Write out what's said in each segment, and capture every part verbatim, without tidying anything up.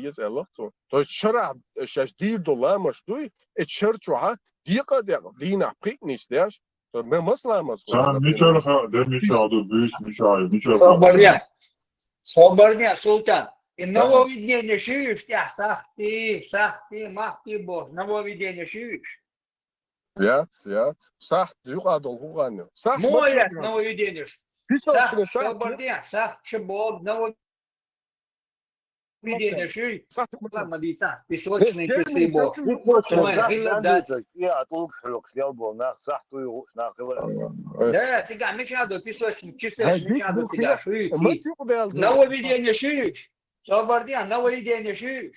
деза аьлла цо. То есть шарахь шаьш дийр долу ламаш дуй, и шар чохь декъа а декъа, дийнахь пхиъ нисдеш, то ма-, маса ламаз хуьлу? Царна мичара хаьа, де мичахь ду, буьйса мичахь ю, мичара хаьа? Собарде, собарде, Султан. И нововведение шуьйш тӀехь сахти, сахти, махти боху, нововведение шуьйш? Яц, яц. Сахт юкъа долу хӀу гӀанна. Сахт мо яц нововведение? Песочный сахт. Собарде, сахт шу боху, нововведение шуьйш? Сахт ма дийца, песочный часы боху. Ой, хила дац. Я, тулг хьоькху, ял бо, нах сахт уй гӀуш, нах хила. Да, цигахь мича ду, песочный часы мича ду цигахь шуьйш? Нововведение шуьйш? Собарде, нововведение шуьйш?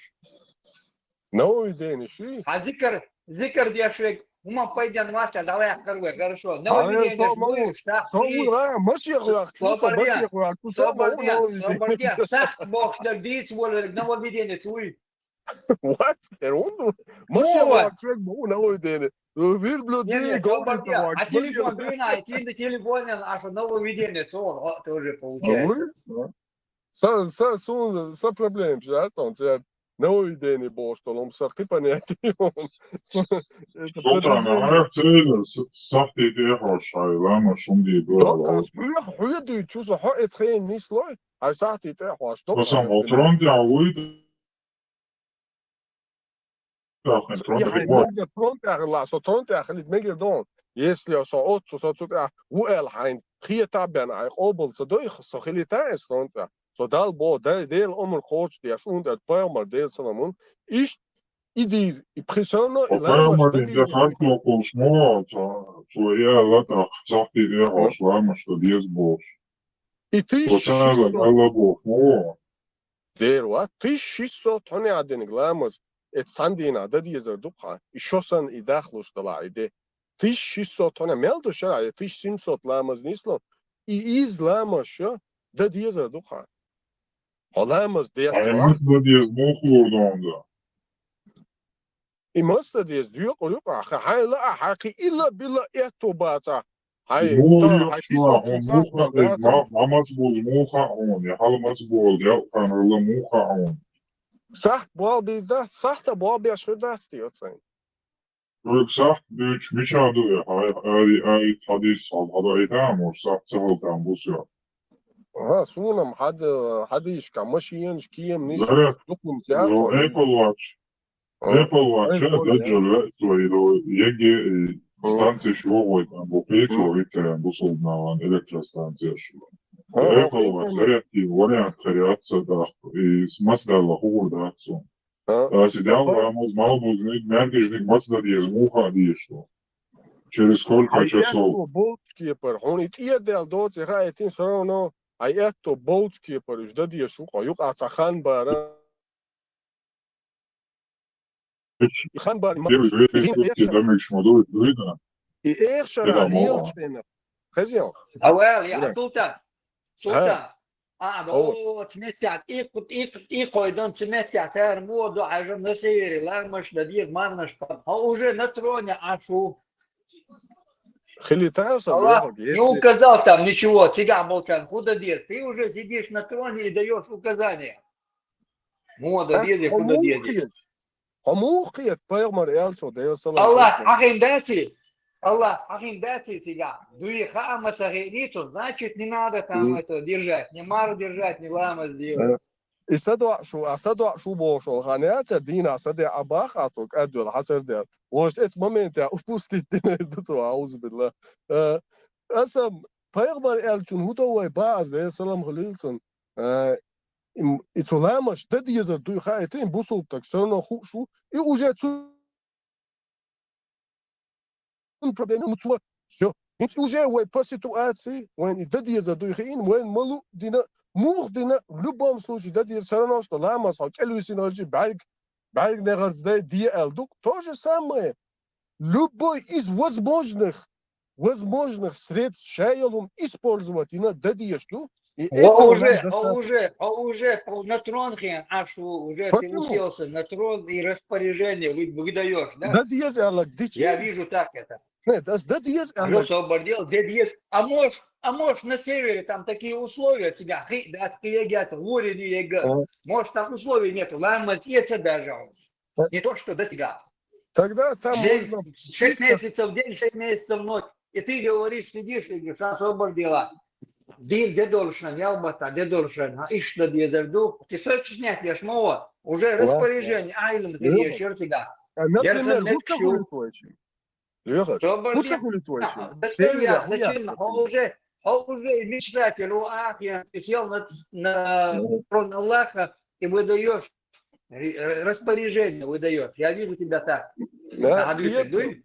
Нововведение шуьйш? Хьан зикар, зикар деш верг, хӀума пайден вац, дӀаваьккхар вай, хорошо. Нововведение шуьйш, сахт. Со вуй, а, машех ваьккху, со машех ваьккху, со ма ву нововведение. Собарде, сахт бохуш дерг дийца волу верг нововведение ца вуй? Вац, эр хӀунда? Машех ваьккху верг ма ву нововведение. Верблюд дий, собарде, а телефон дуьйна, а телефон, а шо нововведение ца волу, а, тоже получается. Сан, сан, суна, сан проблема, яц, тон церан нововведение бохуш долу, сан кхин понятие. Султан, хьан церан сахти тӀехьош хьайн ламаш хӀума дийр ду аьлла? Хьоьху, хьоьху дуьйцу, сан хьо эцу хенан нислой, хьайн сахти тӀехьош. Сан хьо трон тӀехь вуй, Трон тӀехь хилла, со трон тӀехь хилла, мегар ду хьуна. Если со оццу, со цу тӀехь ву аьлла хьайна хета а бен, хьайн къобал ца дой, со хилийта эс трон тӀехь. Со Далла боху, Делан омра кхочушдеш, хӀунда аьлча пайхамар, Делан салам хуьлда, иштта и дийр, и пхи севно, и ламаш дан дийр. Пайхамаран тӀе харцо кхуллуш ма ву, цо, цо и аьлла тӀаккха, сахти тӀехьош ламаш дан деза бохуш. И тысяча шестьсот. Цо ца аьлла, аьлла бохуш ма ву. Дера вац, тысяча шестьсот хьуна яхь диниг ламаз, эцу цхьана дийнахь дан дезар ду-кх хьан, и шо санна и дахлуш далахь и де. Тысяча шестьсот хьуна мел ду шарахь, я тысяча семьсот ламаз нисло, и изза ламаз шо дан дезар ду-кх хьан. Хьо ламаз деш вац. Хьайн маса дан деза муха лур ду хьуна? И маса дан деза, доькъур ю-кх ахь, хьайн лаахь, хьайн кхин ила-била этто бацахь, хьайн, муха хьайн лоьхуш ва, хьуна муха хаьа, ма, ма маса бузу муха хаьа хьуна, я хьала маса болу, я укханарла муха хаьа хьуна. Сахт болх бийр дац, сахта болх беш хир дац те оцу хенахь? Вайга сахт дуьйцуш мичахь ду и, хьайн ари, ари хьадис, хьан хьадаийтахьа, может, сахт ца хилла там бу со. Ага, суна-м хьад-, хьадийшка машенаш, кеманаш, зарядка, дукхунца яц, Apple Watch. Apple Watch, Apple Watch, даджал веа цо, и до ЕГЭ, и станцеш вогӀой там бу, кхечо витарян бу сулднаван электростанцеш. Apple Watch, зарядки вариант хир яц ца даха, и маса даьлла хӀугур дац цунна. Аса дел ламаз, малбузниг, маьркӀажниг маса дан деза муха а дезаш ду. Через сколько часов? Хьайн болчу кепара, хьуна и тӀера даьлла доций хаийтина, всё равно хьайн аьтто болчу кепара уьш дан дезаш ву-кх, юкъахь цхьа хан бара. И хан бара ма, и хин экшара. И экшара лелачу хенахь. Хезий хьо? Ава, я, Султан. Султан. А, оцу меттехь, иккху, иккху, иккхой дан цу меттехь, цара муха ду хьажа, на севере ламаш дан деза, марнаш пад. Хьо уже на троне Ӏаш ву. Хилита сан, Аллах не указал там ничего, цигахь болчарна хӀун дан деза. Ты уже сидишь на троне и даёшь указания. Муха дан деза, хӀун дан деза. Хьо муха кхета, пайхамар аьллачух, Делан салам хуьлда цунна? Аллах хьахийна даций? Аллах хьахийна даций цигахь? Дуй хаа ма ца хиъний цо, значит, не надо там это держать, ни марха держать, ни ламаз делать. Э, и садоӀуш ву, а садоӀуш ву бохуш волу хан яцара, дийнахь садеа а бахахь цо кӀадвелла хьацар дер. Вовшашка эцу моментехь упустить динарг ду цо, аузубилла. Э, аса пайхамар аьллачунна хӀун до вай баха аса, Делан салам хуьлийла цунна? Э, и, и цу ламаш дан дезар дуй хаийтина, бусулба стаг всё равно хууш ву, и уже цу проблема ма цо. Всё. ХӀинца уже вай по ситуации, вайн и дан дезар дуй хиъна, вайн ма луъ дина, муха дина, в любом случае дан деза, всё равно, что ламаз хьо кӀелвисина хилча, бӀаьрг, бӀаьрг негӀарца дай де аьлла ду-кх. То же самое. Любой из возможных, возможных средств ша йолу хӀума использовать йина дан дезаш ду. И это уже, а уже, а уже по, на трон хен Ӏаш ву, уже ты уселся на трон и распоряжение вы-, выдаёшь, да? Дан деза аьлларг дичи. Я вижу так это. Нет, ас дан деза аьлларг. Алло, собар дел, дан деза. А можешь, А может, на севере там такие условия тебя, хи, да, егат, уровень ега. Может, там условий нету, ламаз эца даже. Не то, что до тебя. Тогда там День, можно шесть чисто месяцев день, шесть месяцев ночь. И ты говоришь, сидишь и говоришь, а свободила. Дир дедолшан, ялбата дедолшан, а ишта дезарду. Ты сочинять ешь, мова. Уже распоряжение, айлен, ты ешь, тебя. А, например, Дерзан хуца мекшу. Хули твойчим. Лёха, Собор хуца не- Хули твойчим. А, да Севере я, хуя зачем? хули. Хо уже, хо уже мечтатель, о, ах, я, ты сел на, на трон Аллаха и выдаешь ре- распоряжение, выдаешь. Я вижу тебя так. Да, Надо приятно. говорить.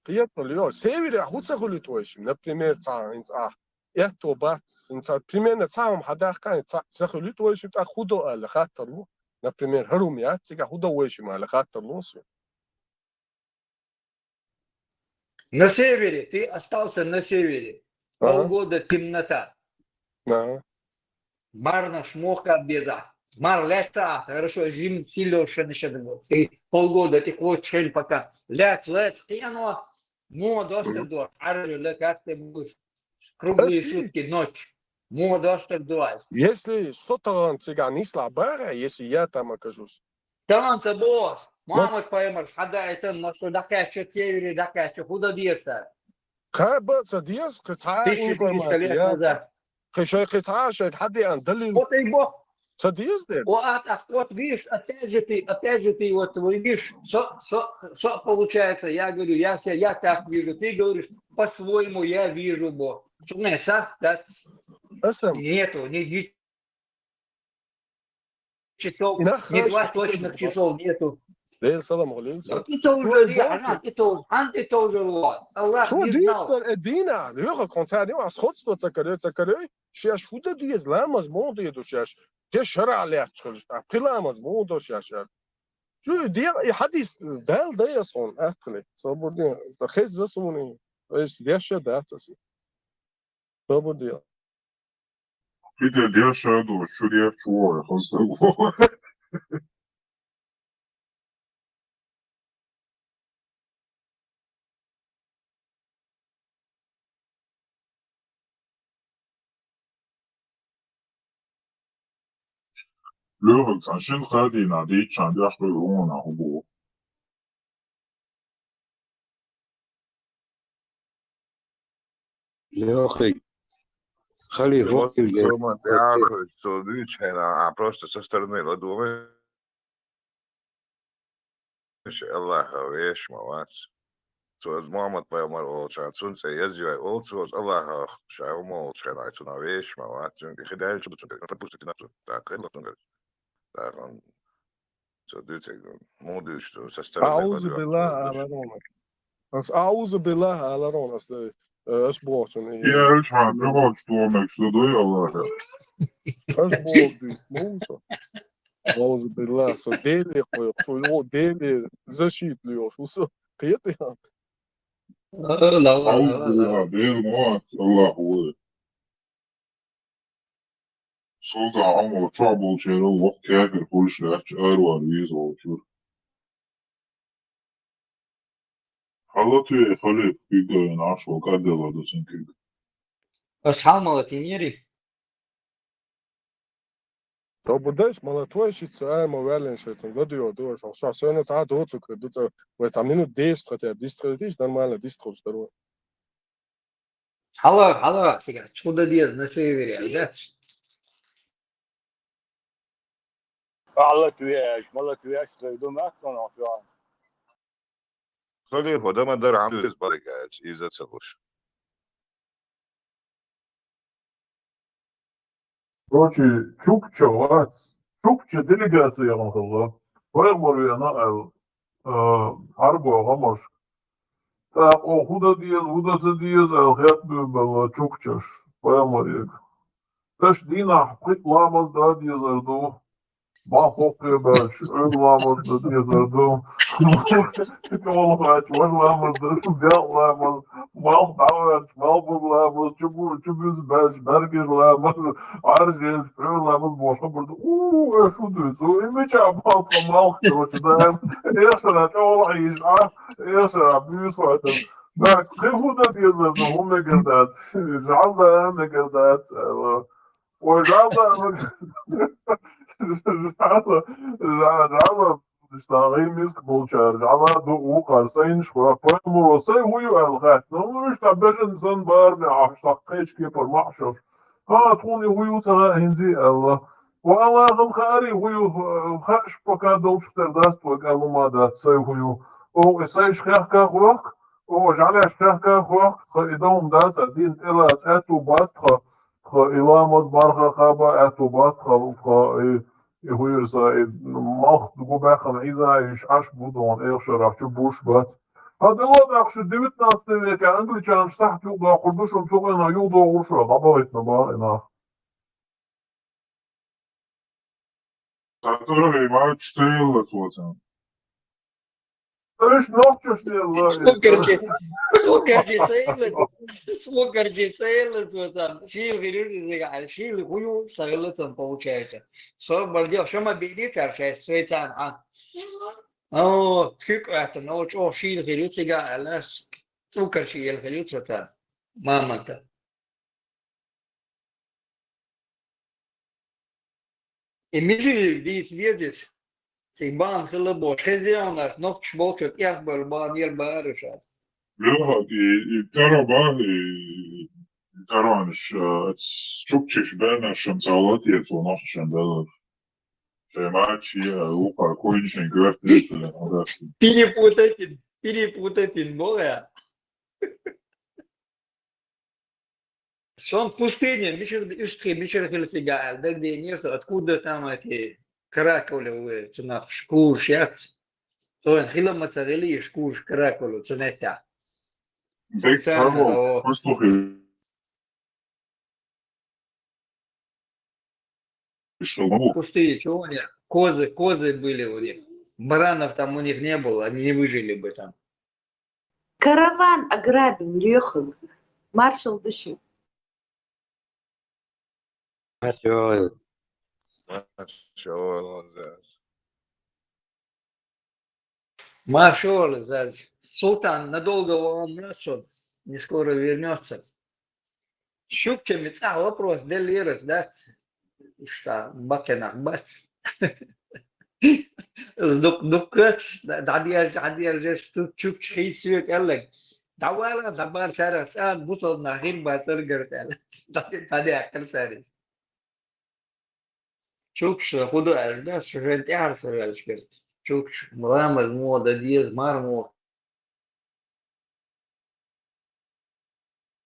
Приятно, Лёха. Севере хуца Хули твойчим. Например, ца, инц, а, это бац, инц, а, примерно цаам хадахка, инц, а, ца Хули твойчим, так худо али хаттарлу. Например, харум я, цига худо войчим али хаттарлу. На севере, ты остался на севере. Ага. Полгода темнота. Да. Марна шмока беза. Мар лето, хорошо, зим силёшен ещё. Ты полгода ты хочешь пока. Лет, лет, и оно. Мо доступ до. Аржи, как ты будешь. Круглые Если- сутки, ночь. Мо доступ до. Если что-то он цыган исла бара, если я там окажусь. Таланца бос. Мама поймар, хада это, но что дакача севере, дакача, куда деса. Каба ца диас, каца Тысяча триста лет информация. назад. Каша каца шек хади ан далил. Вот и бог. Ца диас де. О, а, а вот видишь, опять же ты, опять же ты вот видишь, что, что, что получается, я говорю, я все, я так вижу, ты говоришь, по-своему я вижу, бо. Что мне сах, да, Асам. нету, ни, ни часов, Инах ни хаш- два точных часов нету. Лейл салам алейкум. Но ты тоже, Ну, не, да, она, ты тоже, он ты тоже вот. Аллах Цо не диас знал. дон эдина, лёха концерт, а сходство цакаре, цакаре. Шеш худа диас ламаз мон диас шеш. Те шара лет чхылш. А пиламаз мон до шеш. Шу диа и хадис дал да яс он ахле. Соборди. Да хез засуни. Эс деша да цаси. Соборди. Питер дершаду, чудер чуо, хостагу. Лёха, цашин хадина дичан дяхбы уна хубу. Лёха, хали вокил Дома тяжесть, что дичайна, а просто со стороны ладумы. Аллаха веш, молодец. Цо аз Мухаммад пайгамбар олча, цунца язжай олцо аз Аллаха шай умолча, най цуна веш, молодец. Цун хидаль чу цун пропустить на цун. Так, это цун говорит. Так он. Цо дыцек, мудыш, что со стороны. Аузу биллах аларона. Ас аузу биллах аларона ас э, ас бохчун. Я уж вам не могу, что он что дой Аллаха. Ас бохчун. Муса. Аузу биллах. Со дели кой, со о дели защитный, о со кыйты. Аллах, Аузу Аллах. биллах, дер молодец, Аллаху. Султан Умар чо болчера лох кафир хулш лач арвар виз олчур. Халату халиф кигоен ашо кадела да сенкиг. Асхал малатинери. То будеш молотойщица, ай мо вяленщица, годуё душ, он ша сёна ца доцу кы дуца, в это минут десять хотя бы десять нормально десять здорово. Хала, хала, сега чуда диез на севере, да? Alla tüyäş, mala tüyäş söydüm, ben sonra şu an. Халиф, дама дар амдуз балагаж, из-за целуш. Короче, чукча вац. Чукча делегация ягъан хала. Пайгъамбар вена ал, э, арба гъамаш. Так, о худа диез, худа ца диез ал хет бу бала чукчаш. Пайгъамбар эг. Таш дина хит ламаз да диез арду. Ма хокке бач, эн ламаз да диез арду. Кёл хач, ваш ламаз да, бял ламаз. Мал давач, мал буз ламаз, чубу, чубуз бач, баргиш ламаз. Аржел, эн ламаз, боша бурду. У, э, шу дус. У, ими ча мал, мал, короче, да. Эшера, кёл айш, а? Эшера, бюс ватан. Да, кхин хӀун дан дезар, ну, хӀун мегар дац? ЖӀалла мегар дац, аьлла. Ой, жӀалла, жӀалла, жӀа-, жӀалла, ца гӀийр миска болчара, жӀала ду вукхар, сайнаш хӀа, пайхамаро сай хӀу ю аьлла хаьттина. Ну, уьш цхьа бежан санна бара меӀаш, цхьа кхечу кепара маӀа шош. ХӀа, тхуна хӀу ю ца хаьа хӀинца а аьлла. Ва Аллахьан хаарий хӀу ю, хаьаш пока долчух тера дац тхоьга аьлла ма дац, сай хӀу ю. Оха и сайш хехка хӀокху, оха жӀалеш хехка хӀокху, тхан и дан хӀума дац, а дин тӀелаца аьтту бац тхан, тхан и ламаз марха кхаба аьтту бац тхан, тхан и, и хӀу ю сан, и малх гу баьккхина Ӏийза, иш Ӏаш бу дона, эха шарахь чу буш бац. Хьан дело нах шу девятнадцатый века англичанаш сахьт юкъадоккхур ду, шуна цу къинах юкъадогӀур шу, дӀабахийтина бахьа и нах. Цхьатерра и мачаш ца елла цо царна. Уьш нохчаш елла. Слугарчи, слугарчи ца елла, слугарчи ца елла цо царна. Шийла хир ю иза, шийла хӀу ю, ца елла царна, получается. Со бардел, шо ма бийни цара шаьш, цве царна, а? О, тхуьг а гӀаьттина, о, чӀогӀа шийла хир ю цига аьлла, ас слугарчи елла хир ю цо царна. Мамонта. И мижи дийца деза иза. Цига бахьана хилла бохуш, хеза а нах, нохчаш болчу тӀехбевлла бахьана ела бара ша. Белхьа, и, и таро бахьа, и, и таронаш, а, чукчиш баьннаршан цхьа латте цо нохчашан белхьа. Шайн мачи, а, вукхар койнашин коьрта деза, а, да. Перепутать, перепутать боху я. Сон пустыня, мичара уьстагӀий, мичара хила цига аьлла, дагадеанера со, откуда там эти каракули, цунах кураш яц. Со вайн хила ма ца гӀели, иш кураш каракули цу меттехь. Специально, о. Пустые чего у них? Козы, козы были у них. Баранов там у них не было, они не выжили бы там. Караван ограбил, лехал. Маршал дыши. Маршал. Маршал, Заз. Маршал, Заз. Султан надолго он нас, он не скоро вернется. Чукчами цхьа вопрос деллера ас, дац? Иштта баккхинах бац. Дукха, дукха, дӀадеш, дӀадеш, чукча хийца соьга аьлларг. ДӀавала, дӀабала царах цӀа, бусалба нах хир бацара гара аьлла. ДӀадаьккхар цара иза. Чукча хӀун ду аьлча, да, шу шайн тӀаьхьара ца ваьлча гара. Чукча, ламаз муха дан деза, мар муха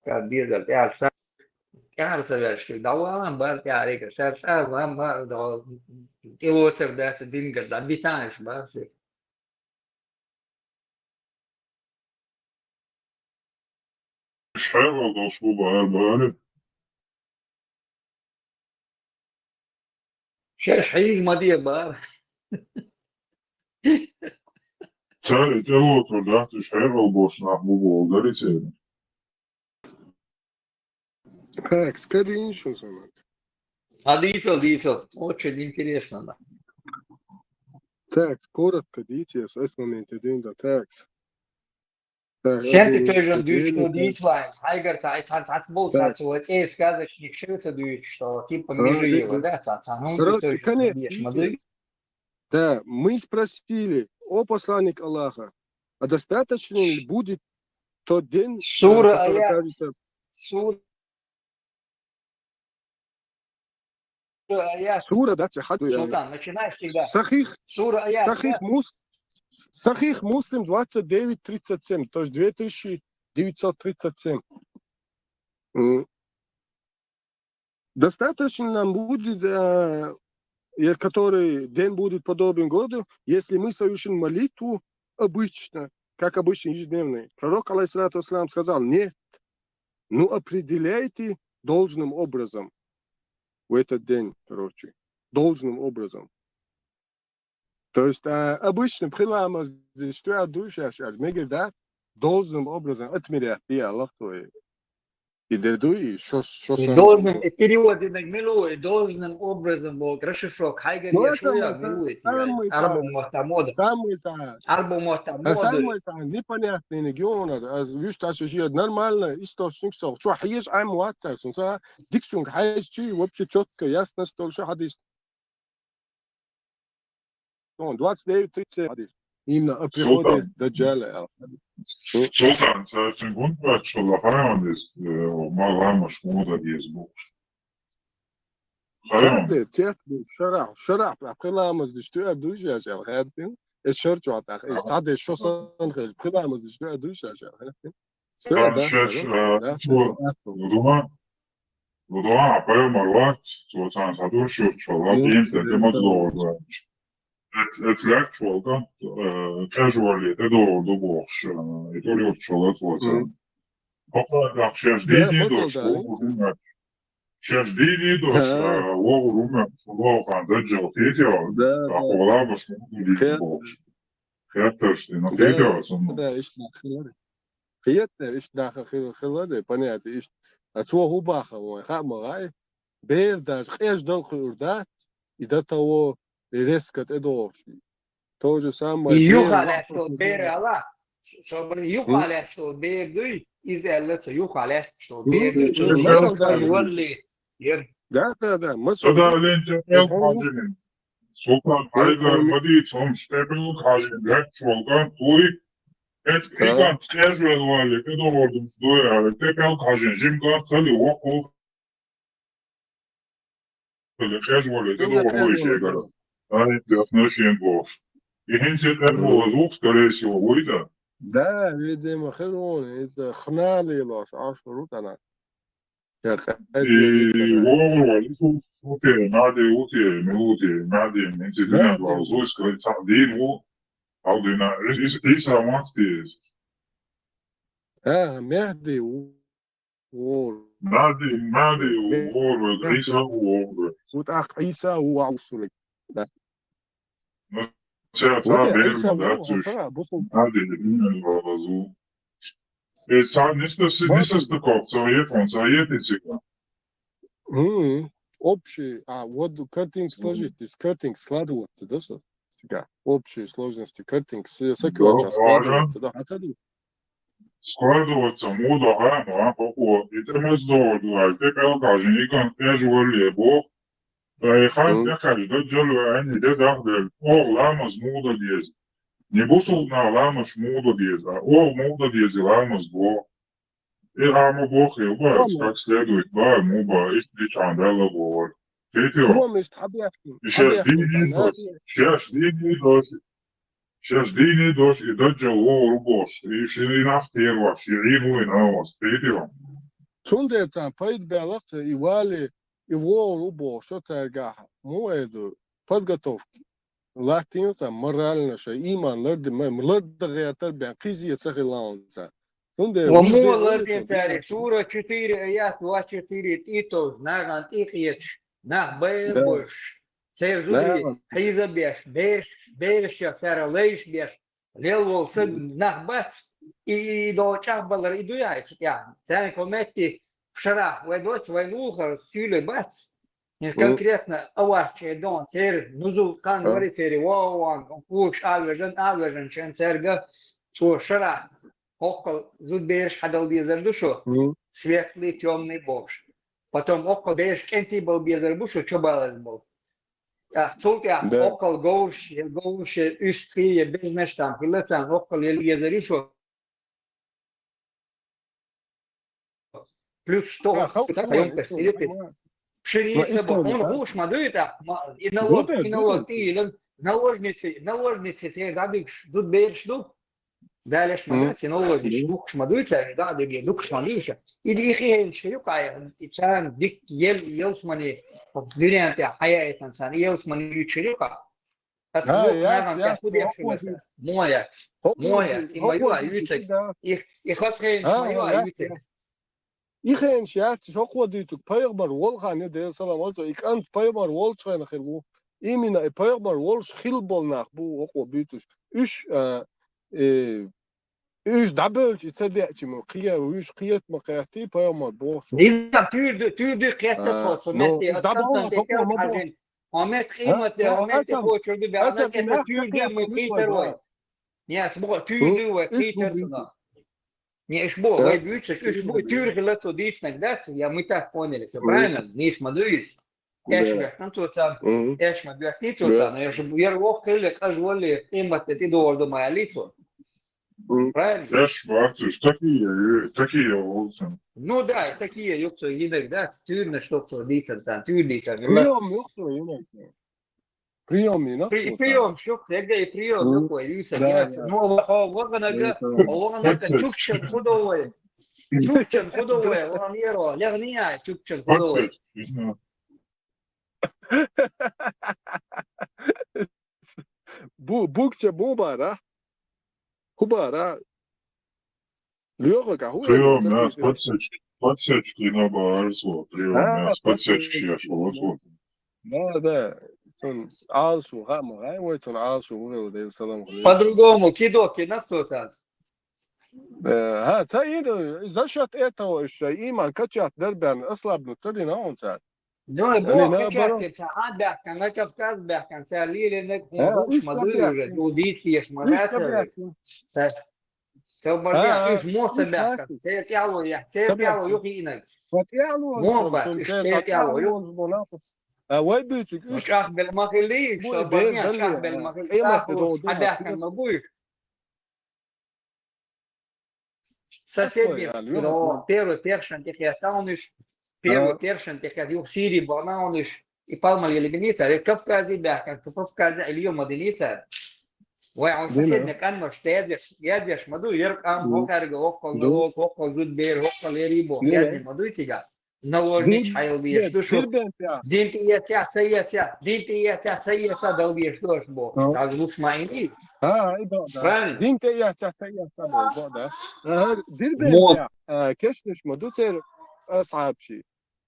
Ка дезар тӀаьхьа ца, тӀаьхьа ца ваьлча, дӀавалан бара тӀаьхьа река, цара цӀа ван ма, тӀелоцар дац, дингара дӀабитанаш бара церан. Шайгара долуш бу бара, бара. Шаьш хьийза ма де бара. Цара тӀелоцур дац, уьш хьерал бош нах бу боху, дарий церан? Так, скажи иншу самат. А дийцал, дийцал. Очень интересно, да. Так, коротко дийца, с момента день, да, так. Так, Сенти один, тойжан один, дуьйцуш один. Дийцалахь, хьайгара ца, ца, ца, ца, болу ца, ца, ца, цӀе сказочник шеца дуьйцуш, что типа А, Межиева, да, ца, ца, ну, короче, тойжан конец деш, ма дуй. Видео. Да, мы спросили: «О посланник Аллаха, а достаточно ли будет тот день, э, Сура который Аят. Кажется, Сура Аят. Сура, да, цехат, э, Султан, начинай всегда. Сахих, Сура Аят, Сахих да? Мус-, Сахих Муслим двадцать девять тридцать семь, то есть две тысячи девятьсот тридцать семь. М. Достаточно нам будет, э, э, который день будет подобен году, если мы совершим молитву обычно, как обычно, ежедневный. Пророк, алейхиссалату вассалам, сказал: «Нет, ну, определяйте должным образом в этот день, короче, должным образом». То есть, а, обычно пхи ламаз деш, что я душа, аш, аш, мегар дац, должным образом отмерять, я Аллах твой. И де дуй, и шо, шо И сан должным, дуй. И перевод инаг мила ву, и должным образом бо расшифровка хьайгара Ну, я шо самый я цхьа, мила ву эти. самый цхьа, Арабо мотта мода. Самый цхьа, Арабо мотта а мода. самый цхьа непонятный инаг йоӀ, аз вуьшта аш я нормально источник со. Чо хьежа Ӏема вац цар, сунца диксунг хьайчи вообще чётко, ясно, что шо хьадис. Он двадцать девять тридцать хьадис. Именно о приходе Султан. Даджаля. Султан, цар цун гунд баччо ла хайон дис, э, ма ламаз муха деза бохуш. Хайон. Хьаде, чех ду, шарахь, шарахь, а пхи ламаз диш дуьа дуй шаьш аьлла, хьаьддин. Эс шар чохь тӀаккха, эс цхьа де шо сан хеза, пхи ламаз диш дуьа дуй шаьш аьлла, хьаьддин. Цо Царна да, шаьш, да, э, да, цо, да, да. Ву дума, ву дума, пайхамар вац, цо царна схьадуьйш йоцчу вала, Мгм. дийна тӀе ма догӀу вац. Эц, эц лаьтташ волу кӀант, э, кӀежвалле тӀедогӀур ду бохуш, э, и тӀур йоцчу вала цо царна. Мгм. Хьо кхойкхах шаьш Да, дийне мацалла дош, да, вогӀур ву моьттуш. Шаьш дийне дош, Да. э, вогӀур ву моьттуш, вогӀу хан даджал хетий вала. Да, да. Ахьо ламаш ма ду дийна Хет- бохуш. Хеттарш дина, Да, хетий вала цунна. да, иштта нах хилар. Хетта, иштта нах хил-, хилар, понятно, иштта. А цо хӀун баха вайн, хаа ма гӀай. Бер даже къеждал кхуьур дац, и до того резко тӀедогӀуш. То же самое, И бер юха лаьтташ волу бер ала, собар юха М? лаьтташ волу бер дуй, иза аьлла цо, юха лаьтташ волу бер дуй, цо М, юха масал даже. Валли, ер. Да, да, да, масал. Султан, хьайгара ма дийца, хӀумаш тӀе белла хьажийна лаьтташ волу кӀант вуй, эцу Да. и кӀант кӀежвелла валле, тӀедогӀур долуш дуй аьлла, тӀе белла хьажийна жима кӀант хили воккхул. Кхажа вале, тӀе догӀу вуй шегара. Ай, дехна шен бохуш. И хӀинца тӀе боху зух, скорее всего, вуй да? Да, видимо, хир вон, иза хна лелош, Ӏаш ру тӀана. Я И кхажа вогӀу вали, су, су те, наде у те, милу те, наде, хӀинца дина вале, зуй, скорее, цхьа дийна ву, хьал дина, Ӏис-, Ӏис-, Ӏиса мац те иза. А, Мехди ву. Вор. Мади, Мади, вор, Ӏийса ву, вор. Ву тӀаккха Ӏийса ву, ваӀусулиг. Да. Ну, ца, ца, Ву, бер, Ӏийса да, ву, цуш. Ха, бусул. Мади, именно вазу. Э, ца, нисдас, Мади. Нисдас таков, ца ет, он ца ет, и цика. Мгм. Общий, а, вот картинка сложить, то есть картинка складывается, да, со? Цика. Общие сложности картинка, с-, Да, сакуача ага. Складывается, да, а ца ду? Складывается, муха даха, ну, а, хӀокхо, и тӀе маза догӀург вай, тӀе кӀел кхажина, и кӀант кӀежа валле боху. Ткъа и хан Мгм. ТӀекхаьжна даджал ваьӀна, и де дахделла, оха ламаз муха дан деза. Не бусулба наха ламаз муха дан деза, а оха муха дан деза и ламаз боху. И а ма боху, и бара, Тома. Как следует, бара, муха бара, иштта дичхьана Далла бохура. Кхетий вай? Тома, иштта хьабехкина, И шаьш хьабехкина дийне цхьа дош, наха. Шаьш дийне дош, Шаьш дийне дош и даджал вогӀур ву бохуш, и ши нах тера вахаш, и Ӏийр ву и нагӀос, кхетий вай? Цундела царна пайда баьллакх ца и вале, и вогӀур ву бохуш, шо цаьргахь, муха эр ду, подготовка. Латтийна царна морально шайн, ийман ларди-, ма-, лардан гӀертар бен, кхизе ца хилла хьуна царна. Цундела Ва вуьш муха де лардина вале ца цаьрга, деза. Сура четыре аят, ва четыре тӀе товжа, нагӀан тӀе кхеташ, нах байра Да. Бойш. Церан зударий Да. Хьийза беш, бераш, бераш я, цара лайш беш, лел волу са Мгм. Нах бац, и, и до чӀагӀбалар и дуй хьайца тӀехь. Цаьрга хӀун метти шарахь вай доц, вай нухара суьйле бац. Хин Мгм. Конкретно аварче дон, церан нузул хан Мгм. Вари церан вогӀу ван, кхуш алвежан, алвежан чен цаьрга цо шарахь хӀоккхал зудбераш хьадала дезар ду шо. Мгм. Светлый, тёмный бохуш. Потом хӀоккхал бераш кӀентий бала безар бу шо, чобалаз болу. ТӀаккха цул тӀаьхьа Да. ХӀоккхал говраш, я говраш, я уьстагӀий, я бежнаш там хилла царна, хӀоккхал яла езар ю шо. Плюс что? Да, хал-, Ца хал-, ёмкость, хал-, или ты хал-, Пшеница бу, хӀунда хууш ма дуй тӀаккха, ма-, и налог, и налог тӀе йиллина, наложницы, наложницы церан дӀадуьгуш зудбераш ду. Далеш ма дац, и наложницы духкуш ма дуй цаьрга, дӀадуьгу, дуккуш ма дуй ша. И, и хи хӀенаш хир ю кхайа, и царна дикка ел, ялсмани, дуьнен тӀехь хьаяйтан царна, и ялсмани юьйцуш хир ю кхайа. Аса муха нагӀан тӀехь хӀун деш хилла аса? Муха яц? Муха яц? И ма ю а юьйцург. И, и хаза хенаш ма ю а юьйцург. И хенаш яц, хӀокхо дуьйцург, пайхамар волу хан ю, Делан салам хуьлда цунна, и кӀант пайхамар волчу хенахь хилла ву. Именно и пайхамар волуш хилла болу нах бу хӀокхо буьйцуш. Уьш, а, э, Уьш дӀабевлча, и ца деача ма кхе, уьш кхета ма кхетий, пайхамар боху цо. Иза туьр ду, туьр ду кхетта тхо, цу метте, Иза дӀабовла, хӀокхо ма бо. Хьо метта къемат, хьо метта кхочур ду баьхна, кхетта туьр ду, ма кхетар вай. Не, ас боху, туьр ду вай, кхетар цунах. Не, иш бо, вай буьйцуш, иш бу туьр хила цо дийцинарг дац, я мы так поняли, всё правильно? Нийса ма ду иза. Эш бехкан цо царна, эш ма бехкий цо царна, эш яр воккхалли, къажвалли, къематде тӀедогӀур ду ма аьллий цо. Правильно? Эш бац уьш, такие, такие олу царна. Ну да, и такие юха цо йинарг дац, туьрнаш ду цо дийцар царна, туьр дийцар. Приём юха цо йинарг. Приём йинарг. При-, приём, шу, церга и приём, ну, кой, юса, да, яц. Да. Ну, хо вагӀанага, хо вагӀанага чукчан худовой. Чукчан худовой, вагӀан яро, легӀни ай, чукчан худовой. Подсечки, да. Бу-, букча бу бара? Ху бара? Лоьху-кх, хӀун приём, да, подсечки, подсечки на барзо, приём, да, подсечки я шо. Да, да. Цун Ӏалашо, хаа ма гӀай вай, цун Ӏалашо вуьйла, Дела салам хилла. По-другому, кидок, кидок цо царна. Э, ха, ца ина, за счёт этого ещё иман качать дербен, ослабнуть ца дина он царна. Ну, бо качать ца Ӏа баьхкан, на Кавказ баьхкан, ца лелийнарг хӀун гуш ма дуй уже, ду дийца еш ма дац. Цо бардех, уьш мохса баьхкан, церан тӀаьхьало яхь, церан тӀаьхьало юхайийнарг. Мох бац, уьш церан тӀаьхьало ю. А вай буьйцуг уьш чӀахбелла ма хилли, уьш со бардех чӀахбелла ма хилли, тӀаккха хьабаьхкан ма бу уьш. Соседний, первый пехшан тӀехетта уьш, первый пехшан тӀехетта, юха Сири бахана уьш, и палмал елибиний цара, Кавказе баьхкан, Кавказе Ӏилла ма диний цара. Вай хьуна соседний къаьмнаш язъеш, язъеш ма ду, яра къам хӀокхаьрга, хӀокхал налог, хӀокхал зудбер, хӀокхал яри боху, язъеш ма дуй цига. Налог мича хьайла везаш ду шу? Дин тӀеэцахь, ца эцахь, дин тӀеэцахь, ца эцахь, дала везаш ду аша боху. Даже лучше ма Ӏийний. Правильно? Дин тӀеэцахь, ца эцахь боху, да. Дирбен тӀехь, а, кешнаш ма ду церан асхьабаши.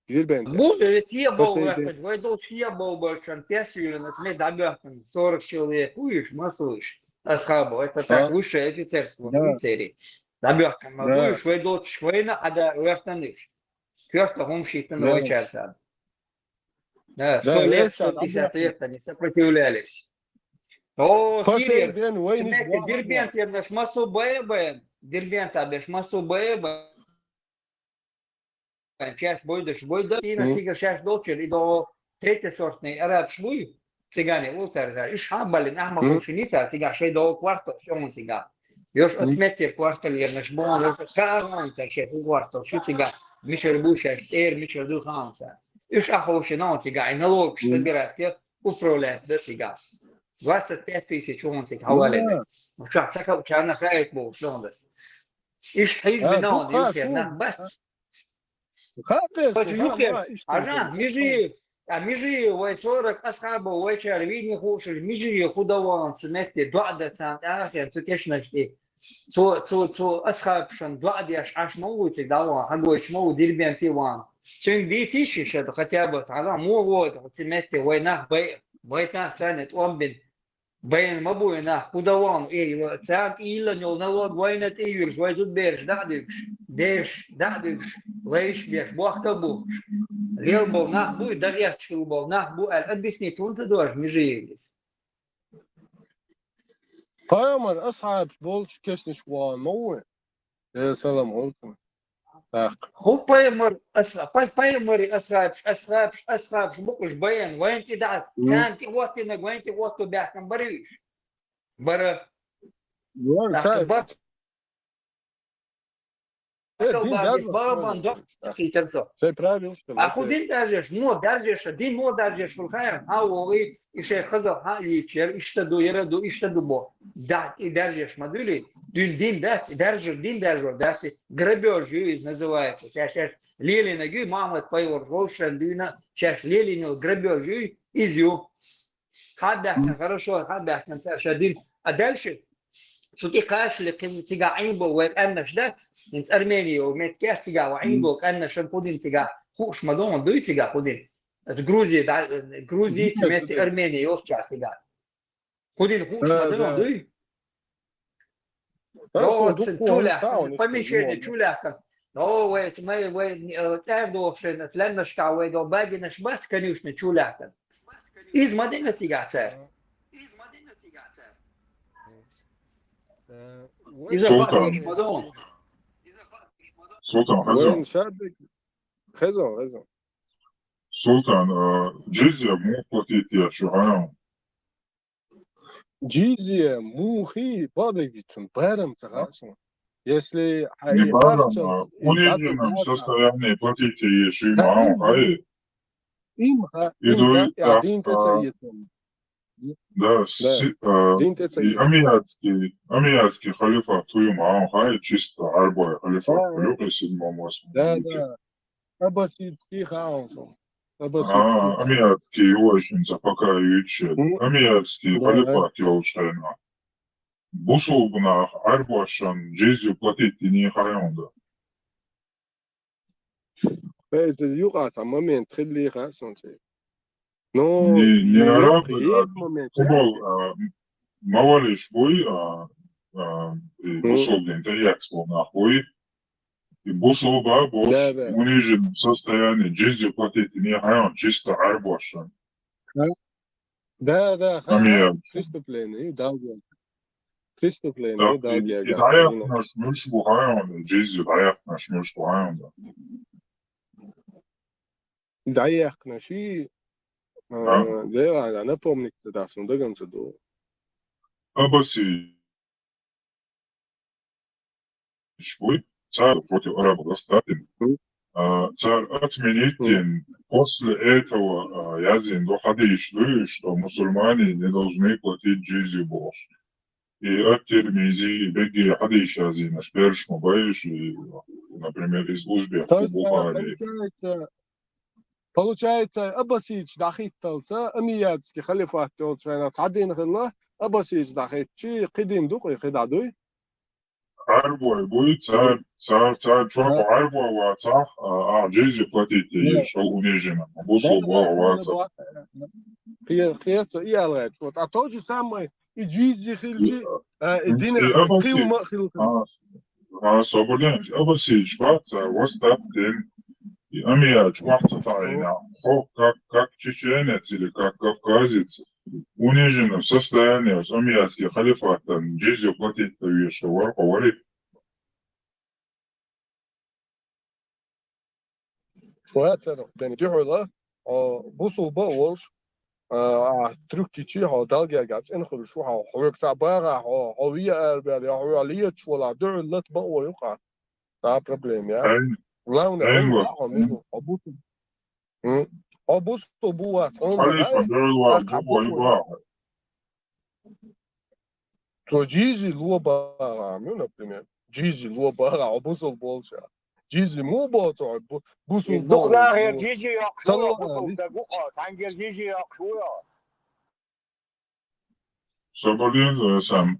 Дирбен тӀехь. Бу, э, сия бовлуьйтуш, вай долу сия бовлуьйтуш, тес юьйлина, ас ме дӀабоьхкина, сорок человек вуьйш, масуьйш. Асхьабо, это так, высшее офицерство, офицери. ДӀабоьхкина ма буьйш, вай долчуш вайна а да вехтанаш. Коьрта хӀума шийтина вайчаьрца. Да, сто лет, сто пятьдесят лет они сопротивлялись. О, Сирия, Дербент ернаш массо бая бая. Дербента беш массо бая бая. Часть бойдаш бойда, и на цига шаьш долчуьра, и до третьесортный арабаш буй. Цигане ултар, уьш хьан баллин, ахьа ма хушиний цара, цигахь шайн догӀу квартал, шоьгӀун цигахь. Йош оцу меттера квартал ернаш боху, йош оцу хаалан цара шайн хӀун квартал, шу цигахь, мичара бу шаьш, цӀера мичара ду хаалан цара. Уьш ахьа хушина он цигахь, и налогаш собирать де, управлять де цигахь. Двадцать пять тысяч вон цигахь хьавалина. Ша ца кавчарна хаайт боху, шоьгӀун дас. Иш хьийзбина он, юххе нах бац. Хьо чу юххе, ажа, мижи, а мижи, вай сорок асхьабо, вайчара вийне хууш, мижи худа ван цу метте, доӀа да царна тӀаьхьа, цу кешнаш тӀе. Цу, цу, цу асхьабашан доӀа деш Ӏаш ма ву цига дӀаван, хьагойтуш ма ву Дербенте ван. Цуьнга дийцийша ша, хотя бы, тхьана, муха вогӀу цу метте, вай нах бай, байтахь царна тӀом бина. Байна ма буй нах, худа ван, эй, царна тӀейиллина йолу налог вайна тӀе йуьйш, вай зудбераш дӀа а дуьгуш, бераш дӀа а дуьгуш, лайш беш, бохка а бухуш. Лел болу нах буй, дагӀерташ хилла болу нах бу аьлла, объяснить хӀунда ца дожу, мижийлис? Пайхамар асхьабаш болчу кешнаш ван ма ву? Э, салам алейкум. Так. ХӀун пайхамар, ас-, пай-, пайхамари асхьабаш, асхьабаш, асхьабаш букъуш баян, вайн тӀе дӀа, царна тӀе хӀоттинаг, вайн тӀе хӀотто баьхкан бара уьш. Бара. Бара. Э, дин даза, балабан доккхуьйтар со. Шайн правилаш. А хӀун дин даржеш, мо даржеш, дин мо даржеш ву хаьа, хьан вогӀий, и шайн хаза хьан юьйцуш яра, иштта ду, яра ду, иштта ду бо. Да, и даржеш ма дуьлий, дуьн дин дац, и даржар дин даржор дац, и грабёж ю иза называется. Ша шаьш лелийнарг ю, Мухьаммад пайхамар вовшашна дуьйна, шаьш лелийна йолу грабёж ю, иза ю. Хьан баьхкина, хорошо, хьан баьхкина цара ша дин. А дальше, цу тӀе кхачале кхин цигахь Ӏийна болу вай къаьмнаш дац, хӀинца Армени йолу меттигехь цигахь вай Ӏийна болу къаьмнашан хӀун дина цигахь хууш ма ду, дуй цигахь хӀун дина? Аса Грузия, да, Грузия, цу метте Армени йолчохь цигахь. ХӀун дина хууш ма ду, дуй? Йо, вот сан чулаьхкина, помещение чулаьхкина. Йо, вай, вай, вай, э, цӀердохашна, ас лаьмнашка вай до багинаш бац, конечно, чулаьхкина. Из ма дина цига цар. Из ма дина цига цар. Э, Из Султан. Фатиш ма дон. Султан, хаза. Вайн шадик. Хаза, хаза. Султан, э, джизья муха платить еш ю хьан? Джизья муха, бадагитун, барам ца хасун. Если Не барам, ахча, а униженном состоянии платить еш ю ма хьан, хай? Им ха, И им дуй, ха, да, я дин те да. Ца етун. Да, Да. Си-, э, Дин те ца и етун. Амиятский, амиятский халифат туй ма хьан, хай, чисто арбой халифат, Да, да. Халифат, седьмом, восьмом Да, веке. Да. Аббасидский хаосом. Аббасидский А, хаос. Амиятский очень за пока юче. М? Амиятский Да, халифат да. Йолчайна. Бусулбнах арбашан джизью платить дини хьан да. Э, это юкъа та момент хилли хасун чи. Ну, Не, не арабы, есть а, момент, футбол, да? А, мавалиш буй, а, а, и М. Бусулбин, та якс бо нах буй. И бусулба бо, Да, да. Униженном состоянии, джизью платить не хьан, чисто арбашан. Да, да, ха, Ами, ха, я. Преступление, да, да. Преступление, Да, да, и, да, и да, да. Даяхнаш муш бу хьан, джизью даяхнаш муш бу хьан, да. Даяхнаш, и, а, Да. Да, да, напомнить, да, что догонца до. Аббаси. Ишбуй, цар против арабов восстать. Мгм. А, цар отменить Мгм. После этого, а, язин до хадиш дуй, что мусульмане не должны платить джизью больше. И Ат-Тирмизи, и бегги хадиш язин, аш перш ма баиш, и, например, из узбек, То есть, а, Бухари. Получается, получается, аббасидж дахитталца, амиятский халифат йолчайна цадин хилла, аббасидж дахитчи, кидин дук, и кида дуй? Арбой буй, цар, цар, цар, чопа Да. Арбой ва цар, а, а, джизью платить Да. Еш, шо униженном. Бусулба Да, да, ва да, цар. Да. Хе-, хе-, ца, и алгайт. Вот, а то же самое, и джизья хилчи, И, а, и и, дина и аббаси-, килма хил хил. А, а, соболен, аббасидж бац, а, восстать дин, и амиятч бац, а, тайна. Хо, как, как чеченец или как кавказец, униженном состоянии, с амиятский халифатом, джизью платить то вешал, вар, говорит. Ва царапден дихула, а, бусулба волш, а, а, трюккичи, хо, далгергац, эн хуршу, хо, хо, век ца бага, хо, хо, вия арбяли, хо, вия лиячвала, духулат ба, о, юха. Та проблема, я. Эн, Главное, эн он, вот. А, хо, мину, хо, бусу. М? Хо, бусу, бу, ва, он, Халифа, ай, духула, а, бу, капу, бу, ва. То джизи луба, ну, например. Джизи луба, а бусул болча. Джизи му болча, бу-, бусул Дух болча. Нахер джизи яхшура, Салам бусул алейкум. Да гуха, тангер джизи яхшура. Соболин, э, сам.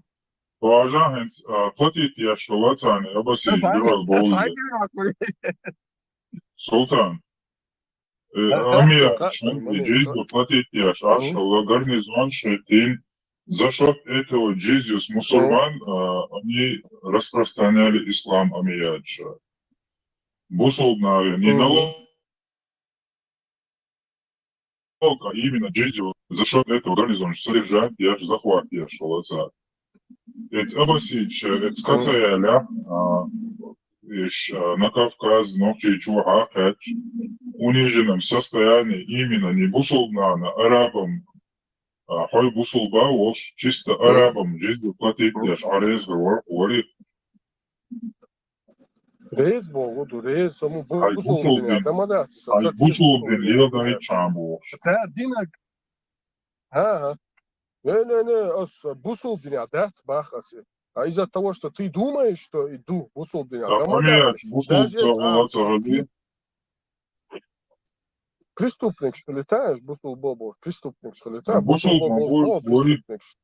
Важа хэнс, а, платить я, что лацаны, аббаси, Сам, дурак, сам, болин. Сам, Султан. Э, Ага, ами, ага, шан, сорвали, джизю да. Платить еш, Мгм. Ашалла гарнизон шетин, за счёт этого джизьюс мусульман, Мгм. А, они распространяли ислам, ами, яча. Бусулбнаре, не Мгм. Налог, а именно джизю, за счёт этого гарнизон содержать еш, захват еш, шаласа. Эц аббасидж, эц Мгм. Кацаяля, а, иш, а, на Кавказ, нохчи чуха кач, униженном состоянии именно не бусулбнана, арабам, а, хой бусулба вош, чисто Мгм. Арабам, джизю платить Мгм. Еш, арез вар, вари. Рез богу, ду, рез, саму бу-, Ай, бусул бусул дин дин. Адама да, Ай, сацак бусул бусул дин, дин. Ел да чам бу. Ца динак. Ха, ха. Не, не, не, ас бусул дин, а, да, бахаси. А из-за того, что ты думаешь, что иду, бусул дин, Да, Адама да, поменять, бусул даже да, ца-, вот, а, Преступник, что ли, та? Бусул бобо, преступник, что ли, та? Бусул Бусул бобо, бобо, бобо, преступник, что ли?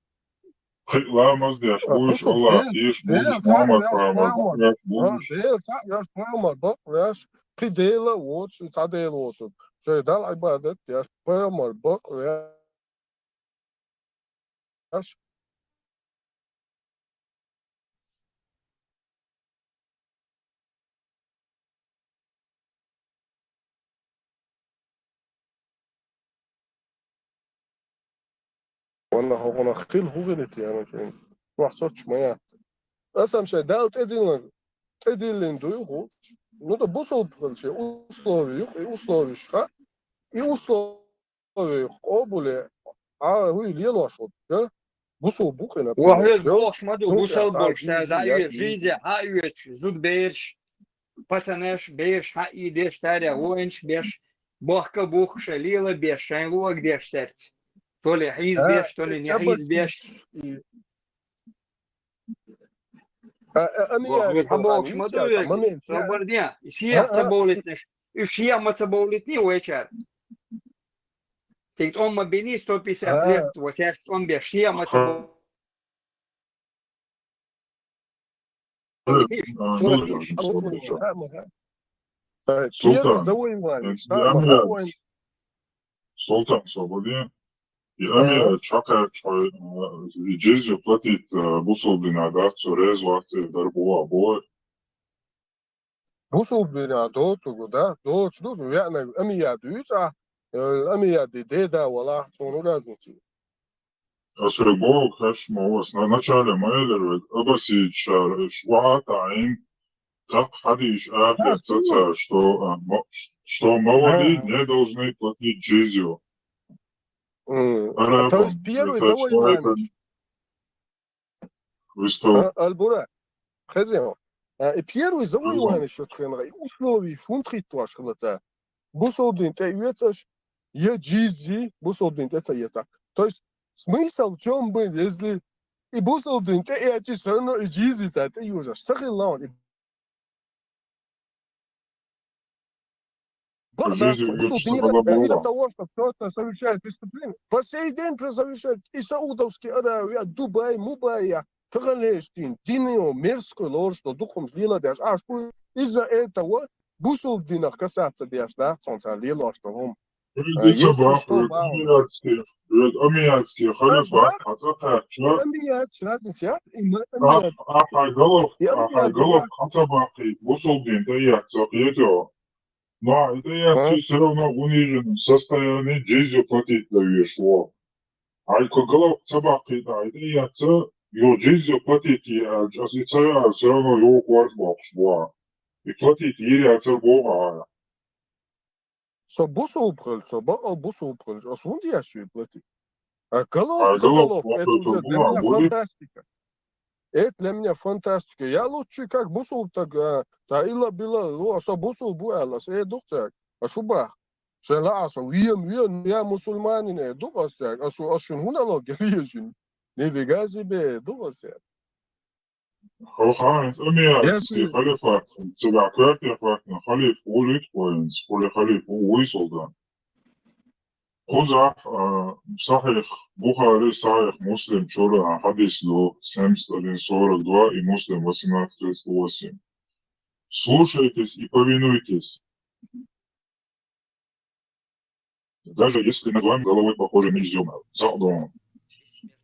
Хи-, ламаз деш, А, буш, бусул, Аллах, бе-, иш, бе-, буш, ца, Мухаммад, бе-, Мухаммад, Мухаммад, бе-, бе-, ца, бе-, Мухаммад, бе-, бе-, хи дела, вот, ца дела, вот. Шо дал ибадат, я, Мухаммад, бе-, бе-, аш. Ана хӀокхунах хила хӀун хилийта, ана шайн. Вахсоч ма яц. Аса-м шайн Дала тӀедиллина, тӀедиллина дуй хууш. Ну, да бусулба хила шен условие юх, и условиеш ха, и условие къобале, а, хӀуй лелош хӀу, да? Бусулба бу кхина. Вахьвез бохуш ма ду, гусал болуш, ша дӀа а веш, жизе хьа а оьцуш, зудабераш, пацанаш, бераш хьа а ийдеш, царех воинаш беш, бохка а бухкуш, лела а беш, шайн луъаг деш цаьрца. То ли хьийза беш, то ли не хьийза беш. Хьа бохуш ма ду вега, собар де, и шех ца бовлийтинаш, уьш шех ма ца бовлийтиний вайчара. Тига тӀом ма биний, сто пятьдесят лет, ва саьрца тӀом беш, шех ма ца бовлийтиний. Султан, Султан, Султан, Султан, Соболев, и Амият чакхаьчча хьо, э, и джизья платить, э, бусулба динах дац, цо реза вац, э, дар бу а бой. Бусулба динах доцург, да? Доцуш ду, веана Амият дуьйцу ахь, э, Амият ди деда вала, цунна разница ю. Аса боху хьаьш ма ву, аса на-, начале ма элира вега, аббасидаш ара, аш охьа а таӀийна, тӀаккха хьадийша арахецна цара, что, а, мо-, что молодые не должны платить джизью. М. Арабам, то есть первый завоевание. Вистал. А, Аль-Бура, хезий хьо. А, и первый завоевание шо чхенга, и условия фунт хиттош хила ца. Бусулба дин тӀе оьцуш, я джиззи, бусулба дин тӀе ца эца. То есть смысл в чём был, если и бусулба дин тӀе эцчи, всё равно и джиззи ца тӀе йожаш. Ца хилла он, и Богдан, из-за того, что кто-то совершает преступление, по сей день совершает и Саудовская Аравия, Дубай, Мубай, таханлерчу дийнахь, динан мерзкой лоруш долу дукхамаш леладеш. А шу из-за этого бусулба динах касаться деш дац, цунна цара лелош долу хӀума. Если что, Амиятский, Амиятский халифат, а ца кхаьчча, Амият, разница яц, и Амият. А, а хьайн галоф, а хьайн галоф хьан ца баккхийта, бусулба дин тӀе эцна, кхетий хьо? Но и тӀе эцчи, всё равно униженном состоянии джизью платить дан везаш ву. Хьайн кху галоф ца баккхийта, и тӀе эцна, юха джизью платить е аьлча, аса и ца яьлча, всё равно юха корта боккхуш бу. И платить йийр яцара боху ахьа. Со бусулба хилча, со бакъал бусулба хилча, аса хӀунда еш ву и платить? А галоф, ца галоф, это уже для меня фантастика. Это для меня фантастика. Я лучше как бусулба так, а, ца илла билла, ну, аса бусулба ву аьлла, аса эр ду-кх цаьрга. Аса хӀун боху? Шайн лаахь аса вен, вен, я мусульманин эр ду-кх аса цаьрга. Аса шу, аса шуна хӀун налог еза шуна? Нифига себе эр ду-кх аса цаьрга. Хьо хьайна Амиятский халифат, цигахь коьртехь ваьхна халифа ву луьйту хьо хӀинца, хӀули халифа ву, вуй, Султан? Кхузахь, а, Сахьих Бухари, Сахьих Муслим чуьра хьадис ду, семьдесят один сорок два, и Муслим восемнадцать тридцать восемь. Слушайтесь и повинуйтесь. Даже если над вами головой похожий мизём, цхьаъ дон.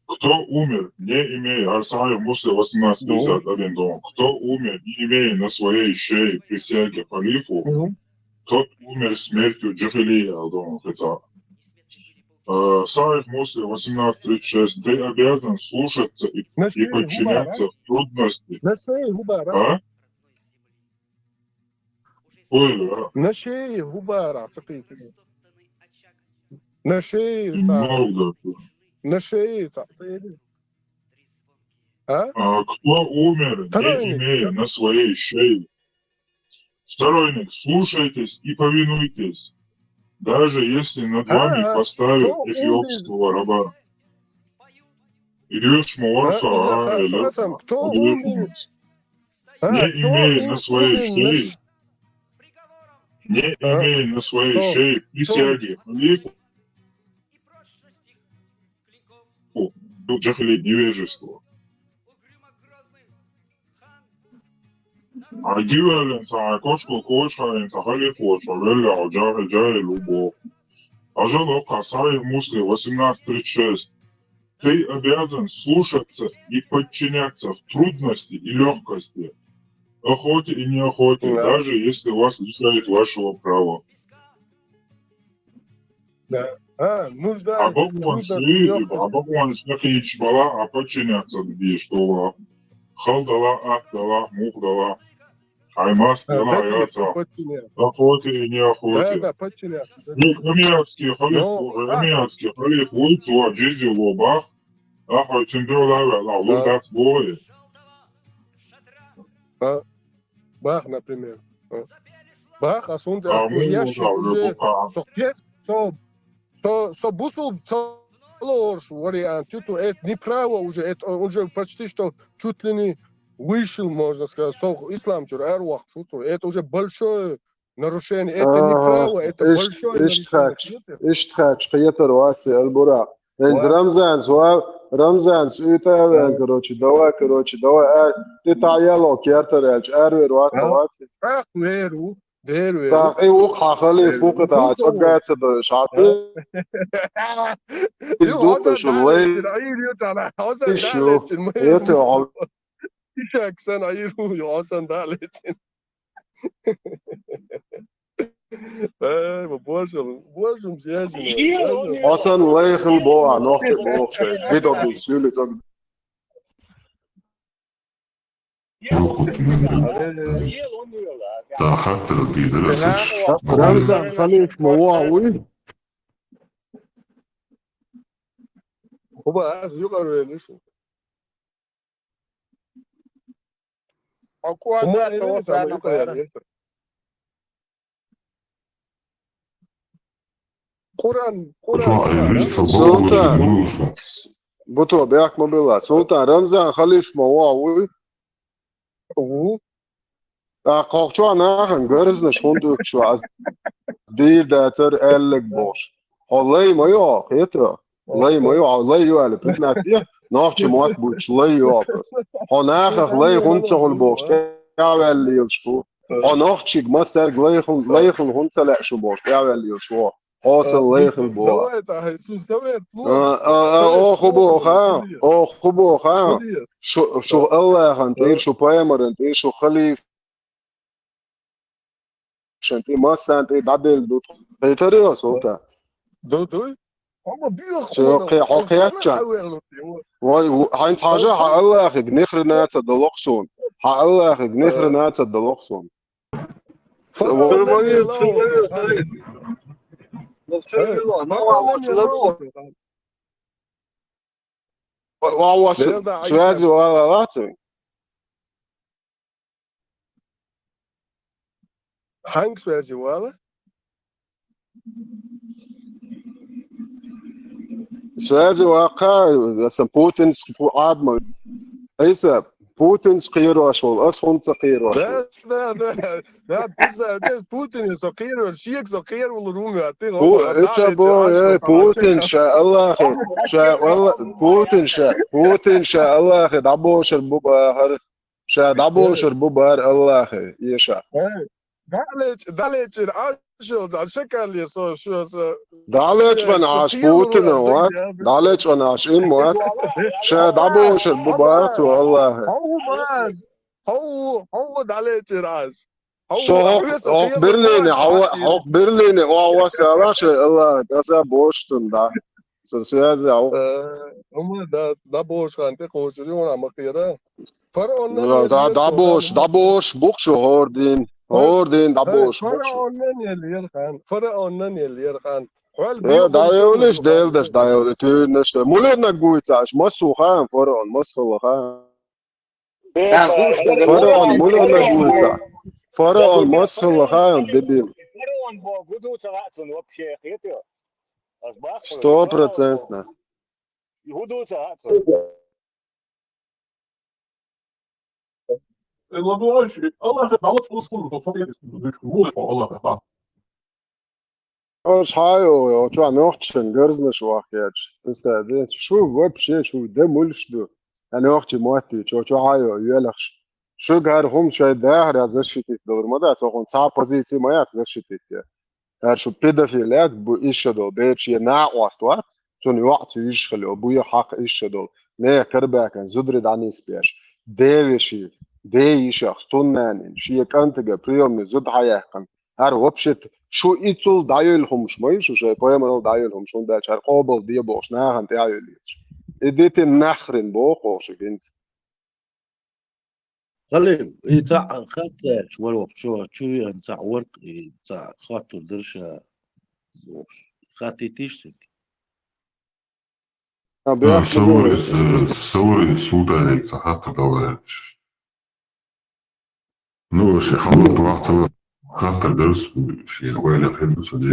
Кто умер, не имея, хӀара Сахьих Муслим восемнадцать пятьдесят один дон. Кто умер, не имея на своей шее присяги халифу, тот умер смертью джахилия, аьлла дон хи цхьаъ. Э, Сахьих Муслим восемнадцать тридцать шесть. Ты обязан слушаться и, и подчиняться в трудности. На шее хӀун бара? А? Ой, а? На шее хӀун бара, ца кхетий. На шее цхьа. На шее цхьа. А? А кто умер, не имея на своей шее? Второй ник, слушайтесь и повинуйтесь, даже если над вами поставят эфиопского раба. Идёшь молодца, а, или кто умер? Не имея на своей шее, не имея на своей шее присяги халифу, был джахили, невежество. Хьайн гивеллин цхьа, хьайн кошкал кочахьийна цхьа халифа волчу хьо веллехь, хьо джахи-, джахил ву боху. Хьажал хӀокху Сахьих Муслим восемнадцать тридцать шесть. Ты обязан слушаться и подчиняться в трудности и лёгкости, охоте и неохоте, даже если вас лишают вашего права. Да. А, нужда, а бакъонаш нужда, ю, а бакъонаш дакъийча бала, а подчиняться деш дола. Хала дала, атта дала, муха дала. Хьай маста дала, яца. Подчиняться. Охота и неохота. Да, да, подчиняться. Ну, американский халиф, ну, американский халиф вуй, цо джизья ло бах. Ахой цун дела вела, лур дац бохе. А, бах, например. А. Бах, а сунда, а, а, ну, я ну, щас да, уже, да, со кех, со, со, со бусул, со лорш вариант, ю, цо, это неправо уже, это он уже почти что чуть ли не вышел, можно сказать, со ислам чура аравахаш ю, цо. Это уже большое нарушение, это неправо, это большое нарушение. Иштта хач, иштта хач, кхетар вац, Аль-Буракъ. Венз Рамзанс, ва, Рамзанс, уьйтӀа а вен, короче, давай, короче, давай, а, тӀе таӀ яло кертар аьлча, аравер вац, вац. Ах, веру, веру, веру. ТӀаккха и вукх хьан халиф ву кхетар, хьан цӀоггаца дойш, хьан тӀе. Ю, хьо сан далечи, Ӏийр ю тӀана, хьо сан далечи, ма. Ишак сан Ӏийр ву, ю, хьо сан далечи. Ай, ма божал, божал, божал. Хьо сан лай хила боху, нохчи боху шайн. Видео бу, сюли тог. Рамзан халиф ма вогӀу вуй? Хьо ба, аз юкъара венаш. Хьо кхоьллина ца ваха ца ма юкъара венаш. Къуръан, Къуръан. Султан. Буту, бехк ма билла. Султан, Рамзан халиф ма вогӀу вуй? Ву. ТӀаккха кху чохь нахана гарзнаш хӀунда дуьтуш ву, аз дийр дацар аьлларг бохуш. Хьо лай ма ю хьо, кхета? Лай ма ю хьо, лай ю аьлла, признать де, нохчи мотт буьйцуш лай ю хьо. Хьо нахах лай хӀунда ца хуьлу бохуш, тӀаьхьаваьлла лелаш ву. Хьо нохчиг массаьрга лай хуьлу, лай хуьлу хӀунда ца лаьа шу бохуш, тӀаьхьаваьлла лелаш ву. Хьо сан лай хила боху. Давай, тӀаккха, хӀай, шу совет ло. А, а, а, совет оха ло, боху, ха? Совет. Оха боху, ха? Шу, шу Аллахьан тӀера, шу пайхамаран тӀера, шу халиф шен тӀе, массарна тӀе дӀаделла ду тхо. Кхетарий, Султан? Ду, дуй. Амма биъа хьо кхе-, хьо кхетча. Вай, хьайна хьажа, хьан Аллахьиг нихрана ца далокх суна. Хьан Аллахьиг нихрана ца далокх суна. Ва, ва, ва, связи вала лацу? Хьанга связи вала? Связи ваккха, аса Путинс Пу-, Адма. Айса, Путинс кхерош вол, ас хӀунда ца кхерош вол? Да, да, да. Да, Путин, да, Путин со кхерош, шега со кхервал руми, а ты Пу-, это бо, э, Путин ша Аллахе, ша Алла-, Путин ша, Путин ша Аллахе, дӀабошар бу бахар. Ша дӀабошар бу бара Аллахе, эша. Э, далечи, далечи, ашо, за шакале со, шо, со. Далечи ван аш Путина ват, далечи ван аш им ват. Ша дӀабошар бу бара ту Аллахе. Хьо ву, хьо ву далечи аш. Со хьо, хьо Берлине, хьо, хьо Берлине, о, васала ша Аллахе, даса бошун да. Со связи ау. Э, ума да, дӀабошхан тӀе кхочур ю, вон ма кхера. Фараонна да, да, дӀабош, дӀабош бу-кх шу хӀордин. ХӀордин дӀабош бу-кх шу. Фараонна нел ерхан. Фараонна нел ерхан. Хьол э, дӀайолиш, делдаш дӀайоли, туьйрнаш. Мулиннаг вуйцаш, массу хаан фараон, массала хаан. Фараон муьлханаг вуьйца? Фараон масхалла хаам, дебил. Фараон бо гуду ца лацун вообще хетё. Сто процентно. Гуду ца лацун. Аллах, Аллах, Аллах. Ош хьайо, чохь нохчашна гарзнаш вахкеча. Представь, шу вообще, шу де муьлш ду. Ткъа нохчий мотт ю, чо, чохь хьайо, йоьлахш. Шуьга хӀара хӀума шайн дахарехь защитить далур ма дац, хӀокхуна цхьа а позици ма яц защитить е. ХӀара шу педофил яц, бу иша долу, бер шен накъост вац, цунна йоӀ ца йижа хила йо, бу йо хьакха иша долу. Нехан карабаьккхина зударий дӀанисбеш. Девеший, де йишах, стуннанин, шен кӀантага приёмный зуда хьаяьккхина. ХӀара вообще-то шу и цул дӀайолла хӀумаш ма ю шу, шайн пайхамарал дӀайолла хӀумаш, хӀунда аьлча хӀара къобал де бохуш нахана тӀе а йоллийташ. И дитина нахрин боху оха шуьга хӀинца. Халил, и цхьаъ хаттарчу вара вокху чу, чу веана цхьаъ вара, и цхьаъ хоттур дара ша бохуш. Хаттийтийша цуьнга. А, А, бехк Савари, ду. э, Савари Султанега цхьа хаттар дала гӀерташ. Ну, ши хьалат вахтала хаттар дарс, ши вайна хӀербу ца де.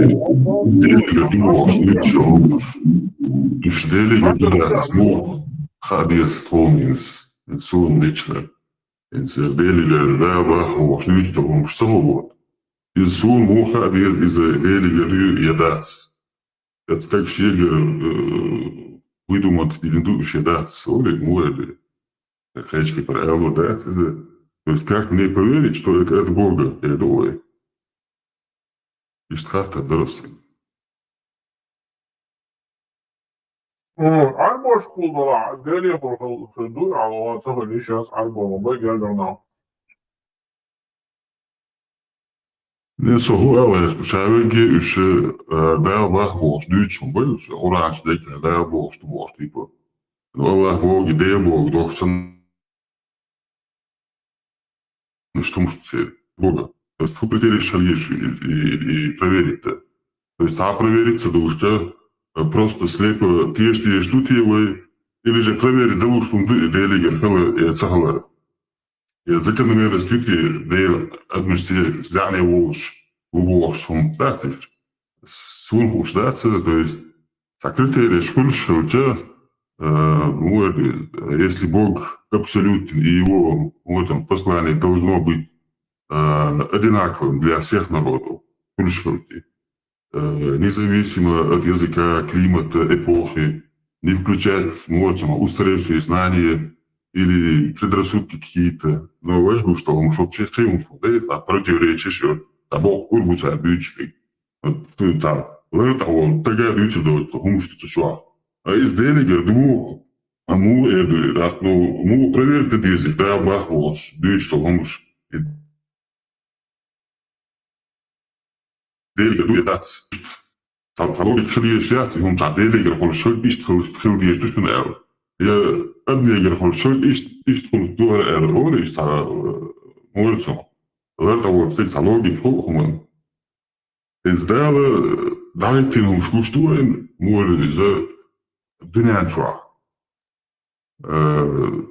Делига ду вахт, ничего. Уж делига ду дац, ну, хадес тхонис, сун лично. Инсер делига да бах вахт, ничего, что вот. Из сун муха дез, из делига ду я дац. Эцтаг шегар, э, выдумать дилин ду уьш дац, оли, муэли. Хайшки про эло дац, да. То есть как мне поверить, что это от Бога, я думаю? Иштта хаттар дарас. М, Ӏарбош кхул бала, Деле хӀур хал хир ду, Аллах ца хили шас Ӏарбола бай гергарна. Не, со хӀу аьлла, ша вегге уьш, э, Дала бах бохуш дуьйцуш хӀун бай, уьш Къуръанчу деккара Дала бохуш ду бохуш типа. Ну, Аллах Бога, Дела Бога, дохуш санна, уьш тумуш ду церан. Бога. То есть, хӀу критерий шал еш и, и, и проверить-то. То есть, а проверить ца долуш, э, просто слепо теш, теш ду те вай, или же проверить долуш хӀун ду и Делигара хила, э, ца хилар. Я закономерность вити Дела адамашца зӀене волуш, ву бохуш хӀума дац иштта. Суна хууш дац иза, то есть, цхьа критериеш хуьлуш хилча, э, ну, это, если Бог абсолютен, и его, вот он, послание должно быть, э, одинаковым для всех народов, хуьлуш хилча. Э, независимо от языка, климата, эпохи, не включать, ну, вот, там, устаревшие знания или предрассудки какие-то. Но вай гуш тӀа хӀумаш вообще кхин хӀумаш ма ду, а противоречие шу, цхьа боккха ур бу цара буьйцуш бен. Вот, цхьа лар тӀа волу стага дуьйцур доцу хӀумаш ду цу чохь. А иза Делигара ду муха? А муха эр ду, а, ну, муха проверить дан деза, Дала бах волуш, дуьйцуш долу хӀумаш. И Делигара ду я дац. Цхьа, цхьа логика хила езаш яц, и хӀума цхьа Делигара хуьлуш хила, иштта хила, хила дезаш ду шуна аьлла. Я адамегара хуьлуш хила, иштта, иштта хуьлуш ду хӀара аьлла, олий, иштта цхьа, э, муьлхха цхьа. Лар тӀа волчу стеган цхьа логика хуьлу хӀуманна. ХӀинца Дала, э, дӀахӀиттина хӀумаш гуш ду вайна, муьлхха иза дуьнен чохь. Э,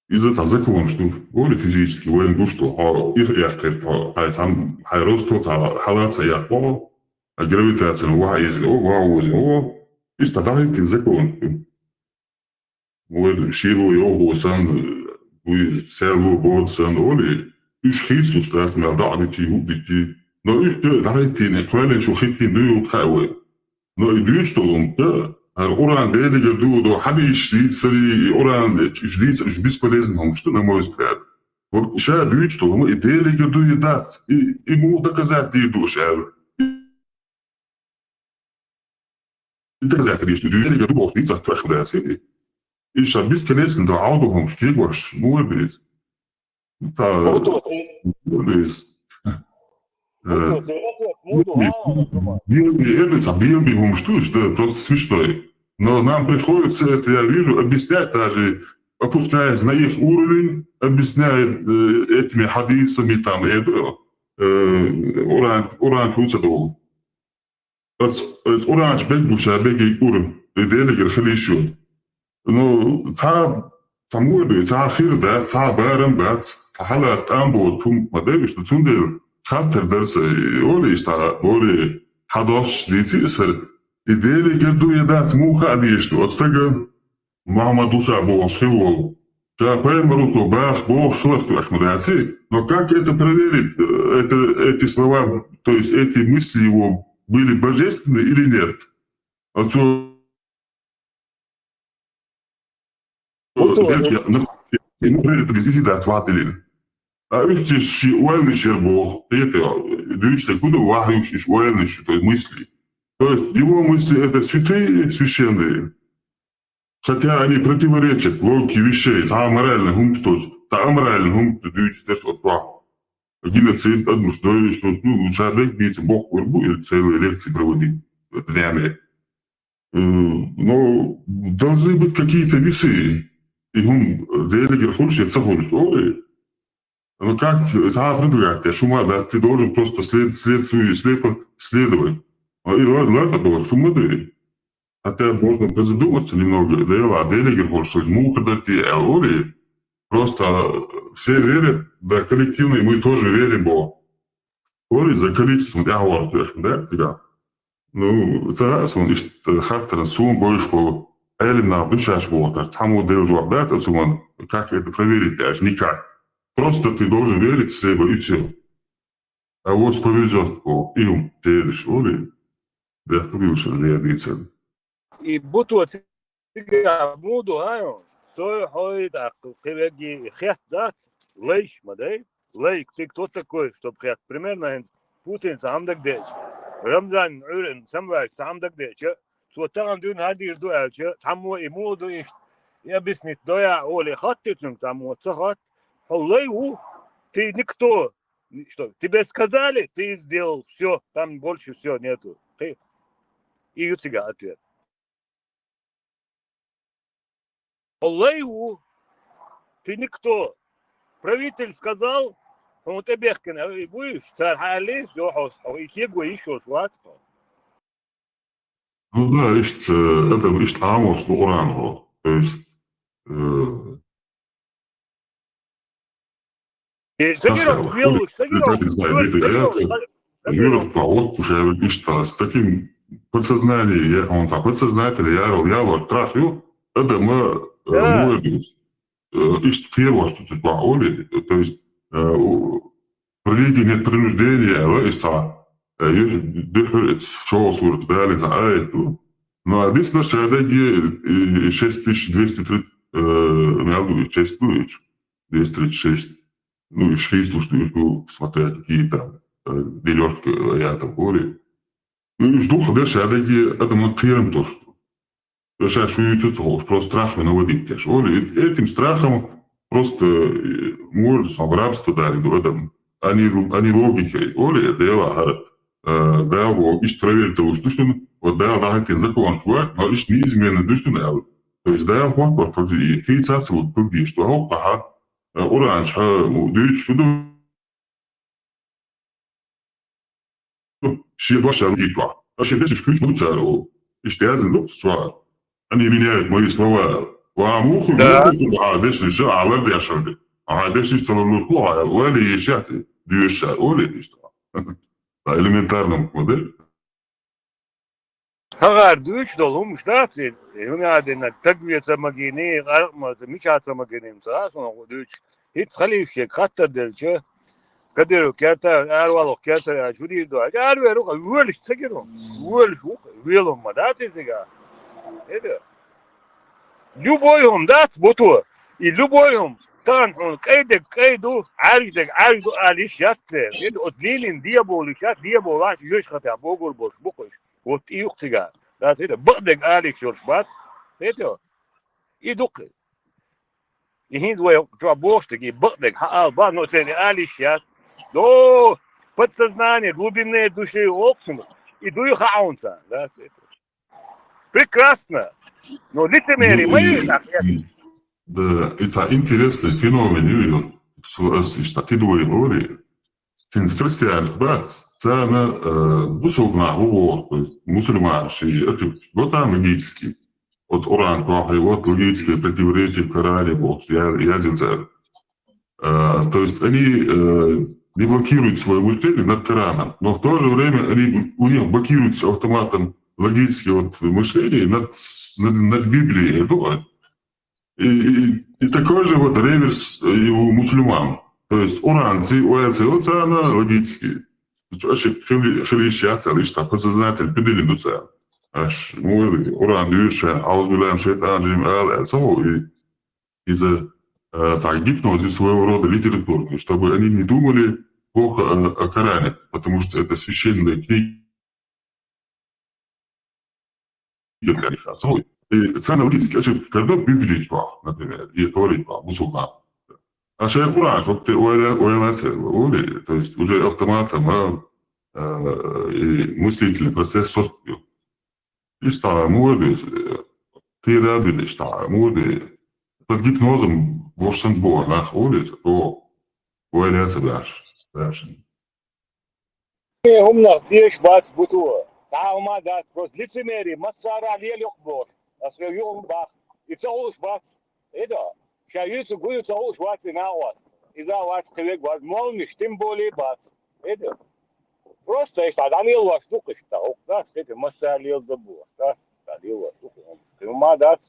иза цхьа законаш ду, олий, физически вайна гуш ду, хьо ирх эккхира, хьо, хьайн цхьа, хьайн росто цхьа хьала ца яккхо, а гравитациян ваха иза, о, ваха оза, о, иза цхьа дӀахӀиттина законаш ду. Вай шило йогӀу санна, вуй серло бода санна, олий, уьш хийцалуш дац мел дӀа а дитий, хӀуъа дитий. Но уьш дӀахӀиттийна, кхоьллинчу хӀиттийна дуй хӀуъа хаьа вай. Но и дуьйцуш долу хӀума, хӀара Къуръан Делигара ду, до хьадисаш дийца сари, и Къуръан уьш дийца, уьш бесполезно хӀумаш ду, на мой взгляд. Вот ша дуьйцуш долу хӀума, и Делигара ду, и дац, и, и муха доказать дийр ду аша аьлла. И доказать дийш ду, Делигара ду бохуш дийца, тхоьш дац, и, и ша бесконечно ду, Ӏовду хӀумаш, кегош, муха дийца. Та, Муха дийца. Э, Муха дийца, муха дийца. Белый, это, там, белый хумыш, да, просто смешной. Но нам приходится это, я вижу, объяснять даже, опускаясь на их уровень, объясняет, э, этими хадисами, там, э, э, Уран, Уран Куца долу. Оц, оц Уранчу бегбуша бегий ур, и Делигара хилийш ю. Ну, цхьа, цхьа муха ду, цхьа хир дац, цхьа барам бац, цхьа хьалаца тӀам боцу хӀума ма девлаш, ну, цундела хаттар дара сан, и олий иштта, олий, хьан доссаш дийци а сара, и Делигара ду я дац, муха а дезаш ду, оцу стага Мухьаммад ву ша бохуш хила волу. Ша пайхамар ву со баха бохуш хиларх ду аьлла ма даций? Но как это проверить, э, это, эти слова, то есть эти мысли его были божественны или нет? Оцо Оцо, Дерт, я, ну, ему верит, без изида отвадили. А уьш ши ойланаш яр боху, это, дуьйцуш дерг хӀун ду, вахьюш уьш ойланаш, то есть мысли. То есть его мысли это святые, священные. Хотя они противоречат логике вещей, цхьа моральный хӀума ду, цхьа аморальный хӀума ду дуьйцуш дерг оцу вахь. геноцид, адамаш дойш, ну, ну, шадек бийца, бог вырбу, или целые лекции проводить днями. Э, Но должны быть какие-то весы. И хум делегер хулш, я цахулш, ой. Ну как, сама предлагать, я шума, да, ты должен просто след, след, слепо следовать. А и лар, лар, да, шума, да. Хотя можно призадуматься немного, да, я ладно, делегер хулш, муха дать, я, ой. Просто все верят, да, коллективно, и мы тоже верим, бо. Ой, за количеством, я говорю, да, тебя. Ну, ца сун ишт хаттаран сун бойш бол, эльна душаш бол, цхьаммо дел жоп дац цуган, как это проверить даже? Никак. Просто ты должен верить слепо, и все. А вот повезет, о, им, ты видишь, оли, да, ты видишь, я дицен. И бутуа цига муду, а, сой хой, так, кивеги хет дац, лейш, ма дай, лейк, ты кто такой, чтоб хет? Примерно, Путин сам дагдеч. Рамзан Урен, самвай сам дагдеч. Цо таган дюн хадир ду аьлча, цхьаммо и муду ишт, и объяснить доя, оли хатты цунг цхьаммо, ца хат. Хо лей ву, ты никто. Что, тебе сказали, ты сделал, все, там больше все нету. Ты. И у тебя ответ. Олай ву, ты никто. Правитель сказал, он тебе хкин, а и будешь, цар хали, все, хос, хо, и те го ещё шват. Ну да, ишт, э, это ишт амос луран го. То есть, э, И Сагиров, Белый, Сагиров, Сагиров, Юров, вот уже ишта, с таким подсознанием, я, он так подсознательно, я, я вот трахаю, это мы, э, Да. Молодец. Э, ишт первое, что ты оли, то есть, э, у- в религии нет принуждения, да, ишта, э, ю- дыхр, это шоу сурт, да, или за, а, это, ну, а здесь на шадаге, э, шесть тысяч двести тридцать, э, я говорю, шесть, ну, и чё, двести тридцать шесть. Ну, и шесть, уж, ну, смотря какие там, э, делёжки, э, я там говорю. Ну, и жду, когда шадаге, это мы кирим то, что. Сейчас шуются, что просто страх наводить, я ж говорю, э- этим страхом просто, э, может, в рабство дали, ну, это, они, они логикой, оли, дело, э, да, вот, ишт проверить того, что, что, вот, да, да, это закон, вот, но ишт неизменно, да, что, да, то есть, да, вот, вот, вот, и фиксация, вот, тут есть, что, оп, ага, э, оранж, а, ну, дуть, что, ну, ши баша, ну, и два. А ши дальше включ, ну, цару. Ишт язын, ну, что, они меняют мои слова. Ва муху, Да. Муху, а, дальше, что, а, ладно, я что ли? А, дальше, что, ну, ну, а, ладно, я щас, дюша, оли, и что. По элементарному, вот, да? Хагар дүүч дол хумш дац, э, хӀуна аьлла, таг веца магийна, къаркъа маца, мичаца магийна, ца, а, сона дүүч. ХӀинца халийшек хаттар делча, Кадыров керта, аьрвалох керта, а, чуди до. Аьрвер уха, вөлш ца гиро. Вөлш уха, велом ма дац изига. Эда. Любой хӀума дац, буту. И любой хӀума. Тан хӀуна кӀайдег кӀай ду, Ӏаьрждег Ӏаьрж ду, алиш ятте. Эда, оц Ленин деболиш ят, деболаш, йош хата, богур бош, букуш. Вот и юхцига. Дац, эда, бакъдег алиш йолш бац. Эда, и дукх. И хӀинз вай чо бохштег, и бакъдег, хьаал ба, но церни алиш ят. До подсознание, глубинные души оксун. И дуй хаунца. Дац, эда. Прекрасно. Но лицемерие, Ю- мои и- так, я- Да, это интересный феномен, ю, ю. Су-, э, с-, ишта, ты двое говори. Финн христиан бац, цана, э, бусулба нах ву, то есть мусульман ши, это вот там логически. Вот Коран, вот логическое противоречие в Коране, вот, я, я зинцер. Э, то есть они, э, не блокируют свое мышление над Кораном, но в то же время они, у них блокируется автоматом логическое вот мышление над, над, над Библией. Ну, и, и, и такой же вот реверс и у мусульман. То есть Коран, ци, ояци, вот она логически. Ошибка, хили-, хилиш яц, лишь так подсознательно, пидили дуца. Аш, ну, Коран дюша, ауз билан шайтан джим ал, ал, само, и из-за, э, так, гипноз и своего рода литературы, чтобы они не думали плохо о, о Коране, потому что это священная книга для них. Особо. И цена логически, а что, когда Библия, например, и Тора, мусульман. А шер Къуръан, вот ты ойла-, ойла целый, оли, то есть уже автоматом, а, э, и мыслительный процесс сорт. Иштта мур деза, э, пирамида иштта мур деза. Под гипнозом вошсан бор нах, оли, о, ойла ца баш, баш. Э, хӀуманах деш бац бутула. Цхьа хӀума дац, просто лицемерие, массара лелох боху. Ас ве юхум бах. И ца хууш бац. Эда, ша юьсу гуйу ца хууш вац и накъост. Иза вац кхевег вац, молниш, тем более бац. Эда. Просто иштта дӀалелош ду кхишта. Укх дас хӀета массара лел забу. Дас дӀалелош ду кхи. Хьума дац.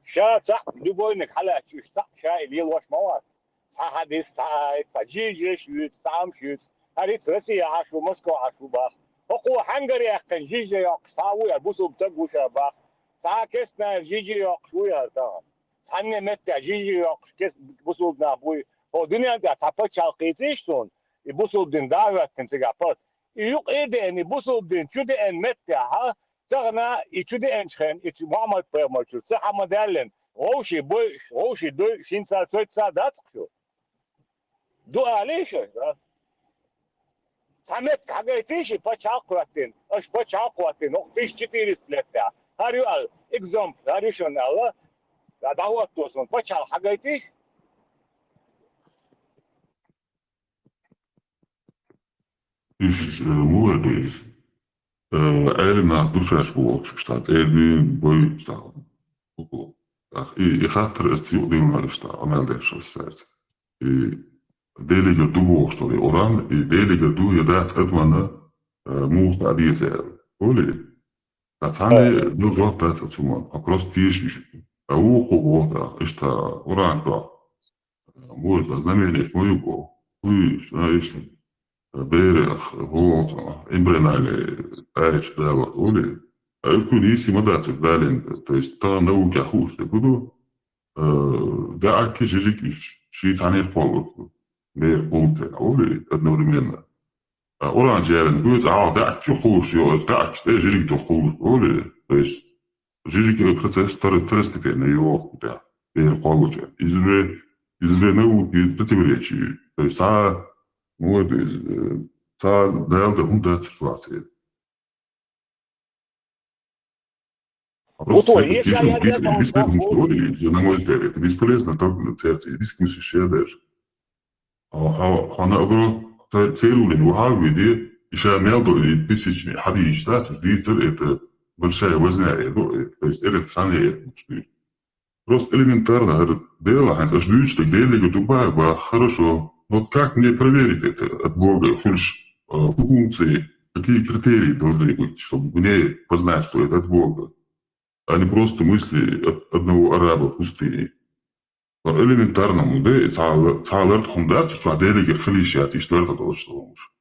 Ша цхьаъ, любойниг хьалаьчча, уьш цхьаъ ша и лелош ма вац. Цхьа хьадис, цхьа аят, цхьа жижеш юьйцу, цхьа амш юьйцу. ХӀара ицца Россия Ӏаш ву, Москва Ӏаш ву бах. ХӀокхо хьангара яьккхина жиже йоккхуш цхьа ву яра, бусулба стаг ву ша бах. Цхьа кестнара жиже йоккхуш ву яра тахана. Цхьанне меттехь жиже йоккхуш кес-, бусулба нах буй. ХӀо дуьнен тӀехь цхьа пачхьалкх хийцийша суна, и бусулба дин дӀа а хӀоьттина цигахь пас. И юкъа а деана, и бусулба дин чу деана меттехь, тахана и чу деанчу хенахь, и чу Мухьаммад-пайхамар чуьра ца хьа ма даьллина, вовший бойуш, вовший дойуш, хӀинца а, цойтта а дац шу. Ду алий шу, да? Цхьа метта хьагайтий ши пачхьалкх хӀоьттина? Аша пачхьалкх хӀоттина, хӀокху тысяча четыреста леттехь. ХӀара ю аьлла, экзампл, хӀара ю шуна аьлла, да, дӀахӀотто суна, пачхьалкх хьагайтий ши? Уьш, э, муха ду иза? Э, Ӏелам нах ду шаьш бохуш, ша цӀера дуьйна бой, ша. И, и хаттар аца юкъадиллина, ша, Ӏамал деш шо саьрца. И Делигара ду бохуш долу и Къуръан, и Делигара ду я дац адамна, э, муха а деза аьлла. Хули? Ткъа цхьанне а дала жоп дац оцу хӀуманна. Хьо просто теша уьш. Ткъа вукхо боху, иштта Къуръан чохь. Муха знамениеш ма ю боху. Хуьйш, а, иштта. Берех, гӀолцӀа, эмбриональный аьлча далахь, хули. А уьш кхуьнан йиси ма дац уьш далийна. То есть, тахана наукехь хууш дерг хӀун ду? Э, даьӀахкий, жижиг уьш шиъ цхьаьна кхоллалц. Бер кхуллу тӀе, хули, одновременно. А Къуръан жеран гоьца, а, даьӀахкий кхуллуш йо, даьӀахкий тӀе жижиг тӀе кхуллуш, хули. То есть, жижиг процесс втор-, второстепенный йоху тӀе, бер кхоллалча. Иза ве, иза ве науки противоречие. То есть, цхьа, вот, э, цхьа Дала дан хӀума дац чохь церан. А просто вот тише, я, я, я, бесполезно, я, что ли, на мой взгляд, это бесполезно, только на церкви, дискуссия даже. Хьо, хьо, хьо наоборот, ца-, церулин вахьа а вуьйде, и ша мел до и тысячный хьадийш дац, уж дийцар, это большая возня, э, ну, э, то есть, это цхьаьна, э, уж дийш. Просто элементарно, хӀара Дела хьайна, аша дуьйцуш дерг Делигара ду бах, бах, хорошо. Но вот как мне проверить это от Бога, хуьлуш, э, функции, какие критерии должны быть, чтобы мне познать, что это от Бога, а не просто мысли от одного араба в пустыне? Элементарно, ну, да, цхьа ла-, цхьа лард хӀума дац, чохь Делигара хила йиш яц, иштта лард доцуш долуш.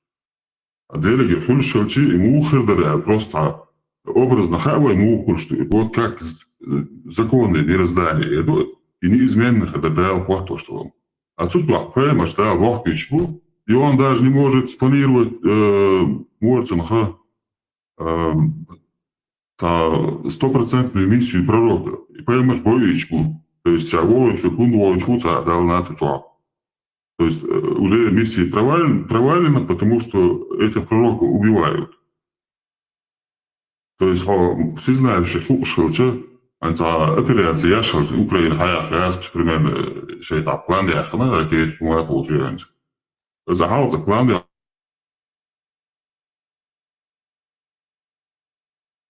А Делигара хуьлуш хилча, и муха хир дара аьлла, просто цхьа образно хаьа вай муха хуьлуш ду. Вот как з-, законы мироздания, я думаю, и неизменно хир дара Дала хӀоттош долу. А цу чохь пайхамарш Дала вохкуьйтуш бу, и он даже не может спланировать, э, муха цунах, э, та стопроцентную миссию пророка. И пайхамарш бойуьйтуш бу. То есть, ша вогӀуьйтуш, хӀунда вогӀуьйтуш ву цхьа Далла нацу чохь. То есть, э, уже миссия провален-, провалена, потому что этих пророков убивают. То есть, хьо, всезнающий хууш хилча, хьайна цхьа операция еш хилча, Украина хьаяккха яц, примерно, э, шайн цхьа план яьккхина, ракеташ, хӀума а кхочуш яьлча. Иза хьалха план я-,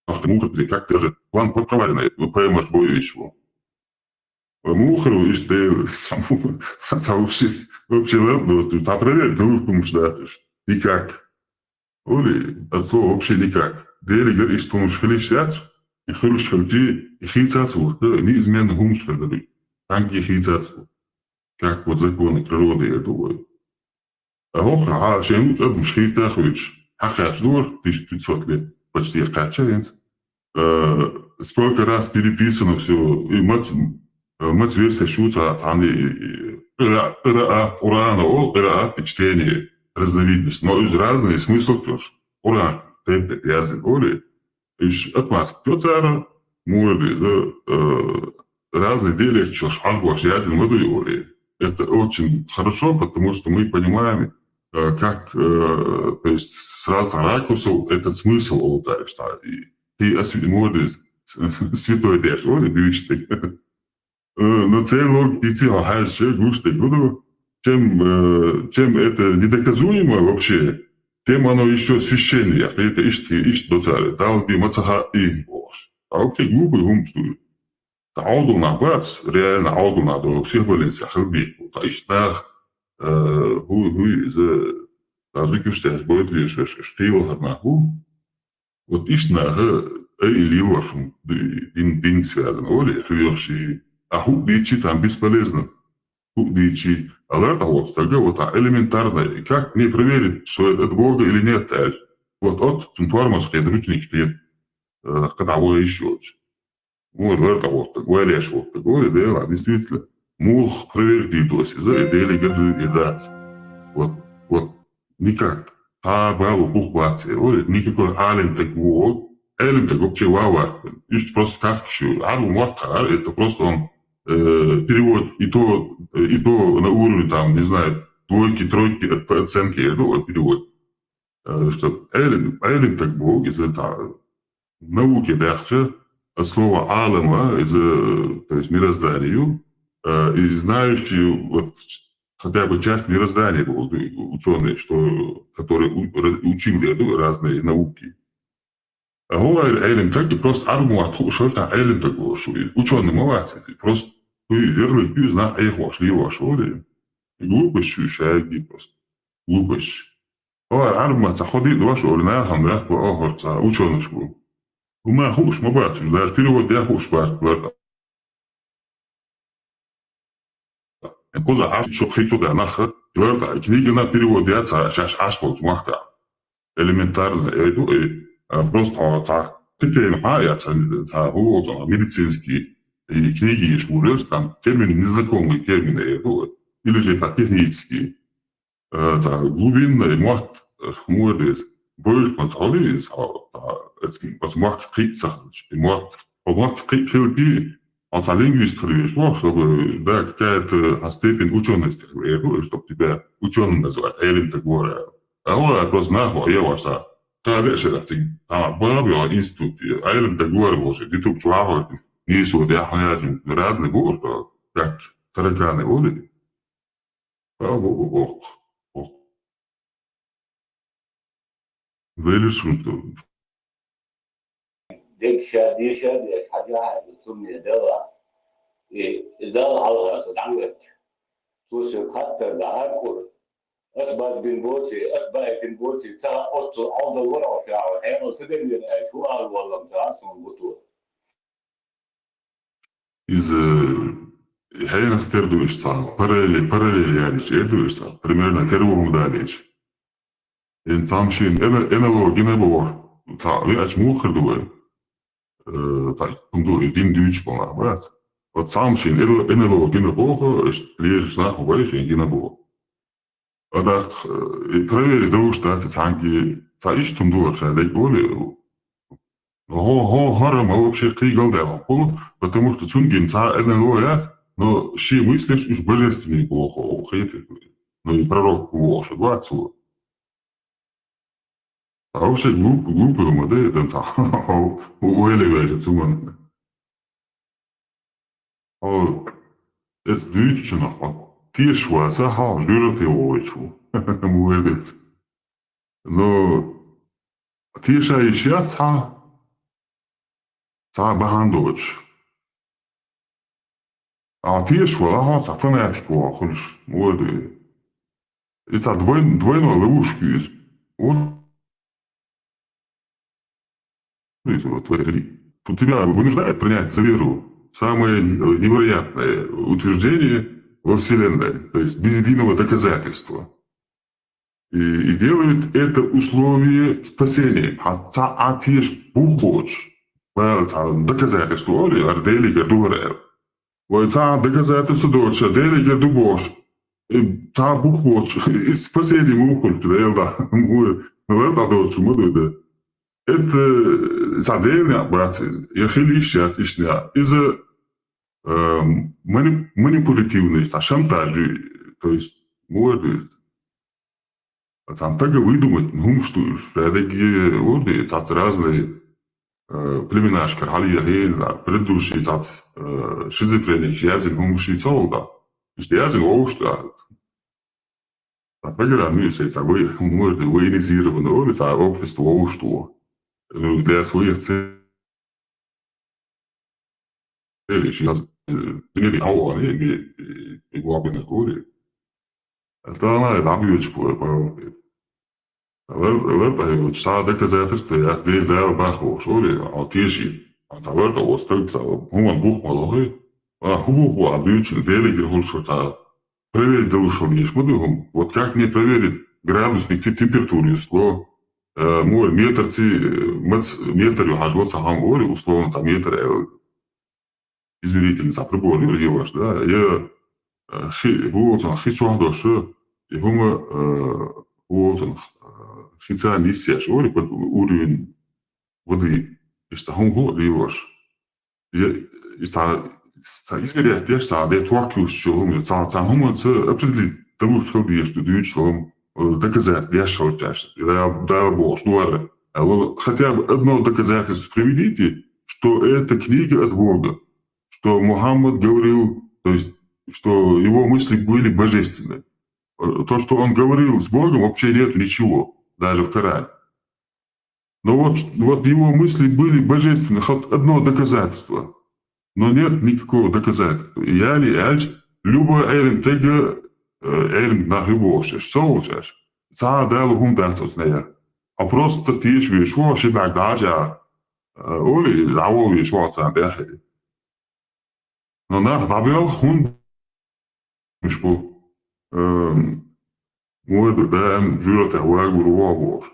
Ахта муха де, как даже план проваленный, ну, поймаш бой ещё. Муха ву иштта Дела, саму, са-, са вообще, вообще ладно, вот, та проверь, да, хӀумаш дац уж. Никак. Оли, от слова вообще никак. Делигара иштта хӀумаш хила йиш яц, и хуьлуш хилча, и хийцац ву, да, неизменно хӀумаш хила дара. Танки хийцац ву. Как вот законы природы, я думаю. А хӀокху хьан шайн адамаш хийтта а хуьйцуш, хьакхаьчна дора, тысяча пятьсот лет почти кхаьчча хӀинца. Э, сколько раз переписано всё, и мац-, э, мац версия шу ца-, цхьаьна, и, и, къира-, къираат, Къуръана олу, къираат и чтение, разновидность. Но из разный смысл чуьш. Къуръан тайп-тайп яздина олий. Уьш отмазка цара, муха деза, э, разный диалект чуьш хьалхош яздина ма дуй олий. Это очень хорошо, потому что мы понимаем, э, как, э, то есть с разных ракурсов этот смысл, вот, да, что и ты осве-, вот, и с-, святой деш, вот, и бюшты. Э, но цель логики ци хьажа гуш дерг ду, чем, э, чем это недоказуемо вообще, тем оно ещё священнее. Это ишт, ишт доцаре. Дал би мацаха и бохш. А вообще глупый хумш ду. Та Ӏовдал нах бац, реально Ӏовдал нах ду, психбольница хилби. Та ишт нах, э, ху-, ху-, из, та зикуш тяж бойд леш, ш-, ш-, штила хар нах ху. Вот ишт наха, ай, лил вашум, ди-, дин, дин связан, оли, хуёхши. А ху дичи там бесполезно. Ху дичи, а лар та вот стага, вот, а элементарно, и как мне проверить, что это от Бога или нет, аж? Вот от, тормоз, хедручник, хед, э, когда вы ещё. Вот, лар та вот, так, валяш вот, так, говорит, да, ладно, действительно. Мух проверить не то, если за, и дели, говорит, и дать. Вот, вот, никак. Та балу бух ваце, говорит, никакой алим так вот, алим так вообще вава. Ишт просто сказки шо, ару муахтар, это просто он, э, перевод, и то, э, и то на уровне, там, не знаю, двойки, тройки от, по оценке, ну, вот перевод. Э, что алим, алим так Бог, из этого науки дахча, от слова алама, из, э, то есть мирозданию, э, и знающий вот хотя бы часть мироздания был ученый, что, который у-, ра-, учил, я думаю, разные науки. А гӀо алим так, и просто арму атху шо, алим так бу шо, ученый ма вац, просто хуй верлик юз на эх ваш, ли ваш, оли. Глупость шу шайги просто. Глупость. О, арму ца ходи дош, оли, на хам, да, о, хорца, ученый шу. Ума хуш ма бац, даже перевод я хуш бац, лар. Куза аш шо хиту да нах, лар, книги на перевод я ца, шаш аш хол махка. Элементарно, э, ду, э, а, просто, а, ца, ты тем, а, я ца, ца, вот, а, медицинский, и книги еш буреш, там термин, незнакомый термин, э, ду, или же это технический. Э, ца, глубинный муахт, э, муэдес, больше ма толи, ца, ца, эцки, ца, муахт кик ца, муахт, муахт кик хилки, а ца лингвист хрюеш, вот, чтобы, да, какая-то, а, степень учёности, э, ду, чтоб тебя учёным называть, а я так говорю. А вот, а просто нахуй, я ваша. Та вешера ци, та баб я институт, а я так говорю, боже, ты тут чего, не суд, я, я, разные будут, как тараканы, оли. Слава Богу, ох, ох. Велишунту. Дегша, диша, деш, хьажа, хьажа, цунне дала. И, и дала хьалха, со дангач. Сусу хаттар да хьаркур. Ас баз бин боци, ас бай бин боци, ца отцу алдал вар оша, хьемал саден вен ай, шу ал валлам, ца сон гуту. Из, э, хьенас тер дуйш ца, параллель, параллель янич, э, дуйш ца, примерно тер вурум далич. Эн цамшин, эн-, энело гина бо, ца, ви ач мухр дуй. Э, та, кунду, и дин дуйч бо, бац. Вот цамшин, эн-, энело гина бо, эш, лир, шнах, вай, шин гина бо. Адак, э, и проверить, да уж, да, цанги, та иш тумдур, ша, лей, оли, хо, хо, харам, а вообще кигал да, хо, потому что цунгин ца энело я, но ши мыслишь уж божественный бо, хо, хо, хо, ну и пророк бо, шо, два цу. А вообще глуп-, глупый ма да, там, та, уэли, уэли, туман. О, эц дюйччунах, о, тиеш ваца, хьа, жуьрати вовечу. Муэдет. Но тиеша иш яц, хьа, ца бахан доч. А тиеш вала, хьа, ца фанатик вахуш. Муэдет. И ца двой-, двойной ловушка из. Вот. Из вот твоей рели-, тут тебя вынуждает принять за веру самое невероятное утверждение во Вселенной, то есть без единого доказательства. И, и делают это условие спасения. А ца а тиеш бух боч, бал ца доказательство, оли, ардели, гардугар. Вай ца доказательство доча, дели герду бош. Э, ца бух бош. И спасение мухуль, дел да. Мур. Мур да доч, мур да. Это, э, ца дельня бац. Я хилиш я, ишня. Из-за э, мани-, манипулятивный, цхьа шантаж, то есть, может, цхьан тага выдумать, ну, хӀумаш ду уж, шадерриге, может, цхьацца разные, э, племенашкара хьалъехьа, предыдущий цхьацца, э, шизофреникаш язйина хӀумаш ца хул да. Иштта язйина вовшашта. Цхьа программа ю сай, цхьа вай-, может, военизированный, может, цхьа общество вовшашта. Ну, для своих целей. Цереш яз, э, дуьненан хьалхале, э, э, э, гуабина гури. ТӀаккха ана дӀабоьдуш бу, э, паргӀато. Лар-, лар тӀайоьлча, цхьа доказательство яц, Дела Дала бах бохуш, олий, хьо теший. Хьо цхьа лар тӀа воцу стаг цхьа хӀуманна бух ма лохий. А, хӀун бух бу, а, дуьйцуш, Делегара хуьлуш ву цхьа проверить далуш хила дезаш ма ду хӀума. Вот как мне проверить градусник ци температура юсло? Э, мой метр ци, э, мац-, метр ю хьажало цхьа хӀума, олий, условно, там метр аьлла. Измерительница, прибор ю лелош, да, я, э, хи, хӀу волчунах хи чохь дош, и хӀума, э, хӀу волчунах, э, хи царна йиссеш, олий, под уровень воды, иштта хӀума хӀу лелош. Я, и ца, ца измерять деш, ца де тохкуьйсучу хӀума, ца, ца хӀуманца определить далуш хила дезаш ду дуьйцуш хӀума, э, доказать деш хилчаш. Да, да, бохуш, дуара. А вот хотя бы одно доказательство приведите, что эта книга от Бога, что Мухаммад говорил, то есть, что его мысли были божественны. Э, то, что он говорил с Богом, вообще нету ничего, даже в Коране. Но вот, вот его мысли были божественны, хоть одно доказательство. Но нет никакого доказательства. И я ли аьлча, любой Ӏелам тега, э, Ӏелам нах ю бохуш, ца волчаш. Цхьа а Дала хӀума дац оцу нея. А просто тешаш веш ву, ши бӀаьрг дӀажа, э, олий, дӀаволла веш ву царна тӀехь. Но нах дӀабоьлху хӀунда муш бу, эм, мур ду даим жуьртехь вагур вогӀу бохуш.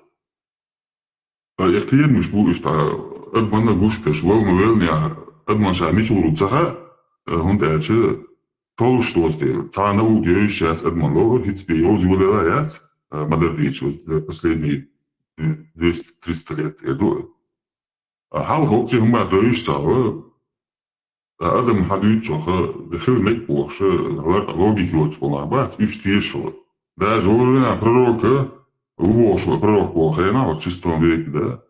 Ткъа и кхерамаш бу иштта адаманна гуш берш, вала ма веллинехь, адаман ша мича гӀур ву ца хаьа, э, хӀунда аьлча толлуш доцу дела. Цхьа наука йовзуш яц адаман ловр, хӀинца бен йовза йолаелла яц, э, ма-дарра дийцича, вот, э, последние двести-триста лет, э, ду. А хьалха хӀокху цӀе хӀума дойуш ца хьо, ткъа адам хьан дуьйцучуха, хила мега бохуш, лар тӀе логика йоцуш болу нах бац, уьш тешаш ву. Даже во времена пророка, ву бохуш ву пророк волу хенахь, вот в шестом веке, да?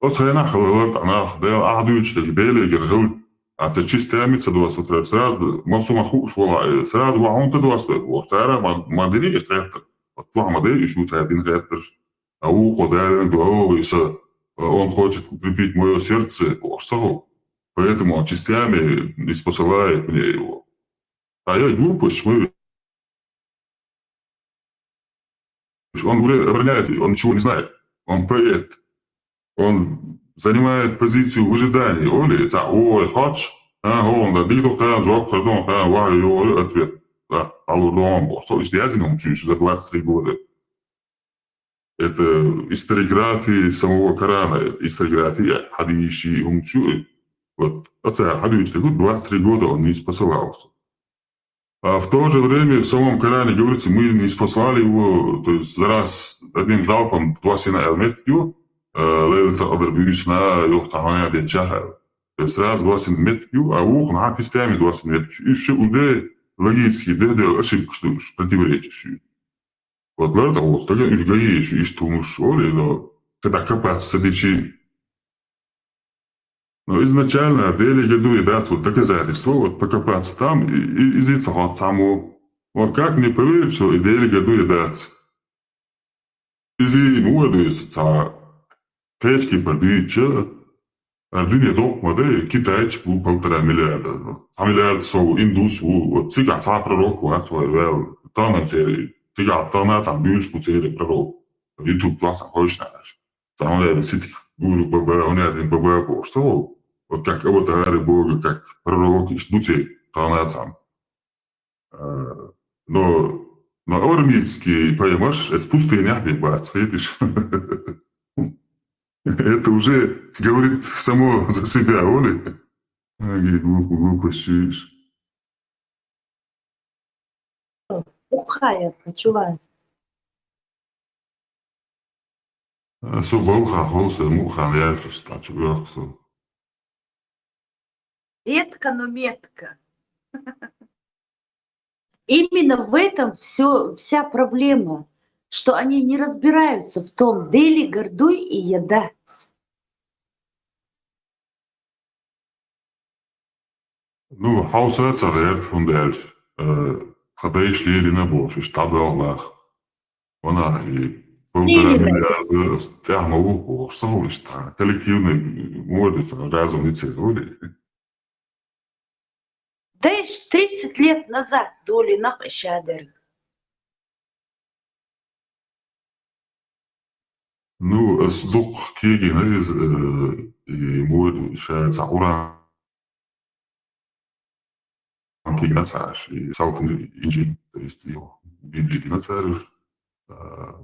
Оцу хенахь хила лар тӀе нах, Дела ахь дуьйцуш дерг, Делегара хила, а ца чистями ца доссу, сразу, массо ма хууш волу, сразу вахьун ца доссу, боху. Цара ма, ма дини эш хеттар. Вот чохь ма дай, уьш ву цара дина хеттарш. А вукхо Далла дуьхьал ву, и со, он хочет укрепить моё сердце, бохуш ца хьо. Поэтому он частями не спосылает мне его. А я глупость, мы, он уже обороняет, он ничего не знает. Он поэт. Он занимает позицию в ожидании. Оли, ца, ой, хоч, а, он, да, дигу хан, жок, хардон, хан, вахю, ответ. Да, алло, дом, что, если я за ним чуть за двадцать три года. Это историография самого Корана, историография, хьадисаш, хӀума чу. Вот, оцара хьадуьйцу дерг, двадцать три года он не спасовался. А в то же время в самом Коране говорится, мы не спасали его, то есть за раз одним залпом два сына алмет ю, э, Лейлатул Кадр бюсна, йохтахана бен чахал. То есть сразу два сына мет ю, а вукху нахьа кистами два сына мет ю. И всё уже логически, да, да, ошибка, что ли, противоречие. Вот лар тӀе волу стага уьш гаийша, иштта хӀумаш олий, но кхин дӀа капац ца дичи. Но изначально Деле гердуе дац вот доказательство, вот покопаться там, и, и, иза ца хьоц цхьаммо. Вот как мне поверить, что и Деле гердуе дац? Иза муха дуьйцу цхьа кхечки пара дуьйцуча, а дуьне доккха ма дай, китайцаш бу полтора миллиарда. Цхьа миллиард сов индус ву, вот цигахь цхьа пророк вац вай ваьлла. Тахана церан, цигахь тахана цхьа буьйлуш бу церан пророк. YouTube чохь цхьа хойшна аьлча. Цхьа хӀунда аьлла ситих гуру баба, хӀунда аьлла баба бохуш ца ву. Вот как аватары Бога, как пророк, иштта бу церан тахана цхьа. Э, но, но аврамитский поэмаш, это пустыня бен бац, видишь? Это уже говорит само за себя, оли? Аги, глупо, глупость чуешь. Ухая, хочу вас. Со балха хьо, со муха яьллаш, тӀа чу бехк со. Редко, но метко. Именно в этом все, вся проблема, что они не разбираются в том, дели гордуй и ядат. Ну, хьовса ца гӀерта, хӀунда аьлча, э, тха дайша лелийна болуш, иштта дӀадоьлху нах. Ванах и полтора миллиарда тӀехь ма ву бохуш, ца хуьлу иштта. Коллективный муха ду цара, разум ницкъ ца хуьлу. Дайша тридцать лет назад долийна-кх и шадерг. Ну, ас дукха кегийна иза, э, и муха ду, ша цхьа Къуръан кегийна цара, и Салтан инжил, то есть, и Библи дина цара уж. А,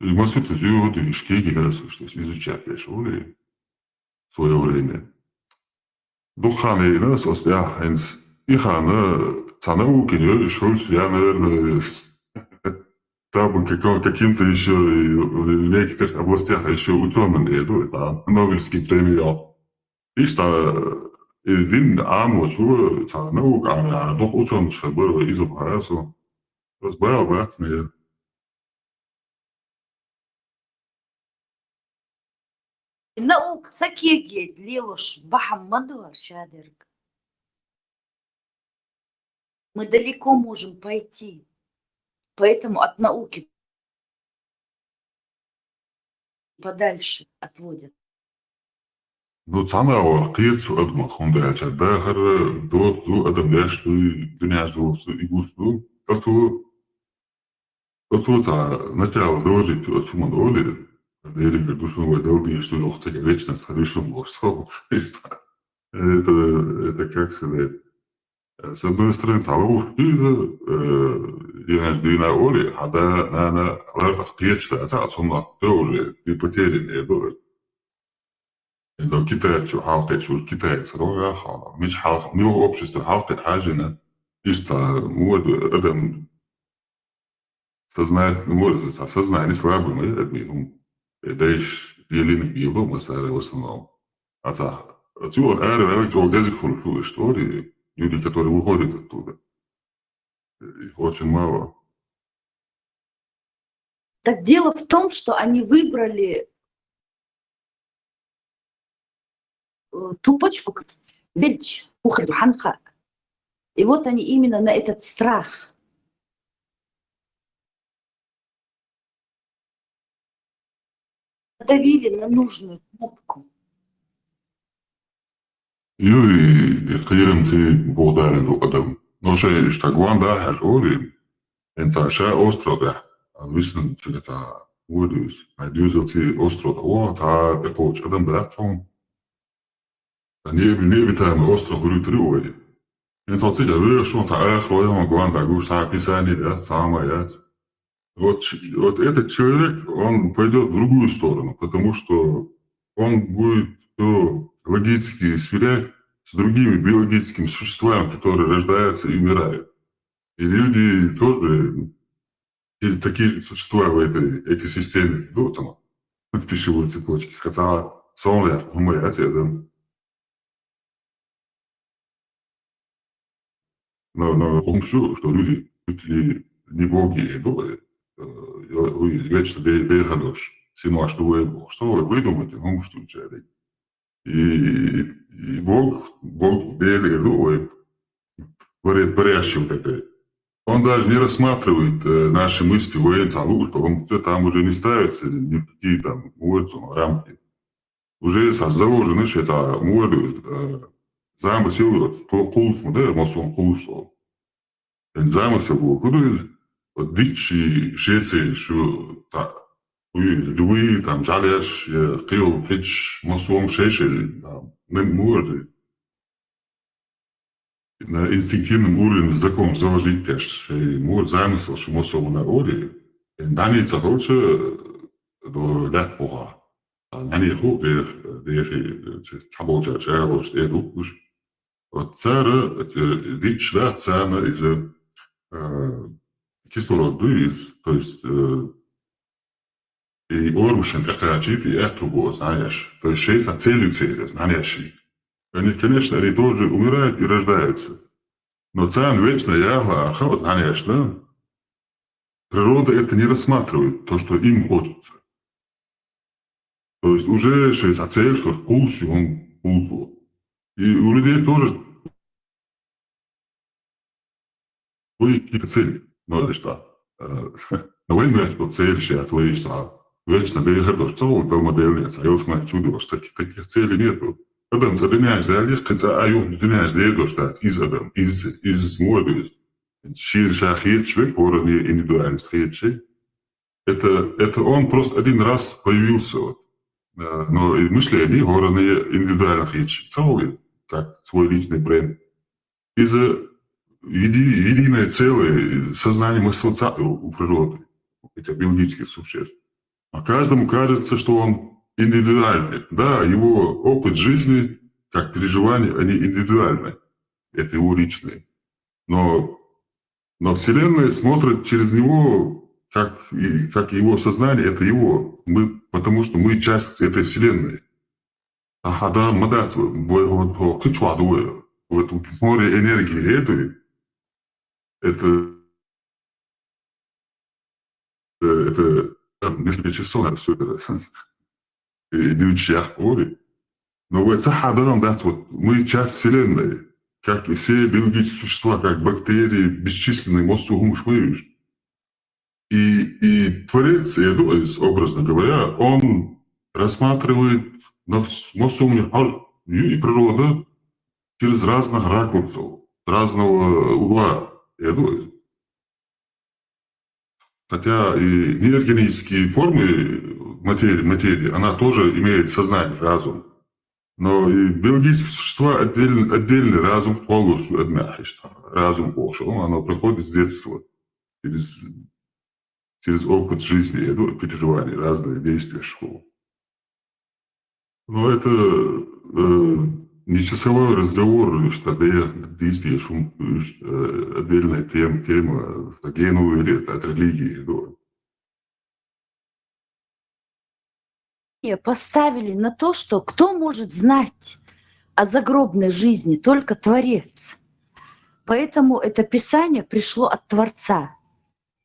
и масийтта зуьйху ду, уж кегийна ас уж, то есть, изучать деш волу и в своё время. Дукха хан яйина ас оцу тӀехь, хӀинца и хан цхьа наукин йолуш хӀуш, я, наверное, там каким-то ещё и в некоторых областях ещё учёным эр ду, а, Нобелевские премии йолу. Иштта, и дин Ӏамочо, цхьа наука Ӏамочо, дукха учёныш хир бара вай, иза бахьара со. Просто бала бац, наверное. Наука ца кегийта лелош бахьана ма ду хӀара шадерг. Мы далеко можем пойти, поэтому от науки подальше отводят. Ну, цхьана а вара кхета цу адамах, хӀунда аьлча дахар доцу адам деш ду, дуьненчу доцу и гуш ду. Ато, ато цхьа начало доложить ю оцу хӀуманна олий, Делигара ду шуна вай дала дезаш ду, йоху цига вечность хир ю шуна бохуш, со. Это, это как сказать, э, с одной стороны, цхьа ловш иза, э, дийнахь дийна олий, хьан да, нана, лартах кхеташ дац, а цунах уже и потерянные ду. Ду китайцу хьалкхеташ, уж китайцара ваха, мича хьалха, мила общество хьалкхетта хьажина, иштта, муха ду, адам сознательно, муха ду, цхьа сознание слабый ма ю адамийн хӀума. Э, дайша лелийна бийр бу массара в основном. А цхьа, цо ара ваьлла чӀогӀа деза хуьлуш ду, что ли, люди, которые выходят оттуда. Их очень мало. Так дело в том, что они выбрали, э, ту почку, как велч, кухарь, ханха. И вот они именно на этот страх надавили на нужную кнопку. Юй, кхерам ца бохударин ду адам. Но шай иштта гуан да хьаж олий, эн та ша остров да, а висна цигата вуй дуьйс. Ай дюзал ци остров да, о, та тӀекхочу адам да тхьун. Неби-, необитаемый остров хуьлуьйтур ю вай. ХӀинца цигахь вехаш ву, цхьа ахаро яхана гуан дӀагуш, цхьа а писание яц, цхьа а хӀума яц. Вот, ч-, вот этот человек, он пойдёт в другую сторону, потому что он будет всё логически сверять с другими биологическими существами, которые рождаются и умирают. И люди тоже, и такие же существа в этой экосистеме, ну, там, в пищевой цепочке. Хотя сон я, хӀума яц, я дам. Но, но хӀума шу, что люди чуть ли не боги, ну, э, э, вечно бе-, бехадош, синош ду вай бохуш. Что вы выдумаете, хӀума шу чарик? И, и Бог, Бог Дела эр ду вай, творец-, творящий вот это. Он даже не рассматривает, э, наши мысли, вайн цхьа луург, там уже не ставятся никакие там, вот, там, рамки. Уже цхьа заложено, что это, вот, э, замысел, вот, то кхуллуш ма ду, массо а кхуллуш. Замысел бохург ду иза, вот диччи шеца шу та, уй, любые там жаляш, э, кхел, хьич, массо а шей-шей, там, м-, муха ду. На инстинктивном уровне закон заложить деш, шей муха замысел шу массо а вана олий, дӀаний ца хилча, до лаьтта бухахь. А дӀаний ху дех, дехи, цхьаболчара чӀагӀлуш тӀе духкуш. Вот цара, э, дичча дац царна иза, э, кислород ду иза, то есть, э, и ормашна тӀекхачийта, и аьтту бу оцу нӀаеш. То есть шайца целью церан нӀаеш. Они, конечно, они тоже умирают и рождаются. Но царна вечно яхла арха, вот, конечно, природа это не рассматривает, то, что им хочется. То есть уже шесть цель, что пульс, он пульс. И у людей тоже свои какие-то цели. Но это что? Э, но вайн вешта цели сейчас, вешта. Вешта да и хардош, цо, да, модельный, а я смотрю, чудо, что таких, таких целей нету. Адам, за дыняш, да, лишь, хотя, а ю дыняш, да, дошта, из Адам, из, из модус. Шин шахет, человек, уровне индивидуальность, хет, это, это он просто один раз появился. Вот. Э, но и мышление, уровне индивидуальных хет, целый, как свой личный бренд. Из-за еди-, единое целое, сознание мы соца у, у природы, у этих биологических существ. А каждому кажется, что он индивидуальный. Да, его опыт жизни, как переживание, они индивидуальны. Это его личные. Но, но Вселенная смотрит через него, как, и, как его сознание, это его. Мы, потому что мы часть этой Вселенной. А хада мадат, вот, вот, вот, кыч ваду, вот, вот море энергии, это, это, э, это, там, несколько часов надо все это, э, идущих, говорит. Но вот сахадарам дать, вот, мы часть Вселенной, как и все биологические существа, как бактерии, бесчисленные, мосту гумушмаешь. И, и Творец, я думаю, образно говоря, он рассматривает на вс-, на всё мне, а, и природа через разных ракурсов, разного угла. Я думаю, хотя и неорганические формы материи, материи, она тоже имеет сознание, разум. Но и биологические существа отдельно, отдельный разум, разум, оно приходит с детства, через, через опыт жизни, я думаю, переживания, разные действия школы. Но это, э, не часовой разговор, что да, действие, шум, э, отдельная тема, тема, это гену или это от религии, да. Поставили на то, что кто может знать о загробной жизни, только Творец. Поэтому это Писание пришло от Творца.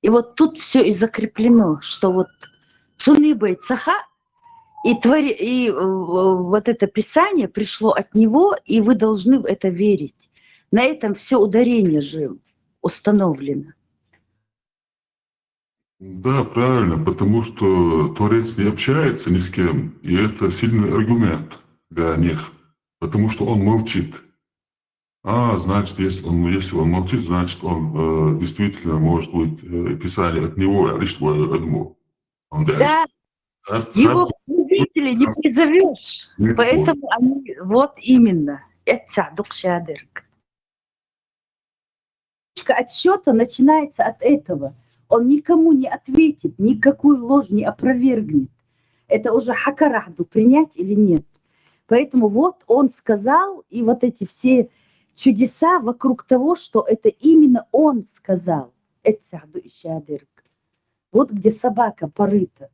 И вот тут все и закреплено, что вот цунибай цаха, и, твори, и э, вот это Писание пришло от Него, и вы должны в это верить. На этом все ударение же установлено. Да, правильно, потому что Творец не общается ни с кем, и это сильный аргумент для них, потому что он молчит. А, значит, если он, если он молчит, значит, он э, действительно может быть э, Писание от него, а лишь твое одно. Он Да, его служители не призовешь, поэтому они, вот именно, это дукшадерг. Точка отсчета начинается от этого. Он никому не ответит, никакую ложь не опровергнет. Это уже хакарахду, принять или нет. Поэтому вот он сказал, и вот эти все чудеса вокруг того, что это именно он сказал. Эцахду ишадерг. Вот где собака порыта.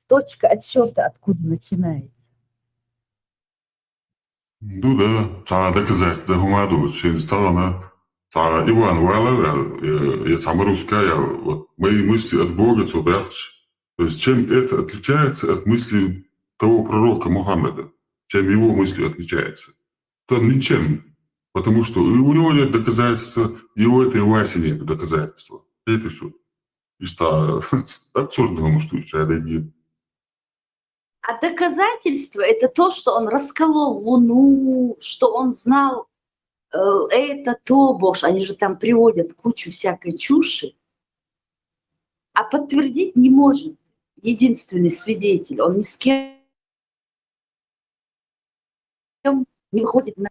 Точка отсчета, откуда начинается. Ну да, цхьа доказательство хӀума ду, шен сталана, цхьа Иван Валов, я, я цхьа Марусская, вот, мои мысли от Бога, цо баьхча. То есть чем это отличается от мысли того пророка Мухаммада, чем его мысли отличаются? То ничем, потому что и у него нет доказательства, и у этой Васи нет доказательства. Это что? Иштта абсурдно, потому что иштта да нет. А доказательство — это то, что он расколол луну, что он знал э, это, то, боже, они же там приводят кучу всякой чуши, а подтвердить не может. Единственный свидетель, он ни с кем не выходит на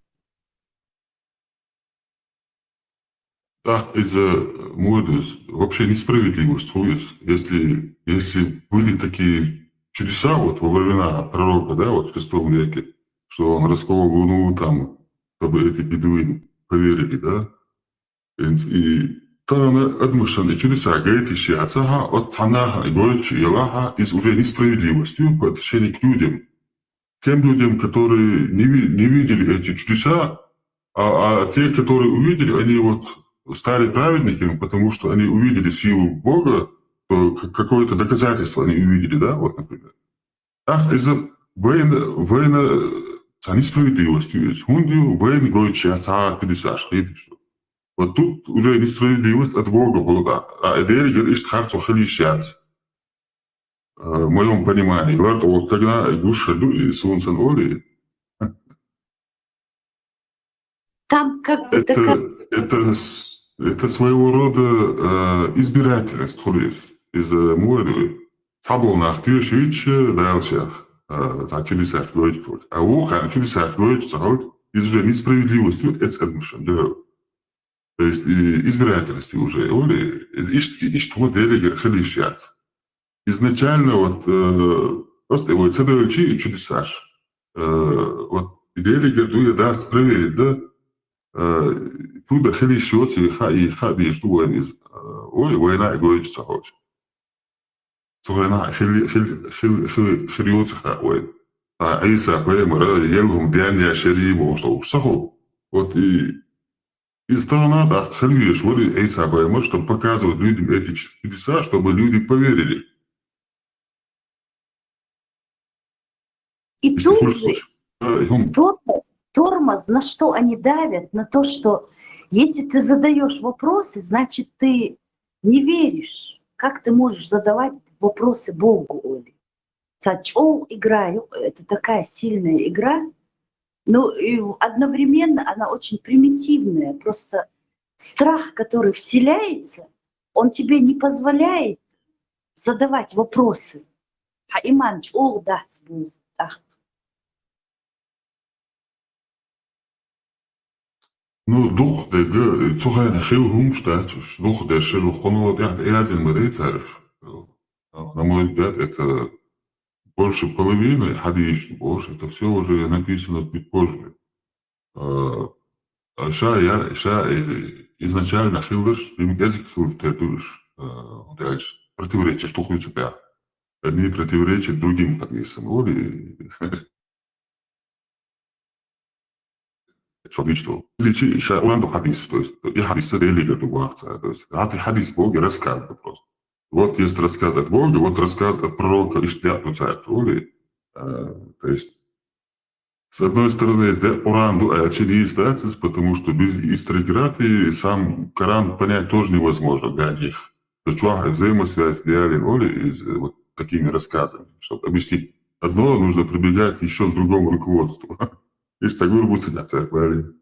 Так, из-за модус, вообще несправедливость, то есть, если, если были такие чудеса вот во времена пророка, да, вот в шестом веке, что он расколол луну там, чтобы эти бедуины поверили, да? И, и там адмышан и чудеса гайти шиаца, ха, от ханаха и гойчи, и лаха, из уже несправедливостью по отношению к людям. Тем людям, которые не, ви- не видели эти чудеса, А, а те, которые увидели, они вот стали праведниками, потому что они увидели силу Бога, то к- какое-то доказательство они увидели, да, вот, например. Ах, из-за войны, войны, а несправедливость есть. Хунди войны гойтча, цар пидисаш, хидиш. Вот тут уже несправедливость от Бога была, да. А Эдери говорит, что харцо хилишьяц. Э, в моем понимании. Говорит, вот когда гуша и солнце оли, Там как бы такая... Это, это, с- это своего рода э, избирательность, хули из э, моря. Сабол нах тюшич, дальше, э, за чудесах логику. А у хана чудесах логику, из уже несправедливостью, это адмышен, да. То есть и избирательности уже, оли, ишт, ишт хумат Эдери говорит, хилишьяц. Изначально вот э, просто его цедовичи и чудесаш. Э, вот Эдери говорит, дуя да, проверить, да? Э, туда хилишьёц и ха, и ха, и что война из, э, оли, война и гойтча хочет. Цу война хили, хили, хили, хили, хилиоцха война. А Иса пайгамбар, елгум дянья шеримо, что уж саху. Вот и из того надо хилиш, вот и Иса пайгамбар, чтобы показывать людям эти чудеса, чтобы люди поверили. И Если тут хочешь, же э, ну, тор- тормоз, на что они давят, на то, что если ты задаешь вопросы, значит, ты не веришь. Как ты можешь задавать вопросы Богу, Оли? Цаца игра, это такая сильная игра, но и одновременно она очень примитивная. Просто страх, который вселяется, он тебе не позволяет задавать вопросы. Хьа иман чӀогӀа дац боху тӀаккха. Ну, дукха дега, цу хенахь хилла хӀумаш дац уж, дукха деш, дукха хӀума тӀехь тӀеяздина ма дай цара уж. На мой взгляд, это больше половины хьадисаш, больше, это все уже написано чуть позже. А, а ша, я, ша, э, изначально хиларш, им кӀезиг хилла тера ду уж, а, вот дальше противоречия, что хуйцу пя. Одни противоречат другим хьадисам. Вот и что ничто. Или чи, ша, Уран ду хьадис, то есть, и хьадис это или говорю, то есть, а ты хьадис Бога рассказ просто. Вот есть рассказ от Бога, вот рассказ от пророка, ишта яхь ду цара, оли, а, то есть, с одной стороны, да, Уран ду, а чи дийс дац из, потому что без историографии сам Коран понять тоже невозможно для них. То чё, взаимосвязь реален, оли, из, э, вот такими рассказами, чтобы объяснить. Одно нужно прибегать еще к другому руководству. Ишта гур бу цигахь цара, правильно?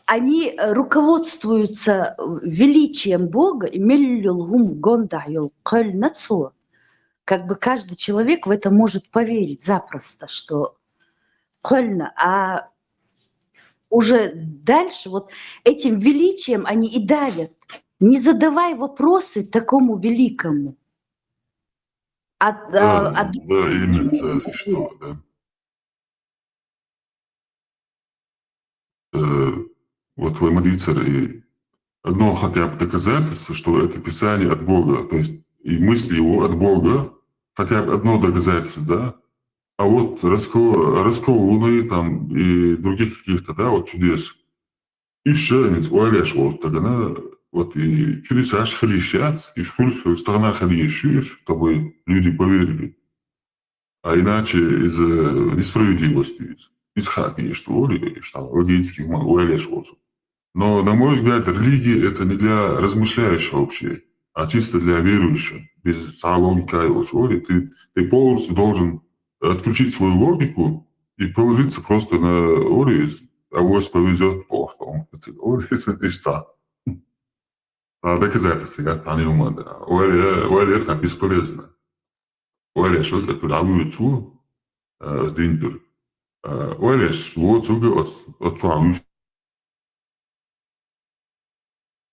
Они э, руководствуются э, величием Бога и мел йолу хӀума гондахь йолу кхоьллина цо. Как бы каждый человек в это может поверить запросто, что кхоьллина, а уже дальше вот этим величием они и давят. Не задавай вопросы такому великому. А, Да, а, а да, именно, да, что, да. Э, вот вы молитесь, и одно хотя бы доказательство, что это Писание от Бога, то есть и мысли его от Бога, хотя бы одно доказательство, да? А вот раскол, раскол луны там и других каких-то, да, вот чудес. И ещё ведь ойлеш волчу дагана, вот и чудесаш хилийшац, и хуьлуш стагана хилийшац, чтобы люди поверили. А иначе из э, несправедливости, из, из хаки, что ли, что логически хуман ойлеш волчу. Но, на мой взгляд, религия это не для размышляющего вообще, а чисто для верующего, без логики, ты, ты полностью должен отключить свою логику и положиться просто на оли, авось повезёт, плохо, он, оли, ишта. А доказательства я там не умада. Оли, оли, это бесполезно. Оли, что это, куда вы чу, э, динтур. Э, Оли, вот, суга, от, от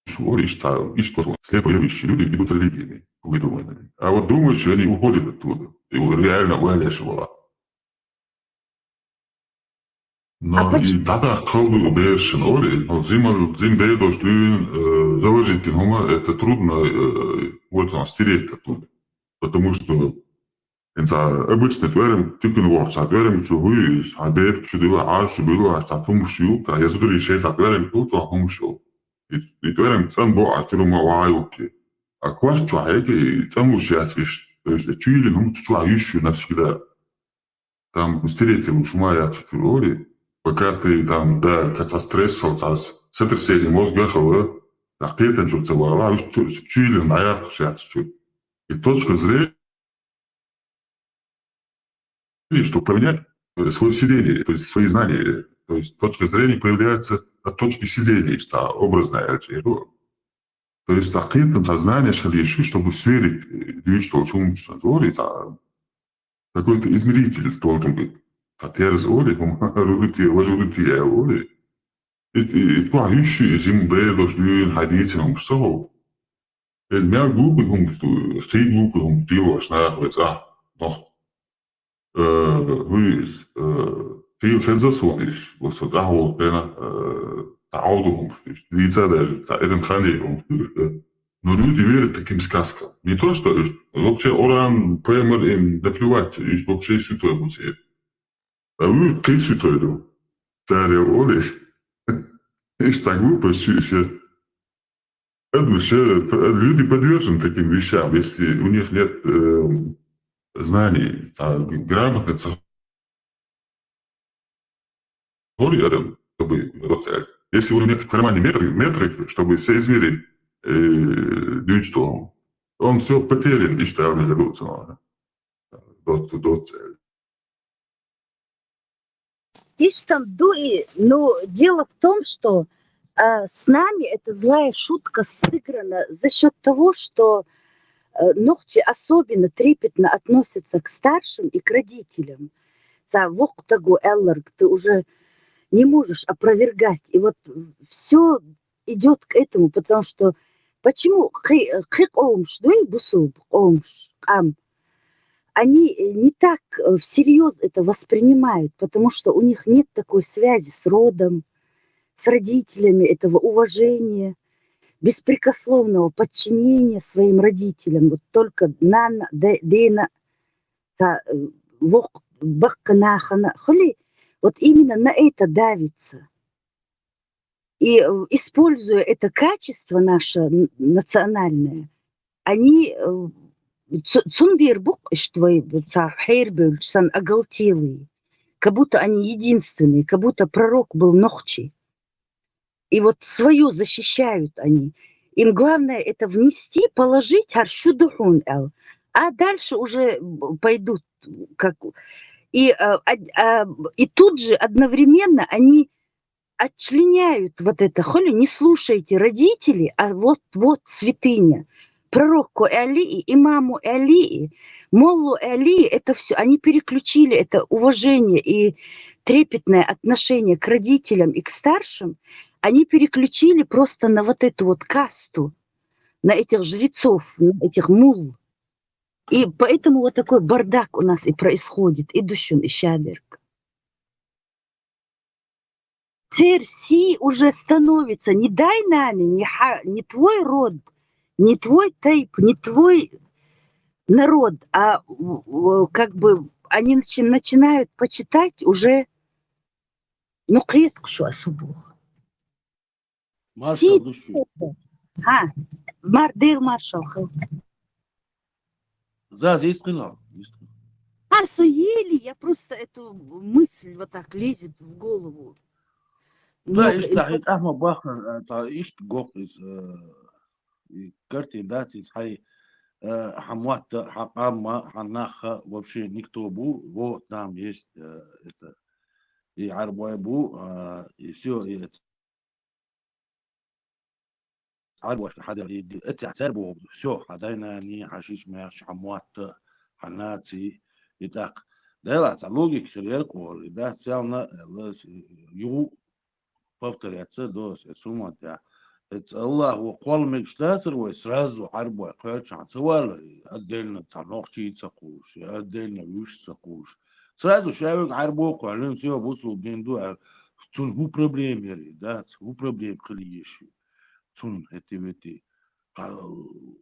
чего вы ш-, ишта, ишта, слепо верующие люди идут религиями, увидуманными. А вот думающие, они уходят оттуда. И реально Оли была. Но А поч- и тогда колду бершин, оли, но зимал, зим бедош, э, заложить хуман, это трудно, э, вот он, стереть оттуда. Потому что ХӀинца обычный тӀоьрам тикин воху, цхьа тӀоьрам чу хӀуй, цхьа бепиг чу дила, Ӏаш чу буьлла, цхьа хӀумаш ю, цхьа язудури шайта тӀоьрам чу, цхьа хӀумаш ю. И, и тӀоьрам цӀан бо а чуьра ма ваха юкки. А квас чу хьеги, и цӀан луш яц иш, то есть чуйлин хӀума цу чу хьа юьш ю навсегда. Там стереть луш хӀума яц чуьра ори, пока ты там, да, как-то стрессал, цас, сотрясение мозга хала, а кхетан чу ца вала, уж чу, чуйлин ма яц чуьра. И точка зрения что поменять, э, своё сидение, то есть свои знания. То есть точка зрения появляется от точки сидения, что образная, я же говорю. То есть такие там сознание, что лишь, чтобы сверить, э, вещь, что о чём говорит, а какой-то измеритель должен быть. Та терз оли, хӀума рулити, важулити я оли. И, и, и ту хьуьшши, и жим бер дош дуьйна хьадийцина хӀумаш ца хов. Э, мел гулгу хӀума ду, хий гулгу хӀума дилош нах вай цӀа. Нох. Э, вуьйз, э, хий хеза суна иш, ва со тӀаьхьа волу пена, э, та Ӏовду хӀума иш, дийца даже, та иран хани хӀума иш. Но люди верят таким сказкам. Не то, что иш, вообще Оран, Пемар им наплевать, иш вообще святой бу цӀе. А вуьйз кхин святой ду. Царел оли. Иш так глупо, иш, иш. Люди подвержены таким вещам, если у них нет, э, знаний, а, г-, грамотных цехолий, это, чтобы, вот, э, если у них нет в кармане метры, метры, чтобы все измерить, э, дючтом, он все потерян, и что я говорю, вот, э, вот, вот, э, Иштта ду и, ну, дело в том, что, а, с нами эта злая шутка сыграна за счёт того, что, э, нохчи особенно трепетно относятся к старшим и к родителям. Ца вокх таго аьлларг ты уже не можешь опровергать. И вот всё идёт к этому, потому что почему кхы-, кхы къомаш дуй, бусулба къомаш, къам, они, э, не так, э, всерьёз это воспринимают, потому что у них нет такой связи с родом, с родителями, этого уважения, беспрекословного подчинения своим родителям. Вот только нана, де-, дена, та, э, вокх баккха нахана, хули, вот именно на это давится. И, э, используя это качество наше н-, национальное, они, э, цу-, цундер букъ иш твой, ца хьербевлч сан оголтелые, как будто они единственные, как будто пророк был нохчий. И вот своё защищают они. Им главное это внести, положить, хӀара шу ду хьуна аьлла. А дальше уже, м, пойдут, как, и, а, а, а, и тут же одновременно они отчленяют вот это, хули, не слушайте родителей, а вот, вот святыня. Пророку Али, имаму Али, моллу Али, это всё, они переключили это уважение и трепетное отношение к родителям и к старшим, они переключили просто на вот эту вот касту, на этих жрецов, на этих мулл. И поэтому вот такой бардак у нас и происходит, и дущун, и щадерг. Церси уже становится не дай нами, не ха-, не твой род, не твой тайп, не твой народ, а, в-, в-, как бы они начи-, начинают почитать уже, ну, кхетакъ шу асубух. Маршал ду шу. Ха, мар дер маршал хал. За, за, йистхила, йистхила. А, со еле, я просто эту мысль вот так лезет в голову. Да, много ишта, инфо- ишта ма баха, а, та ишта гокъ из, э, и картин, да, циц хай, э, хьан мотта, хьан къамма, хьан наха, вообще никто бу, вот там есть, э, это, и Ӏарбой бу, а, и всё, и это Ӏарбошка хьадер, и ди-, эццехь цаьрга боху, всё, хьан дай-нани, хьан шича-маьрша, хьан мотта, хьан наци, и тӀаккха. Делахь цхьа логика хир яра кхуолу, и дац царна, э, лас, и, ю, повторяться, дос, э, суммат, я. Эццехь Аллахо кхолла мегаш дацара вай сразу Ӏарбой кхоьлличахьана ца валлара, и отдельно цхьа нохчий ца кхуьуш, я отдельно вуьш ца кхуьуш. Сразу ша вега Ӏарбо кхоьллина, всё, бусулба дин ду аьлла, цунна хӀун проблема яра, дац, хӀун проблема хила езаш ю? Цунна хӀетте-ветте, кхал-,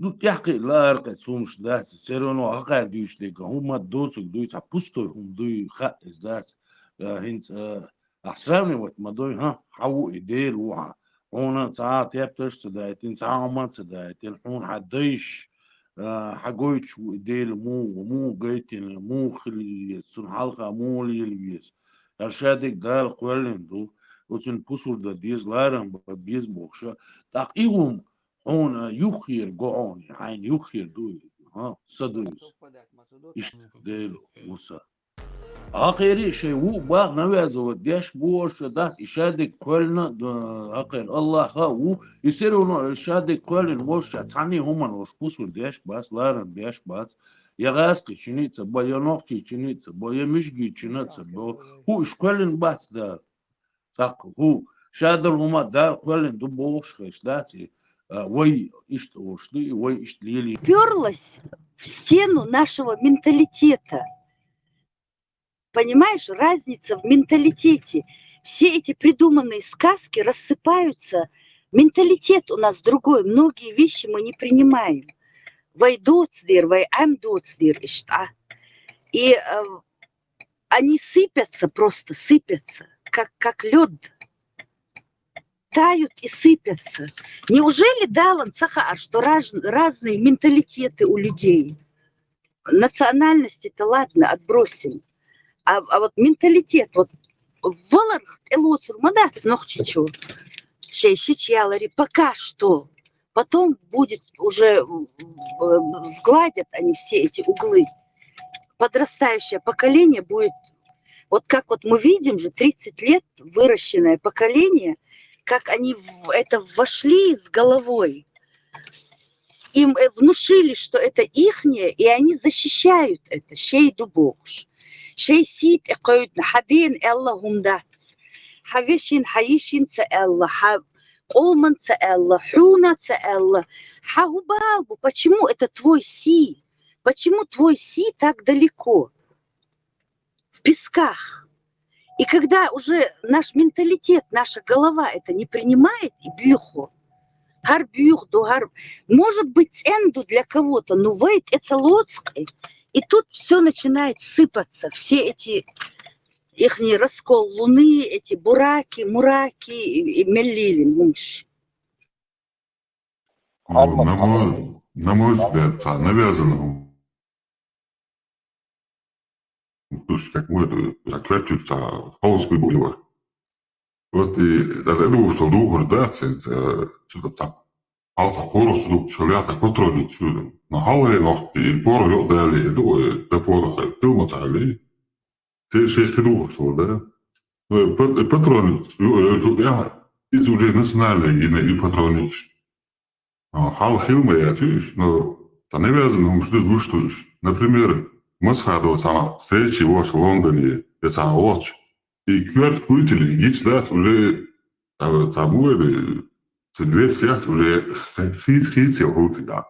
Ну, тӀехкхиъ лааркъе цумаш дац, все равно гӀакхар дуьйш дегга, хӀума доцуг дуй, цхьа пустой хӀума дуй, хаъ иза дац. Э, хӀинца, э, ахь сравнивать ма дой, хӀа, хьан ву и Дела ву хьан. Хьуна цхьа а тептарш ца дайтина, цхьа а хӀума ца дайтина, хьуна хьан дайш, э, хьан гойтуш ву и Дела муха, муха гайтина, муха хила веза, цунна хьалха муха лела веза. ХӀара шадерг Дала кхоьллина ду, оцунна пусар дан деза, ларам бан беза бохуша, тӀаккха и хӀума хьуна юххера го хьуна, хьайна юххера ду иза, хӀа, са ду иза. Иштта Дела ву са. Ахери шайн ву бах навязывать деш бу аша дац, и шадерг кхоьллина, д-, ахер Аллаха ву, и все равно и шадерг кхоьллина волуш ша цхьанний хӀуманна волуш пусар деш бац, ларам беш бац, я гӀазкхи чини ца бо, я нохчи чини ца бо, я мижги чина ца бо, хӀу иш кхоьллина бац Дала. ТӀаккха хӀу, шадолу хӀума Дала кхоьллина ду бохуш хеш дац и, а, вай иштта ош ду, и вай иштта лели. Уперлась в стену нашего менталитета. Понимаешь, разница в менталитете. Все эти придуманные сказки рассыпаются. Менталитет у нас другой. Многие вещи мы не принимаем. Вай доцдир, вай Ӏам доцдир иштта. И, э, они сыпятся, просто сыпятся, как, как лед. Тают и сыпятся. Неужели Далан ца хаьа, что раж-, разные менталитеты у людей? Национальности-то ладно, отбросим. А, а вот менталитет, вот валарх тӀелоцур ма дац нохчичо. Шей шича ялари пока что. Потом будет уже, м, м, сгладят они все эти углы. Подрастающее поколение будет, вот как вот мы видим же, тридцать лет выращенное поколение, как они в это вошли с головой. Им, э, внушили, что это ихнее, и они защищают это. Шей ду бохуш. Шей сий тӀе кхевдина, хьан дена аьлла хӀума дац. Хьан вешин, хьан йишин ца аьлла, хьан къоман ца аьлла, хьуна ца аьлла. Хьан хӀу бала бу? Почему это твой сий? Почему твой сий так далеко? В песках. И когда уже наш менталитет, наша голова это не принимает и буьйху, хӀара буьйху ду, хӀара, может быть, цӀена ду для кого-то, но вай тӀе ца лоцу-кх и. И тут всё начинает сыпаться, все эти ихний раскол луны, эти бураки, мураки и, и мел лелийна хӀумаш. Ну, на мой, на мой взгляд, цхьа навязанный хӀума. Слушай, как мы, э, так, чуть-чуть, а, холодскую было. Вот и это, это уж духар, да, цен, э, что-то там. А вот так, короче, ну, что ли, а так, вот вроде, что ли. Но хавали ногти, и порох, ё, дали, ну, э, да, порох, э, ты, вот, а, ли. Те шесть духар, да. Ну, э, пат-, э, патроны, ё, э, тут я, из уже национальные, и на, и патроны. А, хьал хила ма яц уьш, но цхьа навязанный хӀумаш ду вуьш ду уьш. Например, Масхадов цхьана встрече вац Лондоне, я цхьана вац. И коьрта куйтили гича дац уже, а, цхьа бу вай, ца вес яц уже хи-, хийца, хийца я хӀуттиг, а.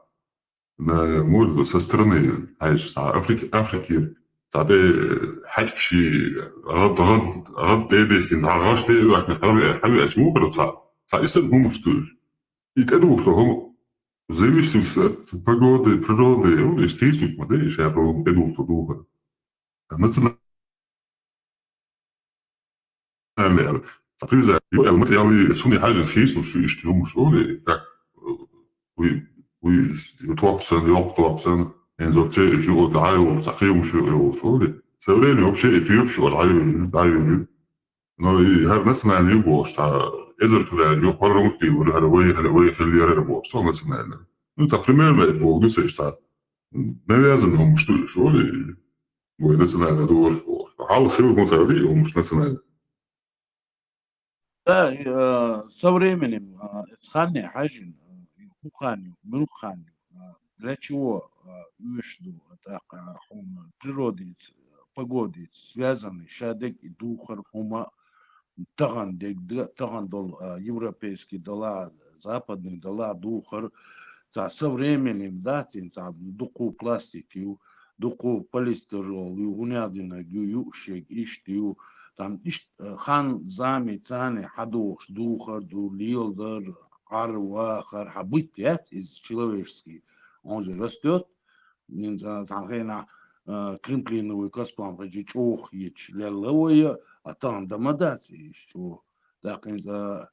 На морду со стороны, хьайш, цхьа Африк-, Африкера, цхьа тӀе, э, хьаьжкӀаши, гӀад, гӀад, гӀад тӀе дихкина, цхьа гӀаш тӀе а ваьккхина, хьаве-, хьавеача мухара цхьа, цхьа иса хӀумаш ду уьш. И тӀедухуш хӀума, зависимость от погоды, природы, ну, естественно, ма дай, иш япа хӀума тӀедухуш духар. Национальный, например, ю эл материалы, цуни хьажин хийслуш шу иштта хӀумаш оли, как, э, уй, уй, ю топсан, йокъ топсан, эн зо че, ю дӀайо, цхьа хӀумаш ю, ю оли. Со время вообще и тюб шу дӀайо, дӀайо. Но и хӀара национальный ю бохуш, цхьа эзар километр ю, хӀара румт дийвар, хӀара вай, хӀара вай хиллера бохуш, со национальный. Ну, так примерно это боху, ну, со иштта. Навязанный хӀумаш ду, что ли? Вай национальный ду, хьал хил хӀун ца ди, хӀумаш национальный. Да, и, э, со временем, э, эцханне хьажин, э, хӀу хан ю, муьлха хан ю, э, для чего, э, уьш ду, э, тӀаккха, э, хьуна природица, э, погодица связанный, ша дег и духар хӀума, тахана дег д-, тахана долу, а, европейский дала, западный дала духар, цхьа со временем дац, цхьа дукха пластик ю, дукха полистирол ю, хӀунел динарг ю, юушег иштта ю, там иштта, а, хан зами цани хьадохуш духар ду, леладар, Ӏар вахар, хьан битта яц иза человеческий. он же растёт. Ин цхьа-, цхьан хенахь, а, кремплиновый костюм хилча чӀогӀа хеташ лелла вай, а тахана дан ма дац иза чӀогӀа. ТӀаккха ин цхьа,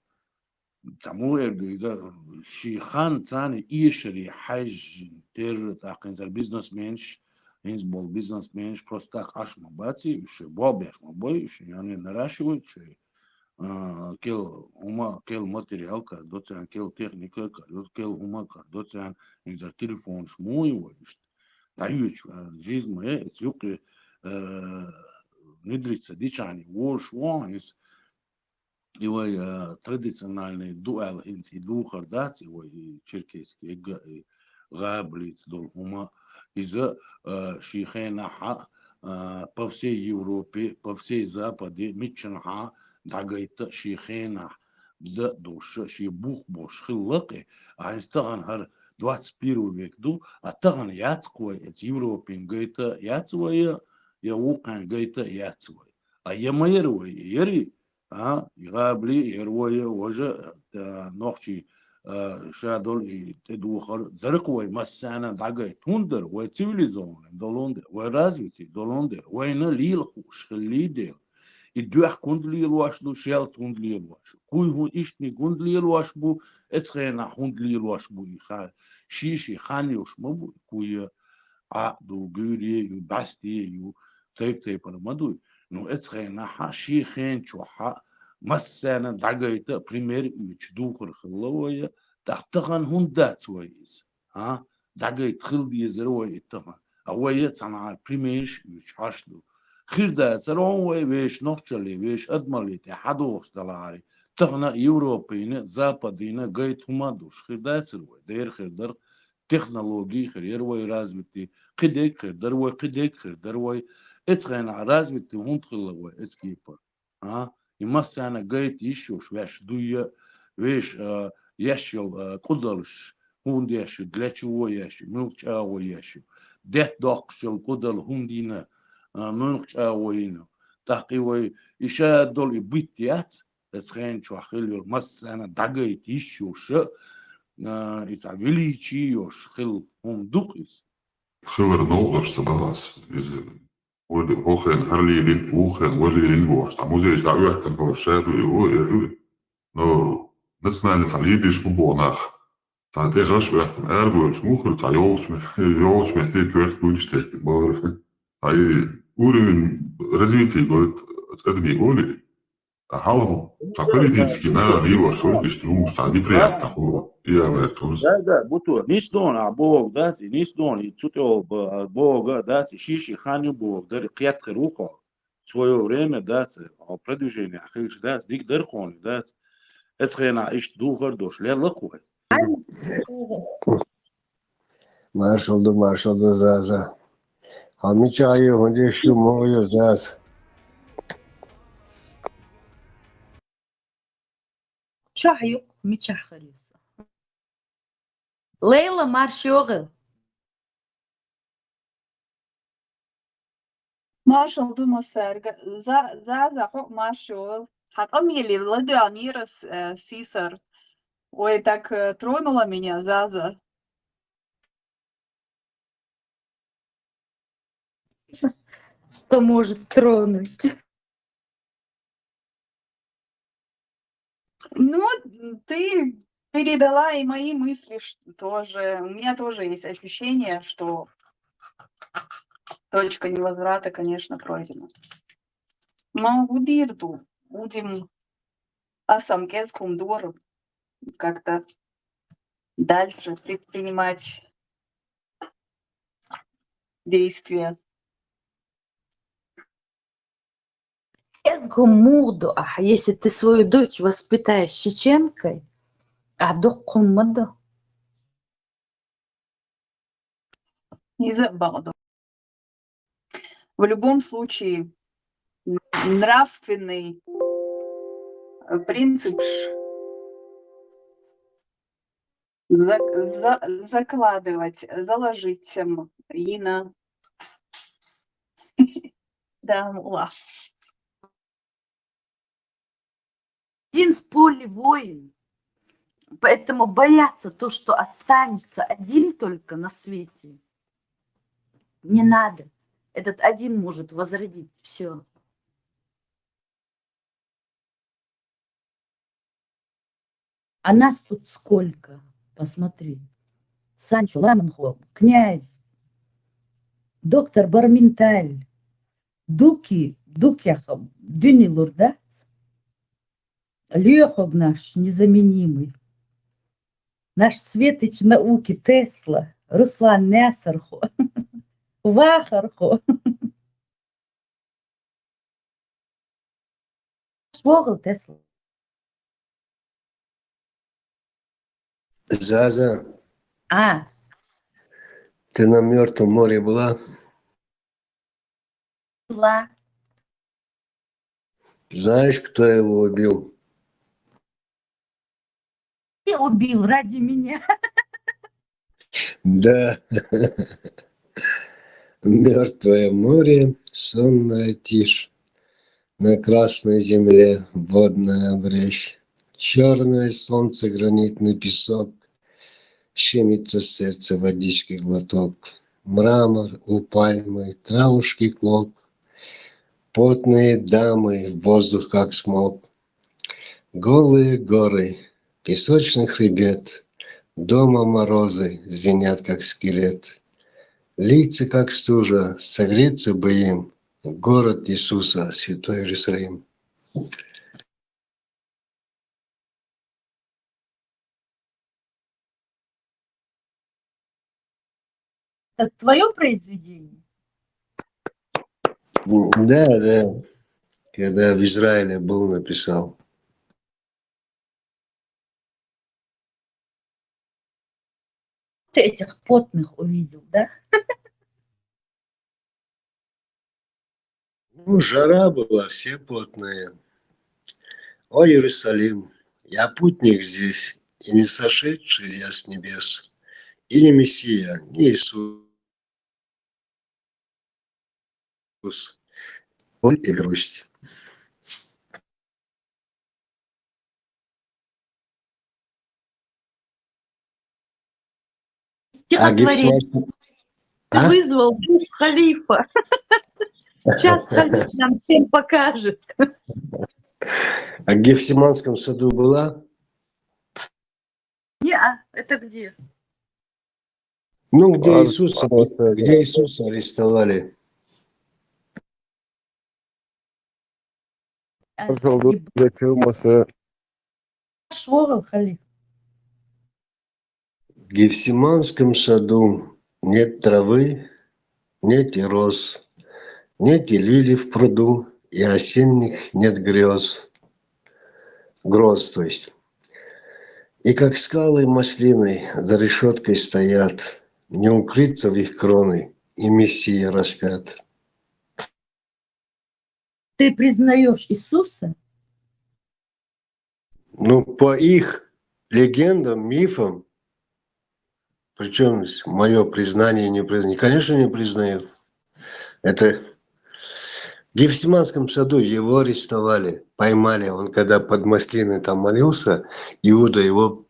цхьа муха эр ду иза, ший хан царна эшаре хьаьжжина терра, тӀаккха ин цара бизнесменаш, хӀинца болу бизнесменаш просто так Ӏаш ма бац, уьш шайн болх беш ма бой, уьш шайн яьннай наращивать шайн, а, кел хӀума, кел материал карадо царна, кел техника карадо, кел хӀума карадо царна, ин цара телефонаш муха ю вай иштта. ДӀаюьйцу, а, жизнь ма е, эца юккъе, а, внедриться дичахьана вожаш вон, иза и вай, а, традициональный ду аьлла, хӀинца и духар дац, и вай, и черкесский, и га-, и гӀабалица долу хӀума. Иза, а, ший хенахь, а, по всей Европе, по всей Западе, миччанхьа дӀагайта ший хенахь дан а долуш, ший бух болуш хилла-кх и. А хӀинца тахана хӀара двадцать первый век ду, а тахана яц-кх вай, эца Европин гайта яц вай, я вукхарна гайта яц вай. А я ма яра вай, яра и, а, и гӀабали, яра вай, важа, а, нохчий, а, ша долу и тӀедухар дара-кх вай массарна дӀагайта. ХӀунда дара? Вай цивилизованный долун дела, вай развитый долун дела, вайна лела хууш хилла дела. И доьхка хӀунда лелош ду, шаьлта хӀунда лелош ду? Куй хӀун иштаниг хӀунда лелош бу, эца хенахь хӀунда лелош бу и хан? Ший-ший хан йолуш ма бу и куй, Ӏа а ду, гуьйре а ю, бӀаьсте а ю, тайп-тайпана ма дуй. Ну, эца хенахь ший хен чохь массарна дӀагайта пример оьцуш духар хилла вай, тӀаккха тахана хӀунда дац вай иза? А? ДӀагайта хила дезара вай и тахана. А вай цхьана примераш оьцуш Ӏаш ду. Хир дацара хьуна вай вешан нохчалле, вешан адамалле тӀе хьадогӀуш далахьара. Тахана Европина, Западина гайта хӀума а долуш хир дацара вай. Дера хир дара, технологий хир яра вай развитый, кхидерг хир дара вай, кхидерг хир дара вай. Эца хенахь развитый хӀунда хилла вай эца кепара? А? И массарна гайта йиш йолуш ваьш дуй, вешан, а, еш йолу, а, кӀудалш хӀунда еш ю, для чего еш ю, муьлха чӀагӀо еш ю? Детта доккхуш йолу кӀудал хӀунда йина, а, муьлха чӀагӀо йина? ТӀаккха и вай, и ша долу и битта яц, эца хен чохь хилла йолу массарна дӀагайта йиш йолуш, а, и цхьа величие йолуш хилла хӀума ду-кх иза. Хилар новкъарло ца бахас, иза вай хӀокхуьнан хӀара лелийна, вукхуьнан вай лелийна бохуш, цхьа музей цхьа оьхкина хилар ша ду и, вай эр ду и. Но национальный цхьа лидерш ма боху нах, цхьа тӀе гӀаш оьхкина арабевлча муха хир, цхьа йолчу ме-, йолчу метте коьрта буьйлуш теттиг бахара. Цхьа и уровень развития гойту адамийн олий. Ткъа хьалха цхьа политический нагӀана лелош вара, иштта хӀумаш цхьа неприятно хуьлу, и аьлла гӀерташ. Да, да, бу то. Нийса дона ахь бохург дац, и нийса дона, и цу тӀе бо-, бохург дац, и ший-ший хан ю бохург дара, кхетта хир ву хьо. В своё время, дац, хьо продвижение хилча, дац, дика дара хьуна, дац. Эцхьанахь иштта духар долуш лелла-кх вай. Маршалла ду, маршалла ду, Заза. Хьо мичахь ю, хӀун деш ю, муха ю, Заза? Чохь ю-кх, мичахь хир ю со? Лейла, марша йогӀийла. Маршалла ду, массаьрга. За-, Заза, хьо а марша йогӀийла. Хьан къамеле ладоьгӀнера с-, э, сийсара. Ой, так, э, тронула меня, Заза. Что может тронуть? Ну, ты передала и мои мысли ш-, тоже. У меня тоже есть ощущение, что точка невозврата, конечно, пройдена. Но гуди эр ду, будем асам кӀезиг хӀума дора как-то дальше предпринимать действия. КӀезиг хӀума муха ду ахь, если ты свою дочь воспитаешь чеченкой, ахь дукха хӀума ма ду. Иза а бакъду. В любом случае, н-, нравственный, э, принцип ш-, зак-, за-, закладывать, заложить, м, йина. Да, мула. Один в поле воин. Поэтому бояться то, что останется один только на свете, не надо. Этот один может возродить все. А нас тут сколько? Посмотри. Санчо Ламанхо, князь, доктор Барменталь, дуки, дукяхам, дюни лурдац. Лёхог наш незаменимый. Наш светоч науки Тесла, Руслан Мясархо, Вахархо. Швогл Тесла. Заза, а, ты на Мертвом море была? Была. Знаешь, кто его убил? Ты убил ради меня. Да. Мертвое море, сонная тишь. На красной земле водная брешь. Черное солнце, гранитный песок. Щемится сердце, водички глоток. Мрамор у пальмы, травушки клок. Потные дамы, воздух как смог. Голые горы, песочный хребет. Дома морозы звенят, как скелет. Лица, как стужа, согреться бы им. Город Иисуса, святой Иерусалим. Это твое произведение? Да, да. Когда в Израиле был, написал. Ты этих потных увидел, да? Ну, жара была, все потные. О, Иерусалим, я путник здесь, и не сошедший я с небес, и не Мессия, не Иисус. Боль и грусть. А Стихотворение. Гефсиманский... Ты а? Вызвал дух халифа. Сейчас халиф нам всем покажет. А в Гефсиманском саду была? Не, а это где? Ну, где Иисуса, где Иисуса арестовали. Пожалуйста, и... В Гефсиманском саду нет травы, нет и роз, нет и лилий в пруду, и осенних нет грез. Гроз, то есть. И как скалы маслины за решеткой стоят, не укрыться в их кроны, и Мессия распят. Ты признаешь Иисуса? Ну, по их легендам, мифам, причем мое признание не признаю, конечно, не признаю. Это в Гефсиманском саду его арестовали, поймали. Он когда под маслины там молился, Иуда его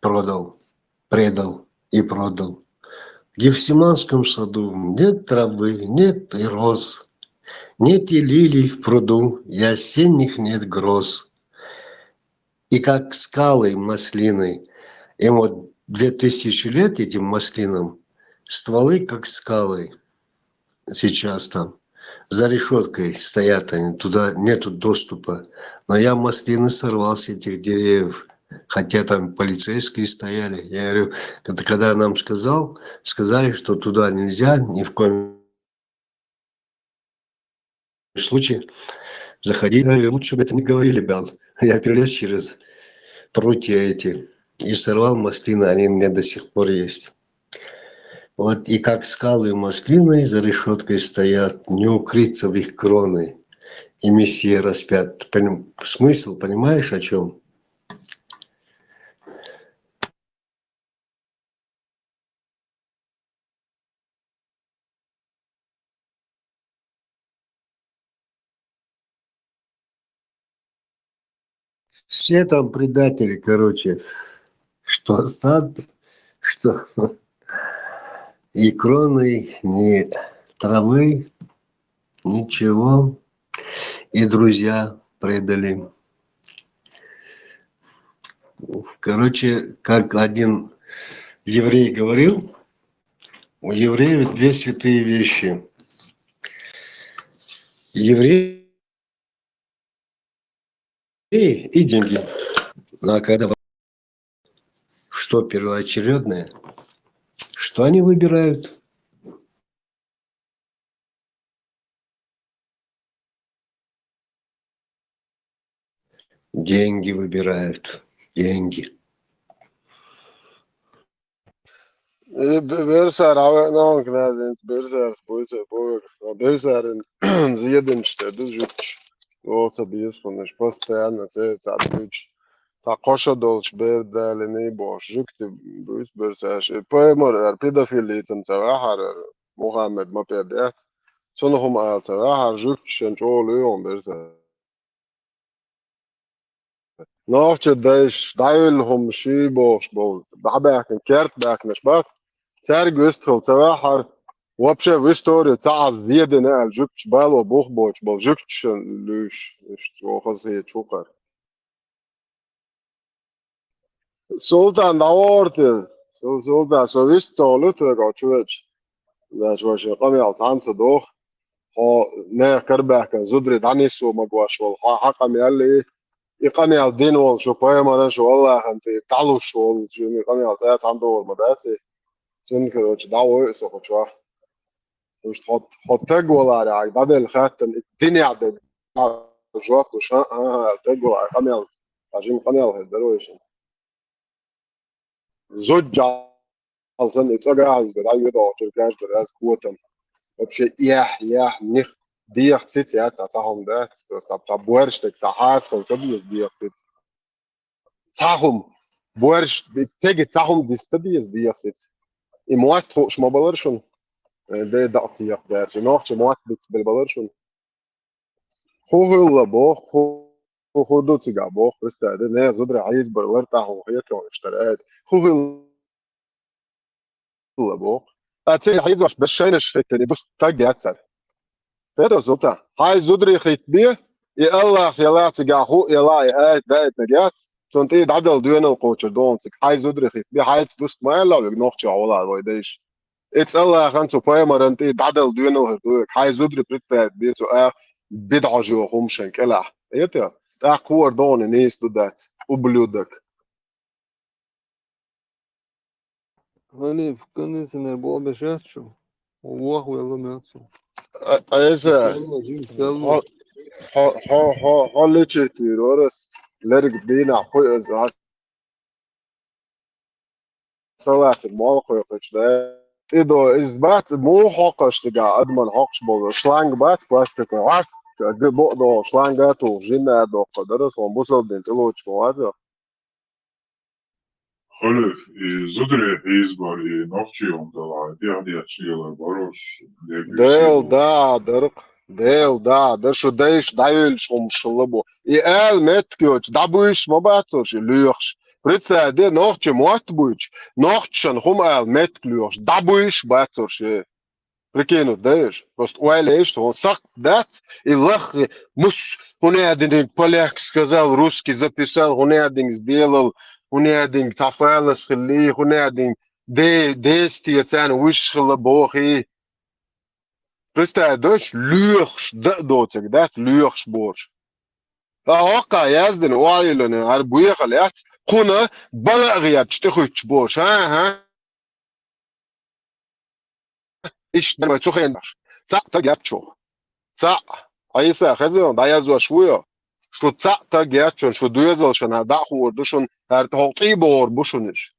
продал, предал и продал. В Гефсиманском саду нет травы, нет и роз, нет и лилий в пруду, и осенних нет гроз. И как скалы маслины, им вот две тысячи лет этим маслинам, стволы как скалы сейчас там. За решеткой стоят они, туда нету доступа. Но я маслины сорвал с этих деревьев, хотя там полицейские стояли. Я говорю, когда, когда нам сказал, сказали, что туда нельзя ни в коем случае заходить. Я говорю, лучше бы это не говорили, Бял. Я перелез через прутья эти и сорвал маслины, они у меня до сих пор есть. Вот и как скалы маслины за решеткой стоят, не укрыться в их кроны. И Мессия распят. Поним... Смысл, понимаешь, о чем? Все там предатели, короче. что сад, что и кроны, ни травы, ничего. И друзья предали. Короче, как один еврей говорил, у евреев две святые вещи. Евреи и деньги. А когда что первоочередное, что они выбирают? Деньги выбирают. Деньги. Берсар, а ну, князинс, Берсар, спойца, повек. Берсар, зеденчтер, да, жуч. Оца бесфунаш, постоянно, це, ца, жуч. Ца коша долч, бердалини, бош, жук, ты, буйс, Берсар. Поэмор, ар, педофилицам, ца, ахар, Мухаммед, мапед, я. Сонохум, а, ца, ахар, жук, шен, чолы, он, Берсар. Нохча дайш, дайвил хум ши бохш бол. Бахбахкин, керт бахкинаш бат. Царь густ хыл, ца вахар. Вообще в истории ца аз зеден ал жукч бало бух боч бол жукч луш. Ишт охаз хе чукар. Султан, даворты. Сул-, Султан, со вист цолы, ты го чуеч. Знаешь, вообще, камел танца дух. Хо, не, карбахкан, зудри, данису, магуаш, вол, ха, ха, камел, и, и камел дин, вол, шу, поэмаран, шу, Аллахан, ты, талуш, вол, шу, не, камел, ца, ца, дор, ма, да, ци. Цин, короче, да, ой, со, хочва. Уж хот, хот, тег, вол, ари, ай, да, дел, хаттан, и, дин, я, дел, а, жоп, уж, а, а, а, тег, вол, ари, камел, а, жим, камел, хе, дорой, шу. Зодж алсан, и цога алза, да, юдо, чуркаш, да, раз, куотам. Вообще, я, я, них, диях, циц, я, ца, ца, хом, да, просто, ца, буэрш, так, ца, хас, хом, ца, диях, диях, циц. Ца, хом, буэрш, теги, ца, хом, дис, ца, диях, диях, циц. И муат, хо, шма, балар, шун. Э, да, да, диях, да, шун, ох, чи, муат, бит, бел, балар, шун. Ху хилла бох, ху, ху, ху ду цига бох, представь, да, не, зудра, айз бар, лар, та, ху, хет, он, штар, эт. Ху хилла бох. А ци, айз ваш, бешшайнаш, хеттери, бус, та, гяцар. Феда зута. Хай зудри хит би, и Аллах, яла, цига, ху, яла, и, эт, да, эт, на, гяц. Сон ти дадал дуэнал кочер дон цик. Хай зудри хит би, хай ц дуст майла, виг нохча, ола, вой, дейш. Эц Аллахан цу поэмаран ти дадал дуэнал хир дуэк. Хай зудри представить би цу, а, бидажо хумшен кела. Это, так, куар доны не ист дудац. Ублюдок. Хали, в конец не было бешачу. Вах, вело, мецу. А, а, это, Стелло, жим, стелло. Хо, хо, хо, хо, хо, лечи ты, рорас. Лерик бина, хуй, а, Салафир, мол, хойхуч, да. Идо, из бац, му хокаш тига, адман хокаш бол, шланг бац, пластик, аш, г-, бо-, до, шланга ту, жина до, кадара, сон, бусал дин, тилоч, муаза. Халиф, и зудре, и избор, и нохчи он дала, и диадия чила, барош, Дел, да, дарк, дел, да, да, шу дейш, дайвил, шум, шулла бу. И эл меткиоч, дабуиш, ма бацурш, и люхш. Представь, де, нохчи мот буч, нохчан хум эл метк люхш, дабуиш бацурш, э. Прикинуть, даешь? Просто уайлейш, что он сак дац, и лах, и мус, хунядин поляк сказал, русский записал, хунядин сделал, хунядин цафалас хили, хунядин де, дестия цан виш хила бохи. Представь, дочь, лёхш, да, доцик, да, лёхш борш. А ока яздин, уайланы, ар буехал яц, куна, бала гият, что хуч борш, а, а. Иш, давай, цухен баш. Ца, та гяпчо. Ца, айса, хезон, да язва шуё. Шу ца, та гячон, шу дуезал шан, ар да хуор, душун, ар тохти бор, бушуниш.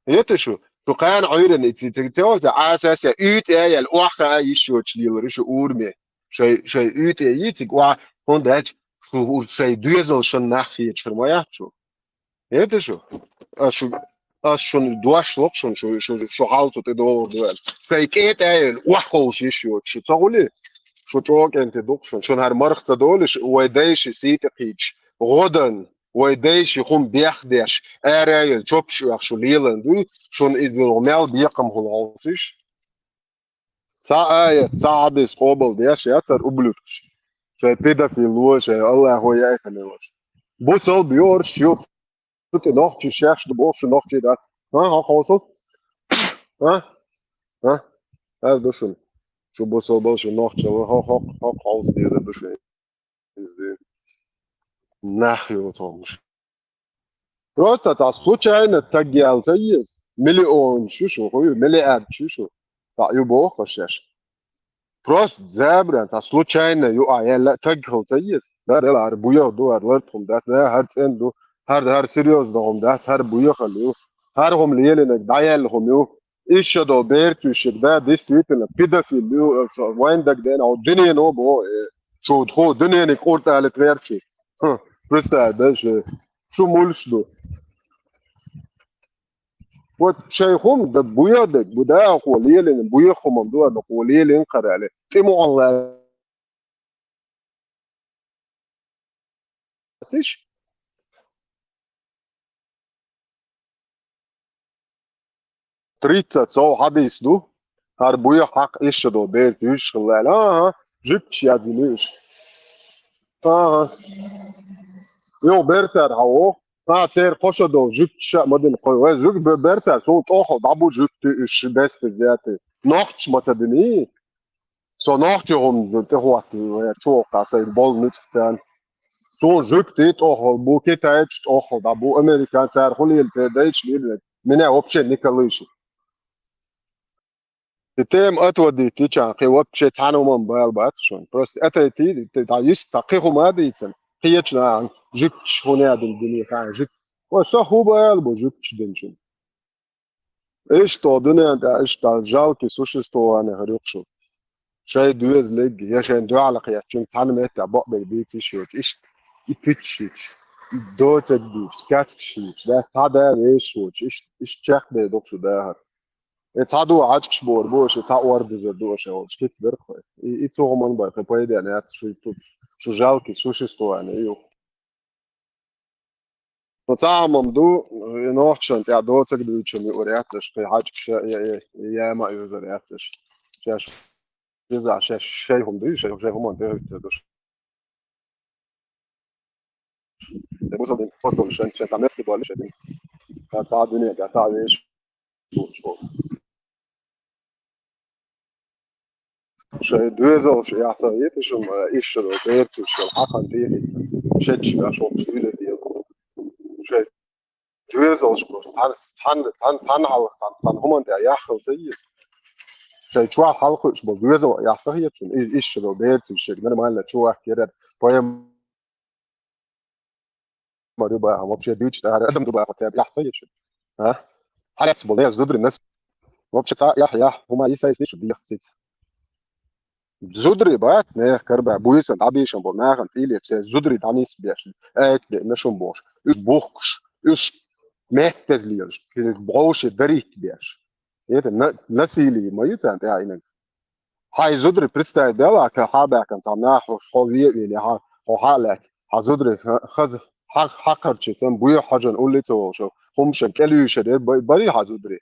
Ете шу, шу кан ойрен ици ци цео ци асася ют эял оха ишо члил ришу урме. Шей шей ют эйицик ва хондач шу ур шей дуезал шан нахи чурмаячу. Ете шу. А шу а шун дуаш лок шун шу шу шу халту те до дуэл. Шей кет эял оха уш ишо шу цагули. Шу чок энте дук шун шун хар марх ца долиш уайдайши сите кич. Годан. Вай дайша хӀума бехдеш, ара а йолу чопаш оьхуш лелийна дуй, шуна иза мел бекхам хуьлу хьовсийша. Цхьа аят, цхьа хьадис къобал деш яцара ублюдкаш. Шайн педофил ло, шайн Аллахо яйхана ло. Бусалба йоьрш ю, цу тӀе нохчий шаьш ду бохуш, нохчий дац. А, хьо хьовсал? А? А? Ар ду шуна. Шу бусалба, шу нохчалла, хьо, хьо, хьо хьовса дезар ду шайн. Иза ду. Нах ю тхомаш. Просто цхьа случайно таг яьлла ца еза. Миллион шу шу, хуй, миллиард шу шу. Цхьа ю боху шаьш. Просто забран цхьа случайно ю а яьлла таг хила ца еза. Да, да, хӀара буьйха ду, хӀара лартхум дац, да, хӀара цӀен ду, хӀара, хӀара серьёзно хӀума дац, хӀара буьйха ю. ХӀара хӀума лелийнарг дӀаяьлла хӀума ю. Иштта долу берцуьйшиг, да, действительно, педофил ю, э, со-, вайн дагадеана, хьо дуьнено бо, э, шу тхо дуьнениг къурталит гӀерчи. Хм, представь, да, шу, шу мулш ду. Вот шайн хӀума, да, буьйха дерг, бу да, хьо лелийна, буьйха хӀума ду, но хьо лелийна кхарали. ТӀимогӀан лаьцна. Тиш? Тридцать сов хьадис ду. ХӀара буьйха хьакха иштта долу берца юьзуш хилла аьлла. АхӀа, жуьгташ язйина уьш. АхӀа. Йо, берцара хьан воху? А, церан кхо шо долу жуьгташ а ма дина кхой. Вай жуьг-, бе-, берцара суна тӀохал дӀабу жуьгти уьш бестазети. Нохчаш ма ца дини? Со нохчи хӀума тӀехӀоттийна, я чу воккха сайн болу нуьцкъ царна. Суна жуьгти тӀохал бу, китайцаш тӀохал дӀабу, американ цара хӀун лела, церан дайча лела, меня вообще не колышет. И тема отводить йича, кхин вообще цхьана хӀуманна бала бац шуна. Просто отойти, дӀа йист цхьа кхин хӀума а дийцина, кхечу нахана жуьгташ хӀун яа дина дини хаьа, жуьгт-, ой, со хӀун бала бу жуьгташ динчун? Иштта дуьнен тӀехь иштта жалкий существование хир ю-кх шу. Шайн доьзалиг я шайн дуьхьал кхеттачуьнга цхьана меттехь бакъберг бийца йиш йоцуш, иштта и пуьчаш йича, и доцург дуьйцуш, скачкаш йича, да, цхьа да вешаш воцуш, иштта, иштта чекхдер ду-кх шу дахар. И цхьа ду хьаьжкӀаш бора бу аша, и цхьа ор бузар ду аша олуш, кица дара-кх вай. И, и цу хӀуманна бай, кхин пайденна яц шу, шу жалкий существование ю. Ну, цхьа хӀума ду, и нохчашна тӀехь доцург дуьйцуш юур яц аша, кхин хьаьжкӀаш я, я, я, я ма юзур яц аша. Шаьш иза, шаьш шайн хӀума дуй, шайн, шайн хӀуманна тӀехӀуьттур ду шу. Я бусалба дин, фотон шайн, шайн там меца болу шайн дин. Та, та дуьне, та, та веш. Шайн доьзалш яхьа ца хета шуна, иштта долу берцаш шел хьакхан тӀехӀиттина. Шедча беш воккхаш дуьйла дела. Шайн доьзалш просто цхьана, цхьана, цхьана, цхьана хьалха, цхьана, цхьана хӀуманна тӀехь яххал ца еза. Шайн чохь хьалхуьйтуш болу доьзал яхьа ца хета шуна, и-, иштта долу берцаш шега нормально чу ваккхира, поэм ма ду бахьа, вообще дуьйцуш тӀара адам ду бахьа, церан яхь ца йича. А? Хьалаьцна болу, я зударий нас. Вообще цхьа яхь, яхь, хӀума йисайса шу дехцаца. Зударий бац, нехан карба, буьйсан дӀабийшам болу, нахана тӀиле, церан зударий дӀанисбеш, айта беъна шун бохуш. Уьш бухкуш, уьш меттаза лелаш, бовше даритта беш. Это на-, насилие ма ю царна тӀехь инаг. Хьайн зударий представить делахь, хьан баьхкан цхьа нах хьо, хьо ве а вели, хьан, хьо хьан а лаьцна. Хьан зударий ха-, хаза, хьан, хьан кхарчий сан буьйха хьожан уллица волуш, хӀумашан кӀелуьйшар яр, ба-, барий хьан зударий?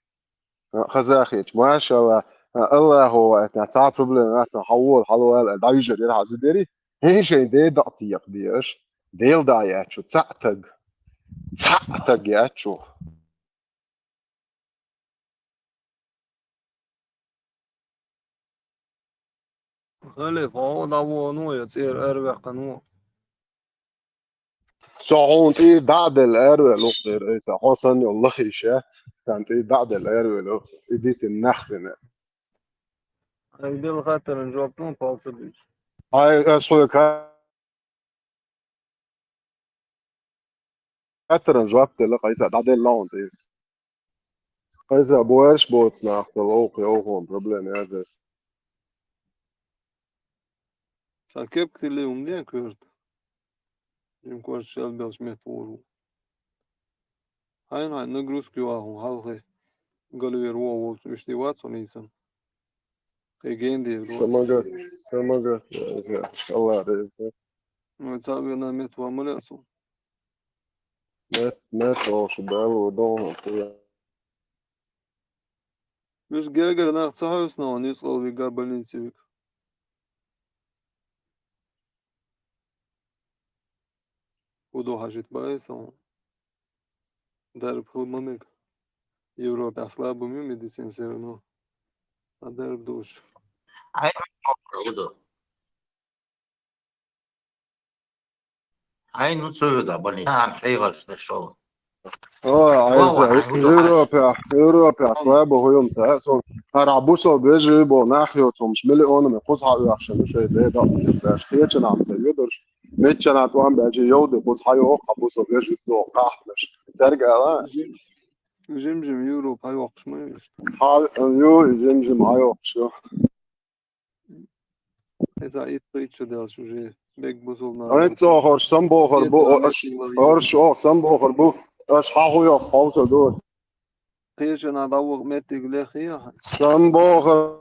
А, хаза а хеташ, машалла, а, Аллахо ваийтина, цхьа проблема яц, хьан вола, хьалавала, дӀаюьжар яр хьан зударий? ХӀин шайн ден дакъа текха дезаш. Дела дӀа яц шу, цхьаъ таг. Цхьаъ таг яц шу. Халифа, хьо дӀавоьдуш ву я цӀера араваьккхина ву? Со хьуна тӀера дӀа а делла араваьлла ву-кх цӀера, айса, хьо санна йолу лахийша, сан тӀера дӀа а делла араваьлла ву-кх. Идите нахрен. Ай, делла хаттаран жоп лун, палца бийца. Ай, ас хьоьга хаттаран жоп делла, айса, дӀаделла хьуна тӀера. Айса, боьрш боцу нах ца ловкху, йовхо проблема яц. Сан кепка тилли хӀума ден коьрта? Жим коьрта шел белш метта вожу. Хьайна хьайн нагрузка ю ахула хьалхе. Галвер вон волчу уьш тӀе вац хьуна ийсан. Кхин гендер вац. Самагат, самагат, Аллах реза. Вай цхьа вена метта ван ма леа суна. Мет, мет, оха шу баьлла ву догӀу хӀун. Уьш гергара нах ца хьовсина хьуна, нуьцкъала вига, больнице вига? ХӀун ду хьажа ит баьлла сан? Дарба хила ма мега. Европехь слабо ю медицина всё равно. А дарба долуш. Хьай, хӀун ду? Хьай, ну, цу юда, больница. А, хьайгӀаш дашшал. Ой, ай, Вова, за, хьай, хӀун ду хьажа? Европехь, Европехь слабо хӀума ца, сон. ХӀара бусалба вежарий бо нах йоцумаш миллионами кхуза хьаоьхуш ю шайн беда. Кхечанхьа ца йодурш. Миччанхьа тӀом баьжча йовди кхуза хьайоху, хьан бусалба вежарий доху кхахьнаш. Цаьрга ала? Жим-, жим-жим Европа хьайоккхуш ма ю иштта. Хьал, ю, жим-жим хьайоккхуш ю. Иза итт-итт шу делаш уже бегбузул нах. Ай, цо хорш самбохар бу, Дед ош, мамет орш, ох, самбохар бу, аш хьахуйох хьовса ду. Кхечанхьа дӀаваха меттиг лехий ахьа? Самбохар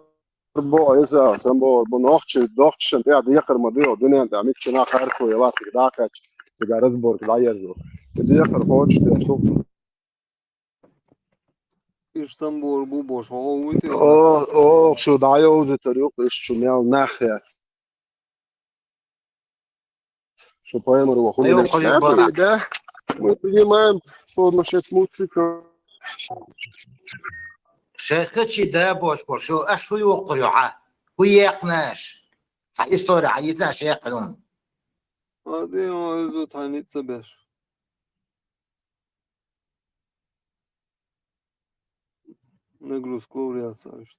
бу, Айса, самбохар бу, нохчи, нохчишан тӀехь декхар ма дуьйху, дуьнен тӀехь миччанхьа харцо ялахь цига дӀакхаьчча, цига разборка дӀаерзо. И декхар кхочуш деш ду. Иштта самбор бу бохуш, хьо вуй те? О, о, шу дӀайовзуьйтур ю, иштта шу мел нах яц. Шу пайхамар ваха Айо, хӀума хьо деш юбана. Да? Мы понимаем, что насчет мультика. Шайхачи да бохуш бу, шу, аш шу юккъур ю хьа? ХӀун екхна аш? Цхьа история хьан йица аш екхна хӀума? Лади, о, изу тхьайна ца беш. Нагрузка ловр яц аьлла иштта.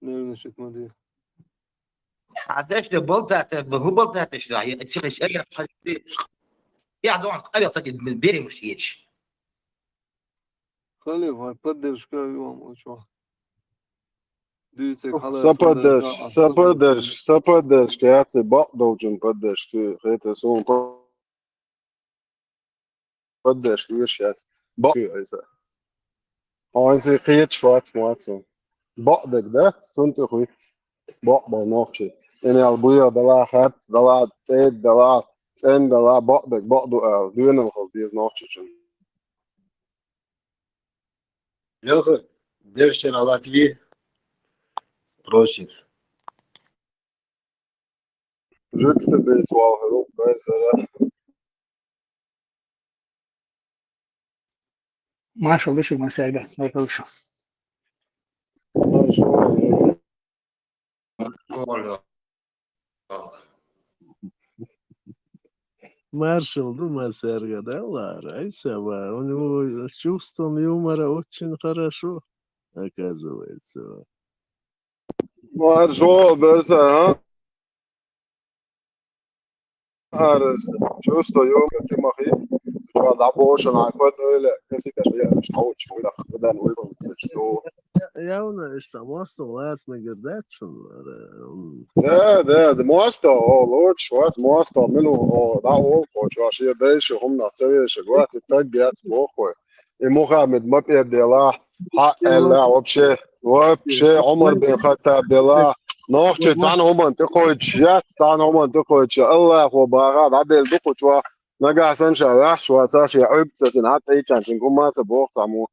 Нервничать ма де. Хьан деш де болтата, хӀун болтата иштта? Я, цига иштта, я, я, я, дон, къавел ца де, берем уж ечи. Халев, хьай поддержка ю ам очо. Дуьйцург хьалаьцна Са поддерж-, дайса, а са поддерж-, са поддержка яц, бакъ долчун поддержка, хета суна по-, поддержка веш яц. Бакъ ю айса. Хьо хӀинца кхеташ вац, моцу. Бакъ дерг, да? Сунтуьхуьйту. Бакъ бал нохчий. Инел буьйа дала, харц дала, тӀед дала, цӀен дала, бакъ дерг, бакъ ду ала. Доьналла хила деза нохчичун. Лёха, бершера Латви просит. Жуьгта бейца валхар ву, байзара. Маршал ду шуьга, Масяга, вай халкъ шу. Маршал. Маршал ду, Масяга, да, Лара, ай, сама. У него с чувством юмора очень хорошо, оказывается. Маршал, берса, а? Ара, чувство юмора, ты махи. Чула дӀабоша, нах кхоьттина ойла, касикаш я, что очень хуйда, когда он выбрал, что. Я, явно, иштта мостагӀа вац мегар дац шуна, ара, м. Да, да, да, мостагӀа, о, лучше вац, мостагӀа, мила ву, о, дӀа олу, о, чу, шен дайша, хӀуманах ца вешарг вац, и таг яц, бохуй. И Мухаммед ма пӀеда делахь, хьаъ аьлла, вообще, вообще, Ӏумар бен Хаттаб делахь, нохчий цхьана хӀуманна тӀекхойдуш яц, цхьана хӀуманна тӀекхойдуш, Аллахо баха, дӀаделла ду кху чохь, нагахь санна ша ваьхьаш вацахь, шен Ӏуьйга ца цина, хьан тӀе йичхьана цуьнга хӀумма а ца боху цхьаммо.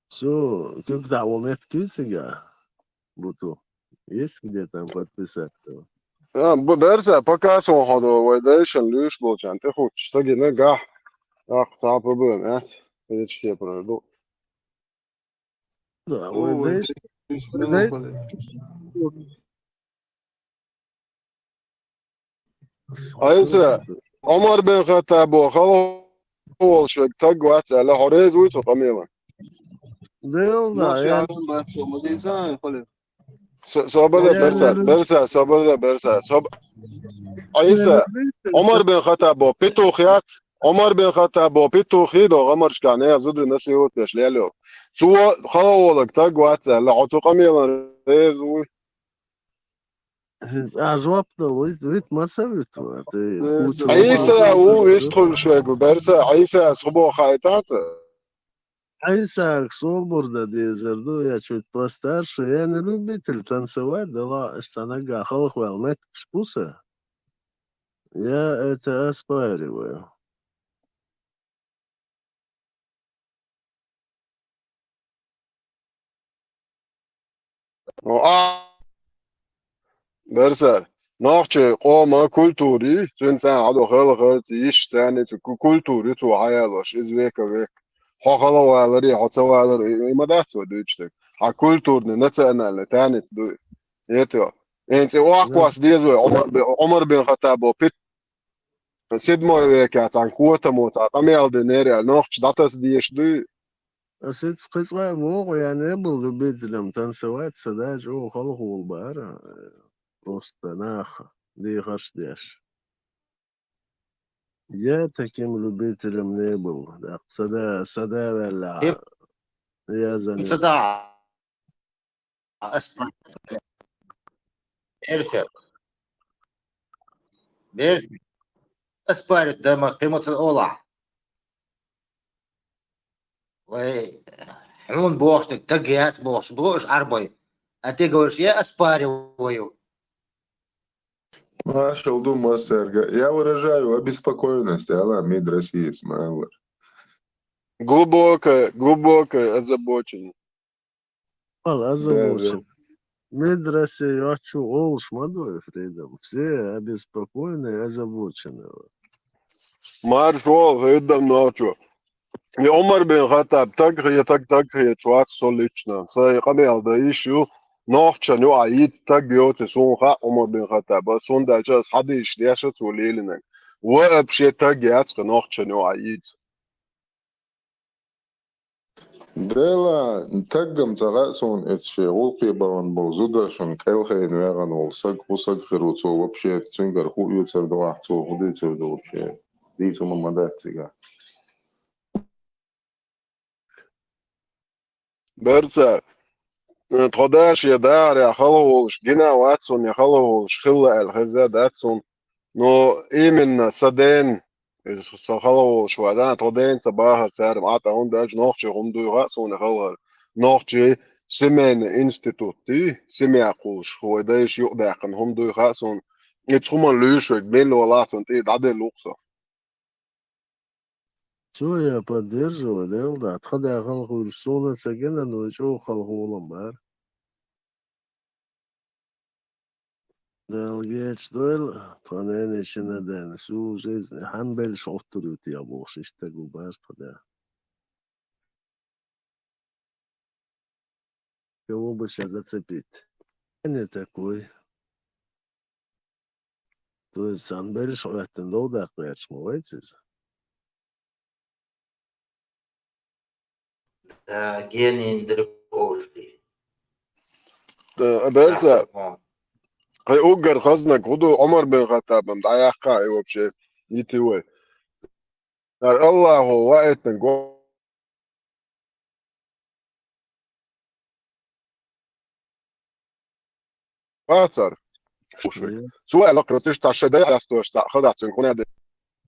Всё, куьг дӀа вон меттиг цига? Буту. Есть где там подписаться? А, б-, берса, пока сон хьо до, вай дайшан луьйш болчарна тӀе хӀуттуш, стаги нагахь, аккха цхьа а проблема яц, кхечу кепара ду. Да, вай дайш-, вай дайш-, Айса, Ӏумар бен Хаттабо хала волуш верг таг вац аьлла, хьо реза вуй цу къамелан? Дел, да, я. Со-, собар де, берса, берса, собар де, берса. Соб-, Айса, Ӏумар бен Хаттабо петух яц, Ӏумар бен Хаттабо петух хи до гӀамаршкахь, не зударий насилат деш лелайо. Цо хала волаг таг вац аьлла, хьо цу къамелан реза вуй? Хьо жоп дала вит, вит ма ца вит вара, тӀе. Хьо Ӏийса ву, вист хуьлуш вегу, берса, Ӏийса, ас хӀун боху хаийтац? Ӏийсага собар дан дезар ду, я чуть постарше, я не любитель танцевать, да ла, аш ца нагахь халхаваьлла меттигаш бу сан. Я это оспариваю. О, а, Берсар, нохчий къоман культура, цуьнан царна хьадо хелхарца, йиш царна цу ку-, культура цо хьаялош, иза века век. Хьо хала валаре, хьо ца валаре, и, и ма дац вай дуьйцуш дерг. Хьан культурный, национальный, таьрница дуй. Ето. Эн цӀе охкос деза вай, Ӏумар бен, Ӏумар бен Хаттабо пит-, седьмой векехь цхьана котамо цхьа къамел динера аьлла, нохчий дӀатаса дезаш дуй? Ас иза кхин цкъа а боху, я не был любителем танцевать, сан да чӀогӀа халхаволу бара, э, просто нах дехарш деш. Я таким любителем не был. ТӀаккха сан да, сан да ваьллехь, Эп-, язан ца да. Ас па-, Берса. Берса. Ас парит да ма кхин ма ца олахь. Вай, хьуна бохуш дерг таг яц бохуш бу уьш Ӏарбой. А ты говоришь, я оспариваю. Маршалла ду массаьрга. Я выражаю обеспокоенность, аьлла, МИД России ма-аллара. Глубокая, глубокая озабоченность. Вала, да, да, озабочен. МИД России йоцчу олуш ма ду и Freedom. Все обеспокоены и озабочены. Маршо, Freedom нохчо. И Ӏумар бен Хаттаб таг хе-, таг, таг хеташ вац со лично. Сайн къамел дан йиш ю. Нохчан юкъахь йиц таг йоцу суна хаьа Ӏумар бен Хаттаба. Цундела ас хьадийшаш деш а цо лелинарг. Вообще таг яц кхин нохчан юкъахь йиц. Дела, таггам ца хаьа суна, эца шен гӀуллакхе бахана болу зуда, шуна кӀелхайна ваьгӀана волу саг, кху саг хир ву, цо вообще цуьнгара хӀу оьцур ду ахь, цо хӀу дийцур ду вообще? Дийца хӀума ма дац цигахь. Берца, э, тхо да шен дахарехь хала волуш гина а вац суна, я хала волуш хилла аьлла хезна а дац суна. Но именно сан дена, иза сан хала волуш ван, да, тхо дена ца бахар цара ма Ӏа тӀе, хӀунда аьлча нохчий хӀума дуй хаьа суна хала хӀара. Нохчий семейный институт дуй, семья кхуллуш, вай дайша юкъадаьккхина хӀума дуй хаьа суна. Иза хӀуманна луьйш верг милла валахь цунна тӀе дӀаделла ву-кх со. Цо я поддерживаю, Дела да, тхан да хала хуьлуш суна ца гина, но и чӀогӀа хала хӀолам бара. Дала гечдойла, тхан ненан шина дена, шу жизнь, хьан беллаш гӀоттур ю те бохуш, иштта гу бара тхан да. Кого бы ща зацепить? Не такой. То есть, сан беллаш гӀоьттина дов даккха гӀерташ ма вайца иза. Да, генин дерг ошлий. Да, берца. Да, хьо. Хьайн уггар хазнаг хӀун ду, Ӏумар бен Хаттабан дӀаяьккха и вообще, йити вай. Ар Аллахо ваийтинарг вацар. Мгм. Цо аьлла, кхеротиш цхьа шайн дай хьастош цхьаъ хазахь цуьнга хӀун аьлла.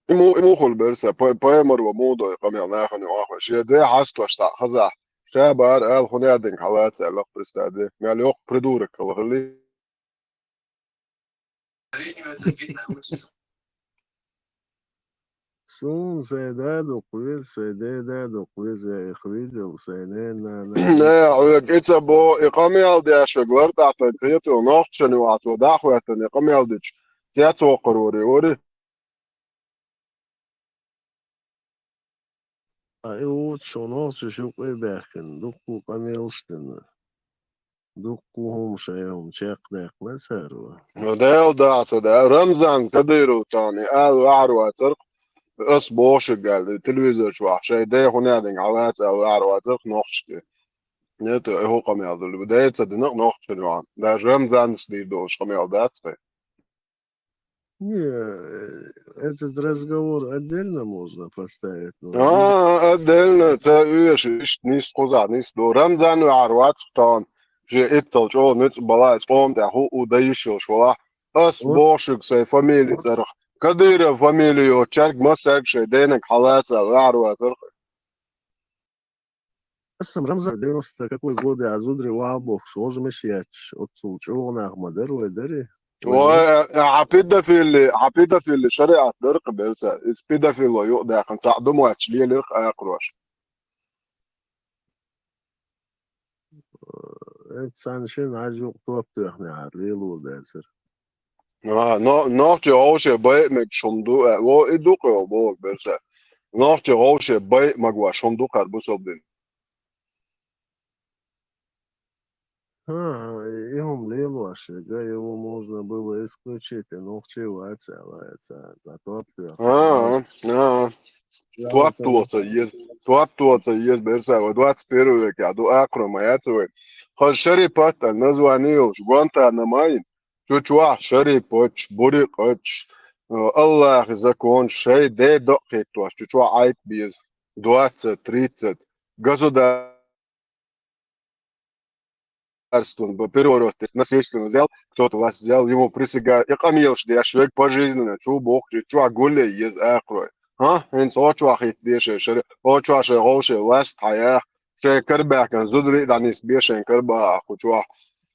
И му-, и мухула берца, пай-, пайхамар ван муха дой къамел нахана юкъахь, шен дай хьастош цхьаъ хазахь. Ша бара аьлла, хӀун аьлла динга хьалаца аьлла, представь де. Мел йоккха придурок хила хили. Суна сайн да дукха веза, сайн деда дукха веза, я их видел, сайн ненан нана. Не, хьоьга и ца бо, и къамел деш верг лартӀахь тайна кхетар, нохчашна юкъахь цо дӀа а хӀоьттина, и къамел дича, цец воккхур вари, вари. А и ву шуна нохчашна юкъе а баьхкина, дуккха къамелаш а дина. Дуккха хӀума шайн хӀума чекхдаьккхина цара. Ну, Дела дахьа ца да. Рамзан Кадыров тахана и ала ваьхьар вацара-кх, ас бохуш аьлла, телевизор чохь шайн дай хӀун аьлла динга хьалаца ала ваьхьар вацара-кх нохчашка. Нет, и хӀун къамел ду, дай ца дина-кх нохчашна юкъахь. Даже Рамзанца дийр долуш къамел дац-кх. Не, э, этот разговор отдельно можно поставить, но... А, отдельно, ца оьшу, иштта нис кхузахь нис ду. Рамзан ваьхьар вац-кх тахана, шен итцал чӀогӀа ницкъ бала, иза къоман тӀехь хӀу а дан йиш йолуш валахь. Ас бохуш шуьга сайн фамили цӀарах. Кадыров фамили йоцучаьрга массаьрга шайн денаг хьалаца ваьхьар вацара-кх. Аса Рамзан девяносто какой годы а зударий ваха бохуш, вожа меш етташ, оццул чӀогӀа нах ма дара вай дарий. Вай, хьан педофили, хьан педофили шариӀат дара-кх, берца. Иза педофило юкъадаьккхина, цхьаъ ду моьттуш лелира-кх акхароша. Э, цхьана шина хьажа юкъа топ тоьхнехьара лелор дацара. А, но-, нохчий вовшех байъа мегаш хӀума ду, а, во и ду-кх, боху, берца. Нохчий вовшех байъа магош хӀума ду-кх хӀара бусалба дин. ХӀа, и хӀума лелош, яга, его можно было исключить, и нохчий вац аьлла, ца, ца топ тоьхна. А, а, а. Топ тоха ца еза, топ тоха ца еза, берца, вай двадцать первый векехь ду, акхарой ма яц вай. Хаза шарипат аьлла название йолуш, Гуантанамо йина, цу чохь шарипаташ, бурикъаташ, э, Аллахьан законаш, шайн ден дакъа хӀиттош, цу чохь Ӏайта беза, двадцать, тридцать, государство государством б-, переворот, то есть насильственно взял, кто-то вас взял, ему присягают, и къамелаш деш верг пожизненно, чу бохучу, чохь гулле еза акхарой. ХӀа? ХӀинца оцу чохь хӀитта дешай шара, оцу чохь шайн вовшийн власть хьаяха, шайн карабаьхкан зударий а дӀанисбе шайн карабахьа кху чохь.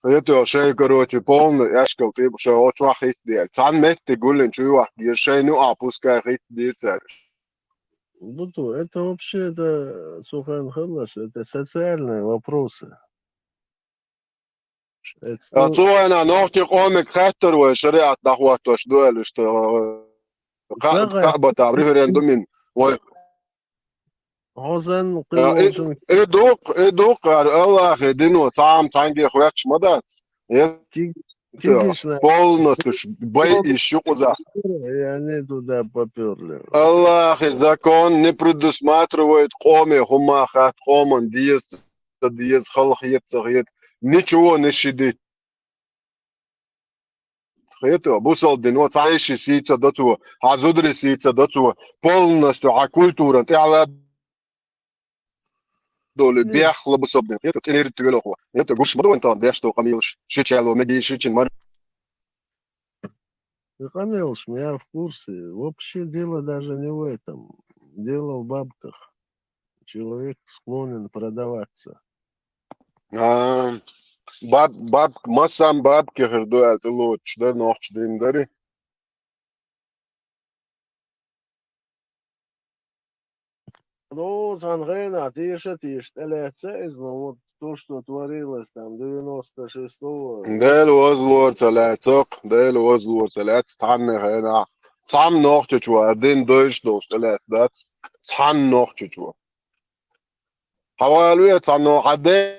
Хетоьху шайн, короче, полный аьшкал тӀе бу шайн оцу чохь хӀитта дер. Цхьана метте гуллин чу йохка еза шайна юкъахь пускай хӀитта дийр цара. Буту, это вообще, это, цу хенахь хиларш, это социальные вопросы. Эцу А цу хенахь нохчийн къомиг хаьттара вай шариӀат дӀахӀоттош ду аьлла, иштта, кхаа, Ца гӀай. Кхаа батахь референдум йина вай. Хьо санна А, и, кхин волчун и дукха, и дукха, ара Аллахье дино цхьа а цхьаьнгге хоьттуш ма дац. Э, Киг-, кигична. Полностью ш-, бай Оп. Иш ю кхузахь. И они туда попёрли. Аллахьи закон не предусматривает къоме хӀума хатта, къоман деза, ца деза, хала хета, ца хета. Ничего не щадит. Хета, бусалба дино, цхьа йиши сийца до цо, хьан зударий сийца до цо, полностью хьан культуран тӀехьа долу М. бехла бусалба дин. ХӀета цӀенерриг тӀе велохо. ХӀета гуш ма ду вайн тахана деш долу къамелаш. Шича аьлла, мегий, шича мар. И къамелаш, я в курсе. Вообще дело даже не в этом. Дело в бабках. Человек склонен продаваться. А, баб-, баб-, массам бабки хир ду аьлла тӀелоцуш дара нохчийн дин дарий. Ну, цхьана хенахь теша а теша тӀелаьцна иза, ну, вот то, что творилось там девяносто шестого. Дела вазлора ца лаьцна-кх, Дела вазлора ца лаьцна цхьанна хенахь. Цхьамма нохчочо а дин дойуш долуш тӀелаьцна дац. Цхьанна нохчочо. Хьан валаве цхьанна, хьан де-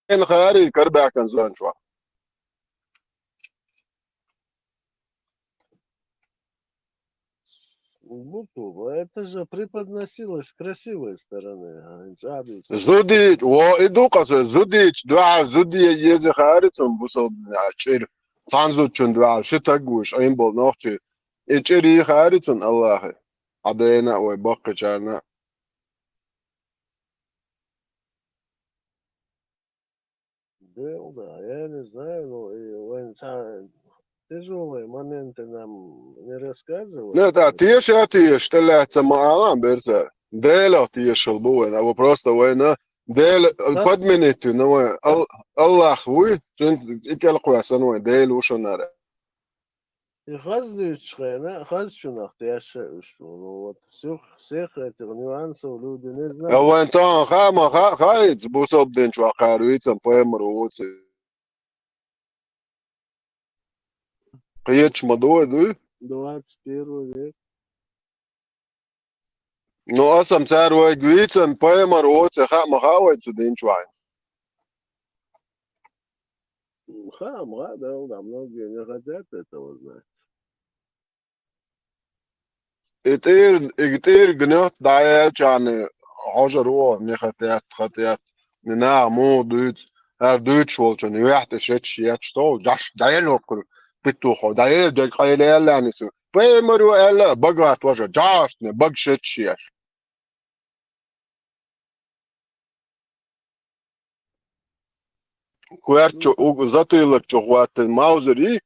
Эн хари карабаьхкан зудан чохь. Буту, это же преподносилось с красивой стороны, а, цӀа дуьйцу. Зудий, во, и ду-кх аса, зудийчу дуьхьа зуде еза хаьрцина бусалба чӀир. Цхьана зудчун дуьхьа ши таг вуш, Ӏийна болу нохчий. И чӀир хаьрцина Аллахье. Хьан дена а вай баккхичарна а. Дела, да, я не знаю, ну, и вайн ца-, тяжёлые моменты нам не рассказывали. Ну, да, теша, теша, тӀелаьцна ма алахь, берца. Делах тешал бу вайн, а просто вайна Дела Ца- подменить вина вайн. Ал-, Аллах вуй, цуьнан и кӀел кхоьссина вайн, Дела ву шунара. И хаза дуьйцучу хенахь, хазачунах тешна уьш ву. Ну вот, всех, всех этих нюансов люди не знают. А вайн тахана хаа ма хаа, хаа иза бусалба дин чохь кхара вийцина пайхамар ву ци. Кхеташ ма ду вай, дуй? Двадцать первый век. Ну, аса-м цара вайга вийцина пайхамар ву ци хаа ма хаа вай цу дин чохь. Хаа ма хаа, да, да, многие не хотят этого знать. И тӀера, и тӀера гнет дӀаяьлчарна хьожар ву, не хатаьтта, хатаьтта, и наха муха дуьйцу, хӀара дуьйцуш волчун юьхь тӀе шеташ етташ тоху, жаш дӀаелла хӀокхуьра питухо, дӀаелла дерг къайла аьлла нису. Пайхамар ву аьлла, бага тожа, жаьжтане, бага шеташ еш. Коьртачу уг-, затылок чу хӀоттина маузер йий,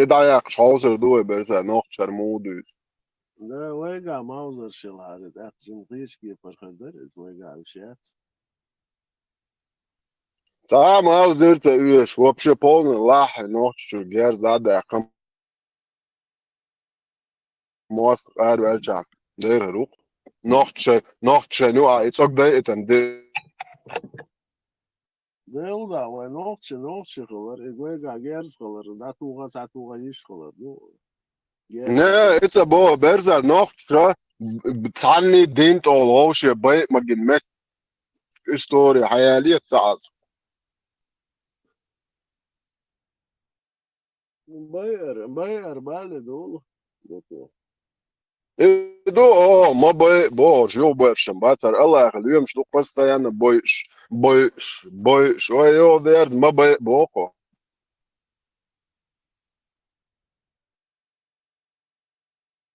и дӀаяккхаш хьовсур ду вай берца нохчара муха дуьйцу. Да, вайгахь маузер шелхьара, тӀаккха жима кхечу кепара хир дара иза, вайгахь уьш яц. Цхьа а малх дира ца оьшуш, вообще полный лахь нохчочуьра герз дӀадаьккха. Мост араваьлча дера рук. Нохча, нохча, ну, а и цӀог дай это де. Делда, вай нохча, нохча хилар, и гойга герз хилар, дӀатугӀа, сатугӀа йиш хилар. Ну, герз. Не, это бо, берзар нохча, б-, б-, цхьанний дин тӀол вовше бай магин мет. История хьаяле ца аз. Байар, байар, бале долу. Ду ту. И ду, о, ма бай, бохуш, юхабершам бацара Аллахьа лоьмаш ду постоянно бойуш, бойуш, бойуш. Ой, йо, дерда, ма бай, боху.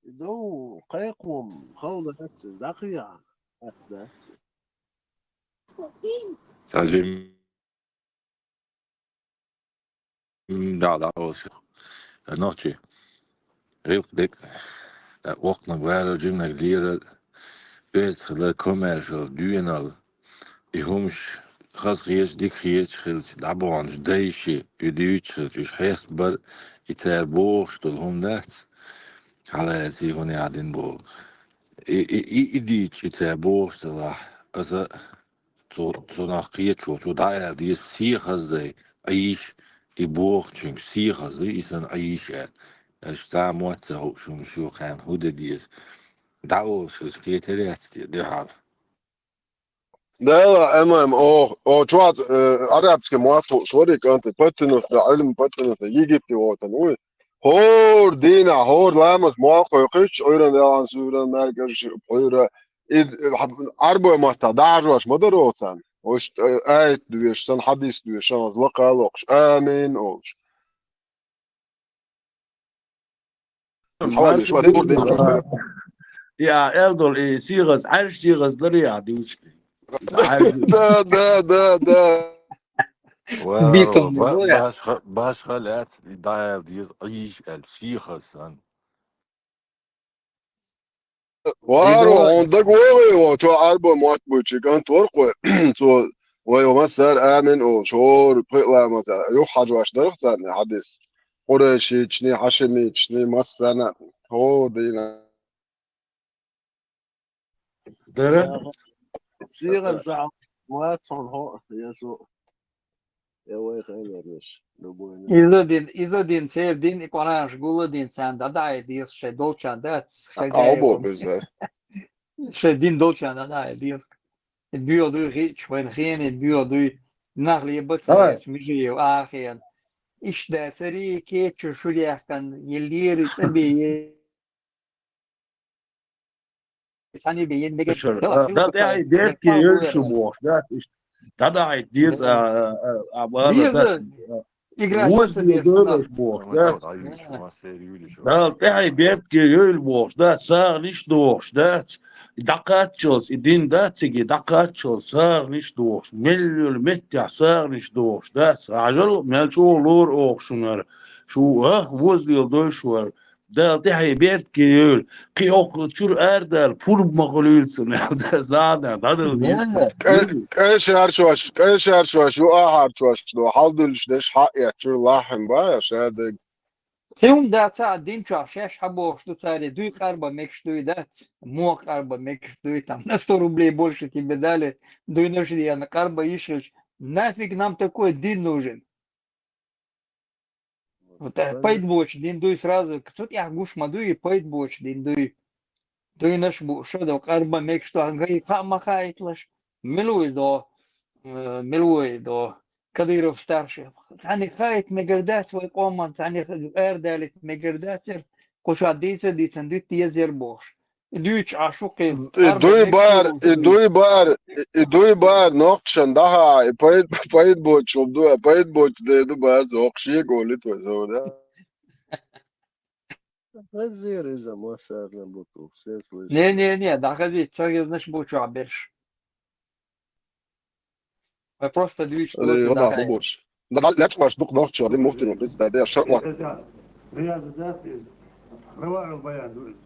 И ду, кхайкхам, хала дац, дӀакхайкха, дац. Сажим. М, да, да, вот. Нохчий. ГӀиллакх дика. Да, воккханиг варар, жиманиг лерар, оьзда хилар, комаьршалла, доьналла. И хӀумаш хаза хеташ, дика хеташ хилча, дӀабаханчу дайша, и дуьйцуш хилча, уьш хьестабар, и цара бохуш долу хӀума дац. Хьалаэций хӀуна яхьдина боху. И, и, и, и дийцча, и цара бохуш делахь, аса Цу, цунах кхеташ волчо дӀааьлла деза, сехаза дай, Ӏийша, и бохучуьнга сехаза дай, и санна Ӏийша аьлла. Аша цхьа а мотт ца хууш хӀума шу кхаьна хӀун де деза? ДӀаолуш хилча кхетар яц те, дуьхьал? Дела, эмайм, о, о, чуац, э, арабский мотт хууш вари кӀанте, подтянуть, да, Ӏилма подтянуть, Египте вотан, уй. ХӀора дийнахь, хӀора ламаз молла кхойкхуьйтуш, Ӏуьйранна ялан суьйранна, маьркӀаж пхьуьйра, и, э, хьа-, Ӏарбой маттахь дӀахьажош ма дара оцарна. Уьш, э, аят доьшуш санна, хьадис доьшуш санна, лакха а локхуш, амин олуш. Хьо а доьшуш, ва дур дийна. Я, эл долу, и сигӀаз, Ӏаьржа сигӀаз дара я дуьйцу. Да, да, да, да. Вау, Битумный, ба-, ну, я. Башха, башха лаьцна, и дӀааьлла деза, Ӏийша аьлла, сехаза санна. Варо, хьуна дага вогӀий, вон, чо Ӏарбой мотт буьйцу кӀант вара кхой. Цо, вай, массара амин олуш, хӀора пхи а ламаза юхахьажош дарах царна хьадис. Къурайшичний, хьашимичний, массарна, хӀора дийнахь. Дара? Сигара сахьа вац хьуна хӀо, я со. Я вай хайларнаш, любой. Иза дин, иза дин, церан дин и Къуръанаш гулладин царна дӀадахьа деза, шайн долчарна дац, хозяевам. Шайн дин долчарна дӀадахьа деза. И боьха дуй хиъча, вайна хене боьха дуй, нах лебац, Давай. Межиев, ахен. Иштта дацари, кечу шурехкан, еллери, цӀа бе, Шура, а, дӀадахьийта беркате йойла шу бохуш дац, иштта дӀадахьийта деза, а, а, а, а, бала дац, а, вузле дойлаш бохуш дац. Дала тӀаьхье беркате йойла бохуш дац, сагӀанаш дохуш дац. И дӀакхаччалц, и дин дац цига, и дӀакхаччалц сагӀанаш дохуш. Мел йолу меттехь сагӀанаш дохуш дац. Хьажал, мел чӀогӀа лору оха шуна хӀара. Шу, а, вузле дойла шу хӀара. Дала тӀаьхье беркате йойла. Кхин хӀокху чуьра арадала пурба ма хуьлийла цунна, аьлла, дас дӀа-, дӀа-, дӀадала деза. Кхе-, кхечу хӀарчош, кхечу хӀарчош, юа хӀарчош ду, хьалдуьллуш деш хьаэцчуьра лахьам бан, ша дерг. Кхин хӀума дац а, дин чохь шаьш хьабохуш ду царе, дуй къарба мегаш дуй дац, муха къарба мегаш дуй, там, на сто рублей больше тебе дали, дуй наш диана, къарба йиш хилча, нафиг нам такой дин нужен? Вот, э, пайда боцу дин дуй сразу, цу тӀехь гуш ма дуй, пайда боцу дин дуй. Дуйнаш бу, ша ду, къарба мегаш ду, гай хаа ма хаитлаш. Мила ву иза до, э, мила ву иза до, Кадыров старший. Цхьанне хаийта мегар дац вай къоман, цхьанне арадалийта мегар дац яра, кху ша дийца а дийцан, дуьтта еза яра бохуш. И дуьйцу Ӏаш ву кхин. И дуй баар, и дуй баар, и, и дуй баар, нохчашна дахьа, и пайд-, пайд боцуш хӀума ду, а пайд боцуш дер ду баар, зокх шега олит вай зовда. Хазир иза массарна буту, все слышат. Не, не, не, дахазит, ца гезнаш бу чохь берш. Вай просто дуьйцу. Али, доцу вала, дахьа. Бу бош. Да, да, лечкаш дук нохчо, али мухтин, представь, я шарла. Рияз да, Рава аль-Баян.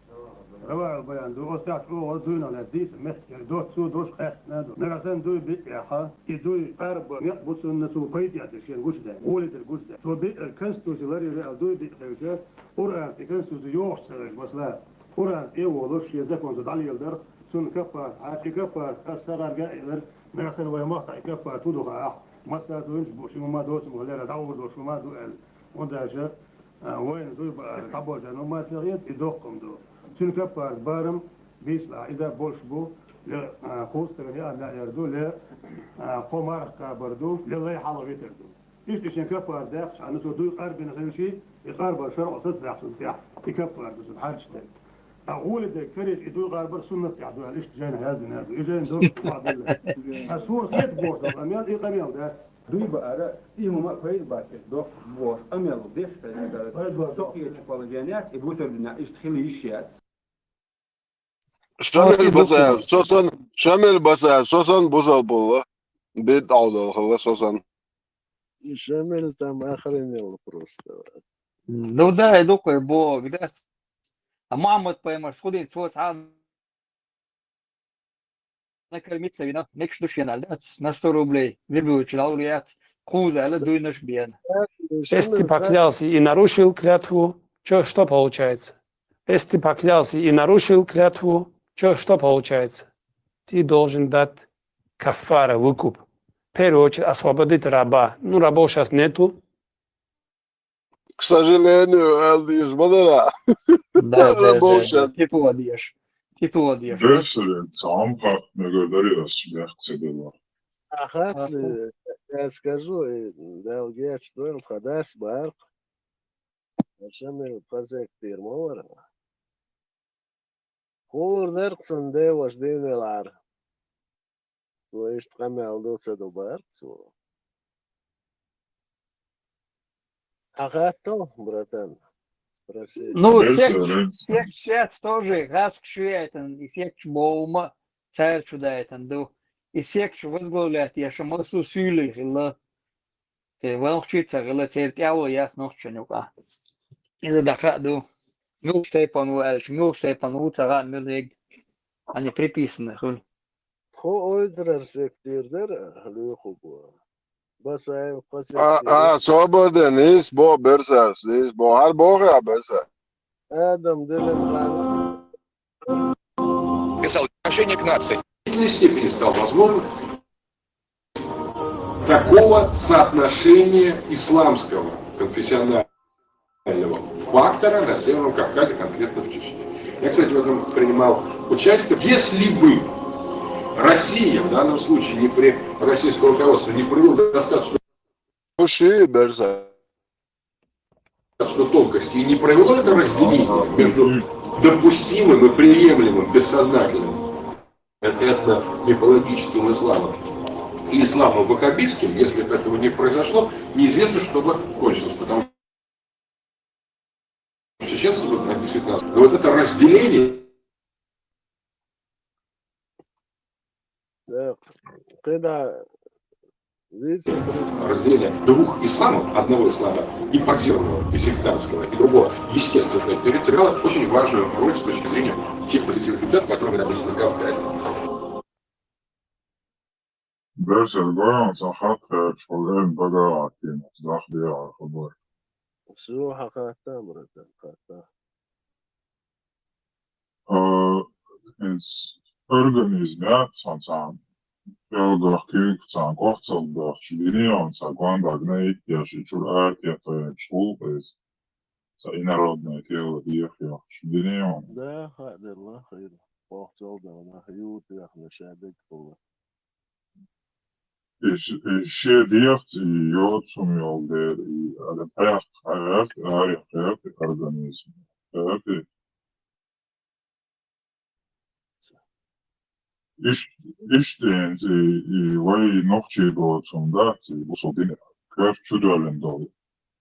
РаваӀил-Баян ду, оцу тӀехь чӀогӀа дуйна лаьцна дийца меттиг, доцца а долуш, къаьстина а ду. Нагахь санна дуй биъ тӀехь, и дуй къарба некъ бу цунна, цо пайда эцна шена гучудаьлла, гӀоле дерг гучудаьлла. Цо биъ конституци ларйина аьлла дуй биъ хилча, Къуръан тӀе конституци йогӀуш ца хилча, масала, Къуръан тӀе а волуш, шен законца дӀалеладар, цунна каппарат, хьан и каппарат ас сагӀарга а элира, нагахь санна вайн махкахь и каппарат хӀун ду хаахь, массара а дуйнаш бу, ши хӀума доцург лера, дӀагӀур долуш хӀума ду аьлла. ХӀунда аьлча, А, вайна дуй баара дӀабожа хӀума ца хета, и доккха хӀума ду. Цуьнан каппарат барам бийцалахь, иза болуш бу, я, а, кхузткъа стагана яа маьӀъяр ду, я, а, кхо марха кхабар ду, я лай хьалха витар ду. Иштта шен каппарат даьккхича, хьан цо дуй къарбина хилчий, и къарбар шарӀо сацабаьхча цунна тӀехь, и каппарат ду цунна хьарчаш дерг. Ткъа гӀоле дерг карийча, и дуй къарбар суннат тӀехь ду аьлла, иштта жайнахь яздина ду. И жайна ду, а суна хета бохуш долу къамел, и къамел дац. Дуй баара, и хӀума пайда бац, доккха бохуш, амел деш хилча, со кхечу положениехь, и гуш дерг дуьнен иштта хила йиш яц. Шамил Басаев, со сан, Шамил Басаев, со сан бусалба хилла. БидӀа долу хилла, со сан. И Шамил там охренел просто. Ну да, и дукха боху, да. А Мухьаммад-пайхамарс хӀун дина, цо цхьа накормиться вина, мегаш ду шена аьлла дац, на сто рублей, вирбуьлчу лалур яц, кхуза аьлла дуйнаш бена. Если ты поклялся и нарушил клятву, чё, что получается? Если ты поклялся и нарушил клятву, чё, что получается? Ты должен дать каффара, выкуп. В первую очередь освободить раба. Ну, рабов сейчас нету. К сожалению, аьлла дийша ма дара. Да, да, да, да. Рабов сейчас. Титуло деш. Титуло деш, да? Берсале, цхьа хатта мегар дара ас бехк ца делла. А хатта, э, я скажу, э, Дала гечдойла, тхан дас бара-кх. Шамил, тхан сектора ма вара. Хуур дара-кх цунна деваша дийна велахьара. Цо иштта къамел ду ца ду бара-кх цо. Хьан хатто, братан? Спроси. Ну, секч, секч сейчас тоже гӀаскаш вейтан, и секч бовма цара чу дайтан ду. И секч возглавлять еш массо суьйлий хилла. Э, вай нохчий ца хилла, церан тӀаьхьо яц нохчашна юкъахь. Иза дӀахаа ду. Муьлхачу тайпана ву аьлча, муьлхачу тайпана ву ца хаьа, муьлххиг. Они приписаны хуьлу. Тхо ойдарар сектор дара, лоьхуг ву. Басаев кхо А, сектор. А, собар де, нийса боху берсарс, нийса боху. ХӀара боху а берсарс. Адам Делимхан. Писал: «Отношение к нации». В значительной степени стал возможным такого соотношения исламского конфессионального фактора на Северном Кавказе, конкретно в Чечне. Я, кстати, в этом принимал участие. Если бы Россия в данном случае не при... российское руководство не проявило достаточно Уши берса. Что тонкости и не провело это разделение между допустимым и приемлемым бессознательным этно-мифологическим исламом и исламом ваххабистским, если бы этого не произошло, неизвестно, что бы кончилось, потому что чеченцы бы, действительно, но вот это разделение Так, когда вице-президент. Разделение двух исламов, одного ислама импортированного, сектантского, и другого, естественно, сыграло очень важную роль с точки зрения тех позитивных результатов, которые мы добились на Кавказе. Берсер гойту сан хаттар, школен багахь а кхин, даха дехьа хабар. Су хьан хаттам, братан, хаттам. А, иза организм яц цхьа цхьана, пӀелгах, куьйгах цхьана кӀохцалла дахча, динеон цхьа гонбаг на итт я ши чуьра артетта гӀуллакх иза. Цхьа инородное тело деха йохча, динеон. Да, хаа делла, хир. КӀохцалла дахна, юта яхна, ша дегахула. И ш-, и шен дегӀаца и йоцу хӀума йолу дела, и адам пхьаьхка гӀерта, арахь гӀерта организм. ГӀерта. Иш-, иштта и, и вай нохчий боцу хӀума дац, и бусалба дин коьрта чу доьллина долу.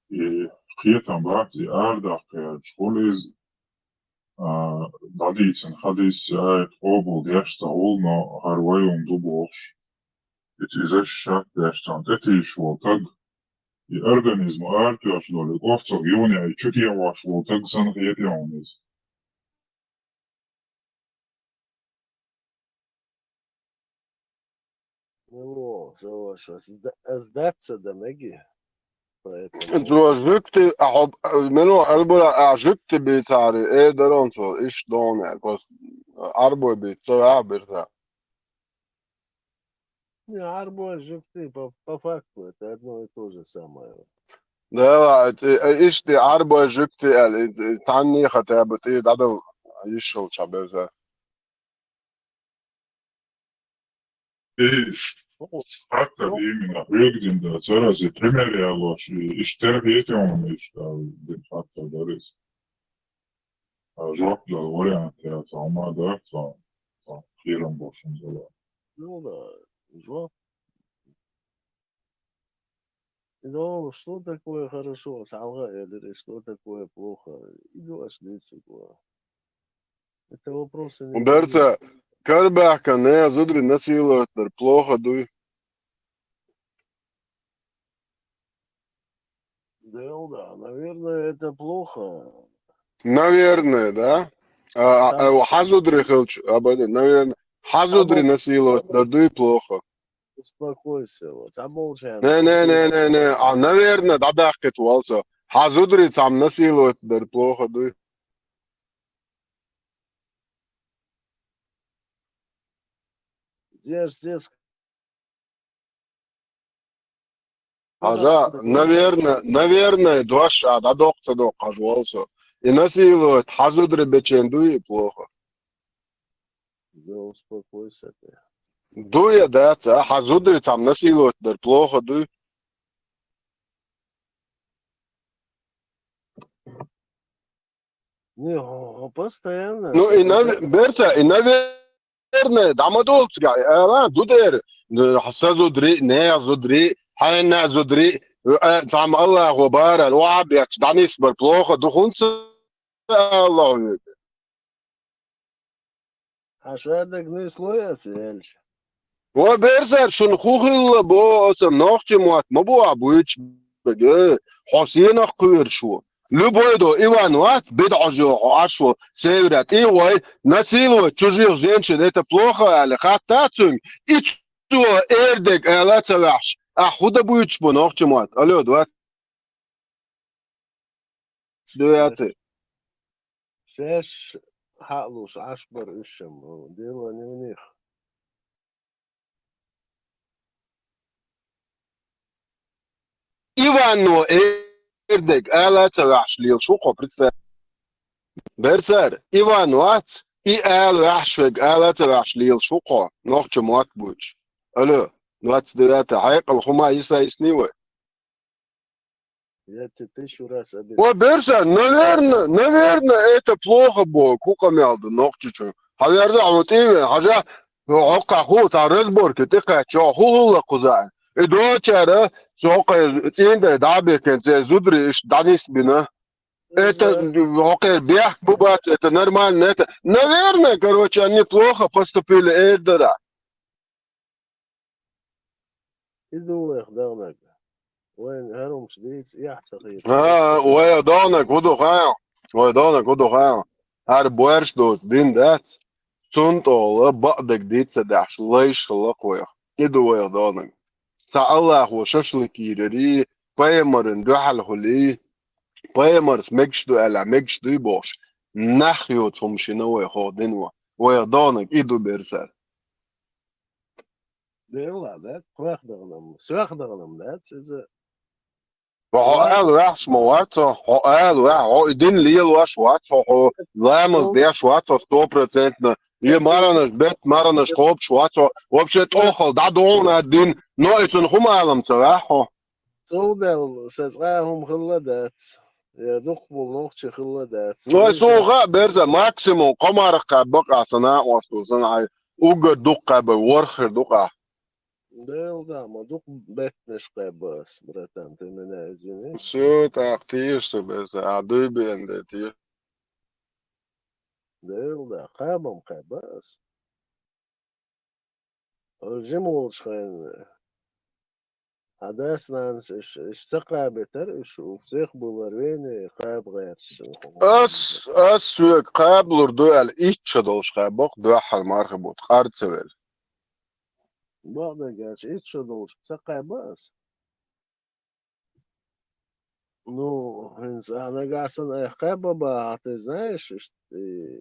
И кхетам бац, и арадаккха гӀерташ хуьлу иза, а, дӀадийцина хадисца аят къобал деш ца хуьлу, но хӀара вай хӀума ду бохуш, и иза шатдеш цунна тӀетийсаш волу таг, и организм аратоьхча долу, и кӀохцалла юханехьа чу тӀе а вахча волу таг санна хетий хьуна иза? Ну, со ваш, аз да-, аз дацца да меги. Поэтому Цо жуьгти, а хьо, мено албура, а жуьгти бийцари, э, дарон цо, иш дон, я, кос, арбой бийца, а, берца. Не, арбой жуьгти, по, по факту это одно и то же самое. Да, э, э, ишти арбой жуьгти, э, э, цанни хотя бы ты дадал ишел чаберза. Иш, фактор именно, вегдин да, царази пример я лош, и иш тербиете он, иш, да, фактор дарис. А жопла вариант я, сама да, са, са, хирам бошун зала. Ну да, жоп. Ну, что такое хорошо? Салга элири, что такое плохо? Иду аш дыцугу. Это вопросы не Берца, карбака не зудри насиловать дар плохо дуй. Да, да, наверное, это плохо. Наверное, да? А, а, а, хазудри хилч, абада, наверное. Хазудри насиловать дар дуй плохо. Успокойся, вот, а молча. Не, не, не, не, не. А, наверное, да, да, хет валса. Хазудри цам насиловать дар плохо дуй. Здесь, здесь Хажа, наверное, наверное, дуаш а, да докца док хажуал со. И насиловать хазудри бечен дуй и плохо. Да успокойся ты. Дуя, да, ца, хазудри цам насиловать дар плохо дуй. Не, о, постоянно. Ну, и, нав-, берца, и, наверное, дама долцга, ала, дудер, э, са зудри, не зудри, хайна зудри, э, там Аллах ва барал, ва бяч, данис бар плохо, духунца Аллах. Хьаша дагни слоя селч. Ва берзар шун хухилла бо, оса нохчи муат ма бу а буйч беге. Хосенах куйр шу. Любой до Иван ват, бед ожо хо ашо, севра, ты вай, насиловать чужих женщин, это плохо, али хатта цунг, и цо эрдег ала цаваш, а худа буйч бо нохчи муат, алло, двадцать девятый. Шеш хьалуш ашбар ишем, дело не в них. Иванно эрдег ала цаваш лил шухо, представь. Берсар, Иван вац, и ала ваш вег ала цаваш лил шухо, нохчи муат буч. Алло, двадцать девятый, хайкал хума иса исни вай. Я тебе тысячу раз объясню. Ва берса, наверное, наверное, это плохо бо, кука мялду, нохчичу. Хаверза, вот и, хажа, ока ху, та разборки, ты качо, ху, ху, ла куза. И дочара, сока, цинда, да, бекен, це, зудри, иш, данис бина. Это, окей, бех, бубат, это нормально, это, наверное, короче, они плохо поступили, Эйдера. Иду вайх дагнаг. Вайн харумш дийц, яхь сахир. А, вай дагнаг, удуха. Вай дагнаг, удуха. Ар буэрш дус дин дац. Цунтола баъдаг дица дахш, лайш лаквайх. Иду вайх дагнаг. Ца Аллаху шашлык ирери, паймарын дуьхьал хули, паймарс мегш ду аьлла, мегш дуй бохш. Нах йоц хумшина вай хо динва. Вайх дагнаг, иду берсар. Делла, да? Квах дагнам, сох дагнам, да? Сиза. Хо аьл вахш ма вац, хо аьл вах, хо и дин лел ваш вац, хо ламаз деш вац, сто процентно. Е маранаш бет, маранаш хопш вац, вообще тохал, да дона дин, но и цун хум алам ца вах, хо. Цудел, сез гахум хилла дац. Я духбул нохчи хилла дац. Но и суга берза максимум комарха бака сана осту сана ай. Уга дукка бе ворхер дука. Дел да, ма дук бетнеш кайбас, братан, ты меня извини. Всё, так, тише, берза, а дуй бен де, тише. Дел да, кайбам кайбас. Жим волчхайн. Адас нанс иш, иш ца кайбетер, иш у всех было рвение, кайб гайрш. Ас, ас суек кайблур дуэл, ичча долш кайбок, дуэхал марха бут, карцевел. Бакъдерг аьлча, итт шо долчу ца кхаьба ас. Ну, хӀинца ахьа нагахь санна айхьа кхаьба бахьа, ты знаешь, иштта, э,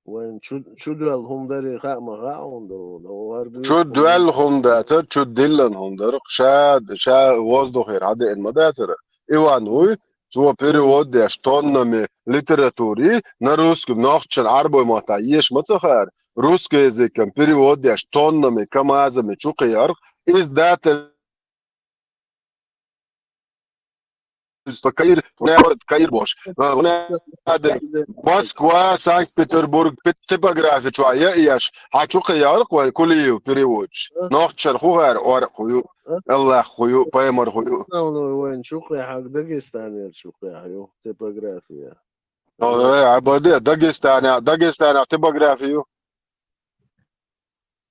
вайн чу-, чу доьлла хӀума дарий хаа ма хаьа хьуна, да, да, хӀара буьйса хӀума. Чу доьлла хӀума дацара, чу диллина хӀума дара. Ша, ша воздухера хьадеана ма дацара. Иван вуй, цо перевод деш тоннами литератури на русский, нохчан Ӏарбой маттахь еша ма ца хаьара, русский языком перевод деш тоннами, камазами чу кхиарх, издательство Каир, Каир бош. Москва, Санкт-Петербург, пи-, типографи чохь я еш, хьан чу кхиарх вай Кулиев переводчик. Нохчан хӀу хаьара, оркъ хӀу ю, Аллах хӀу ю, пайхамар хӀу ю. Основной вайн чу кхехьаг Дагестанера чу кхехьа ю, типография. Ой, ой, а баде, Дагестаня, Дагестаня типография ю.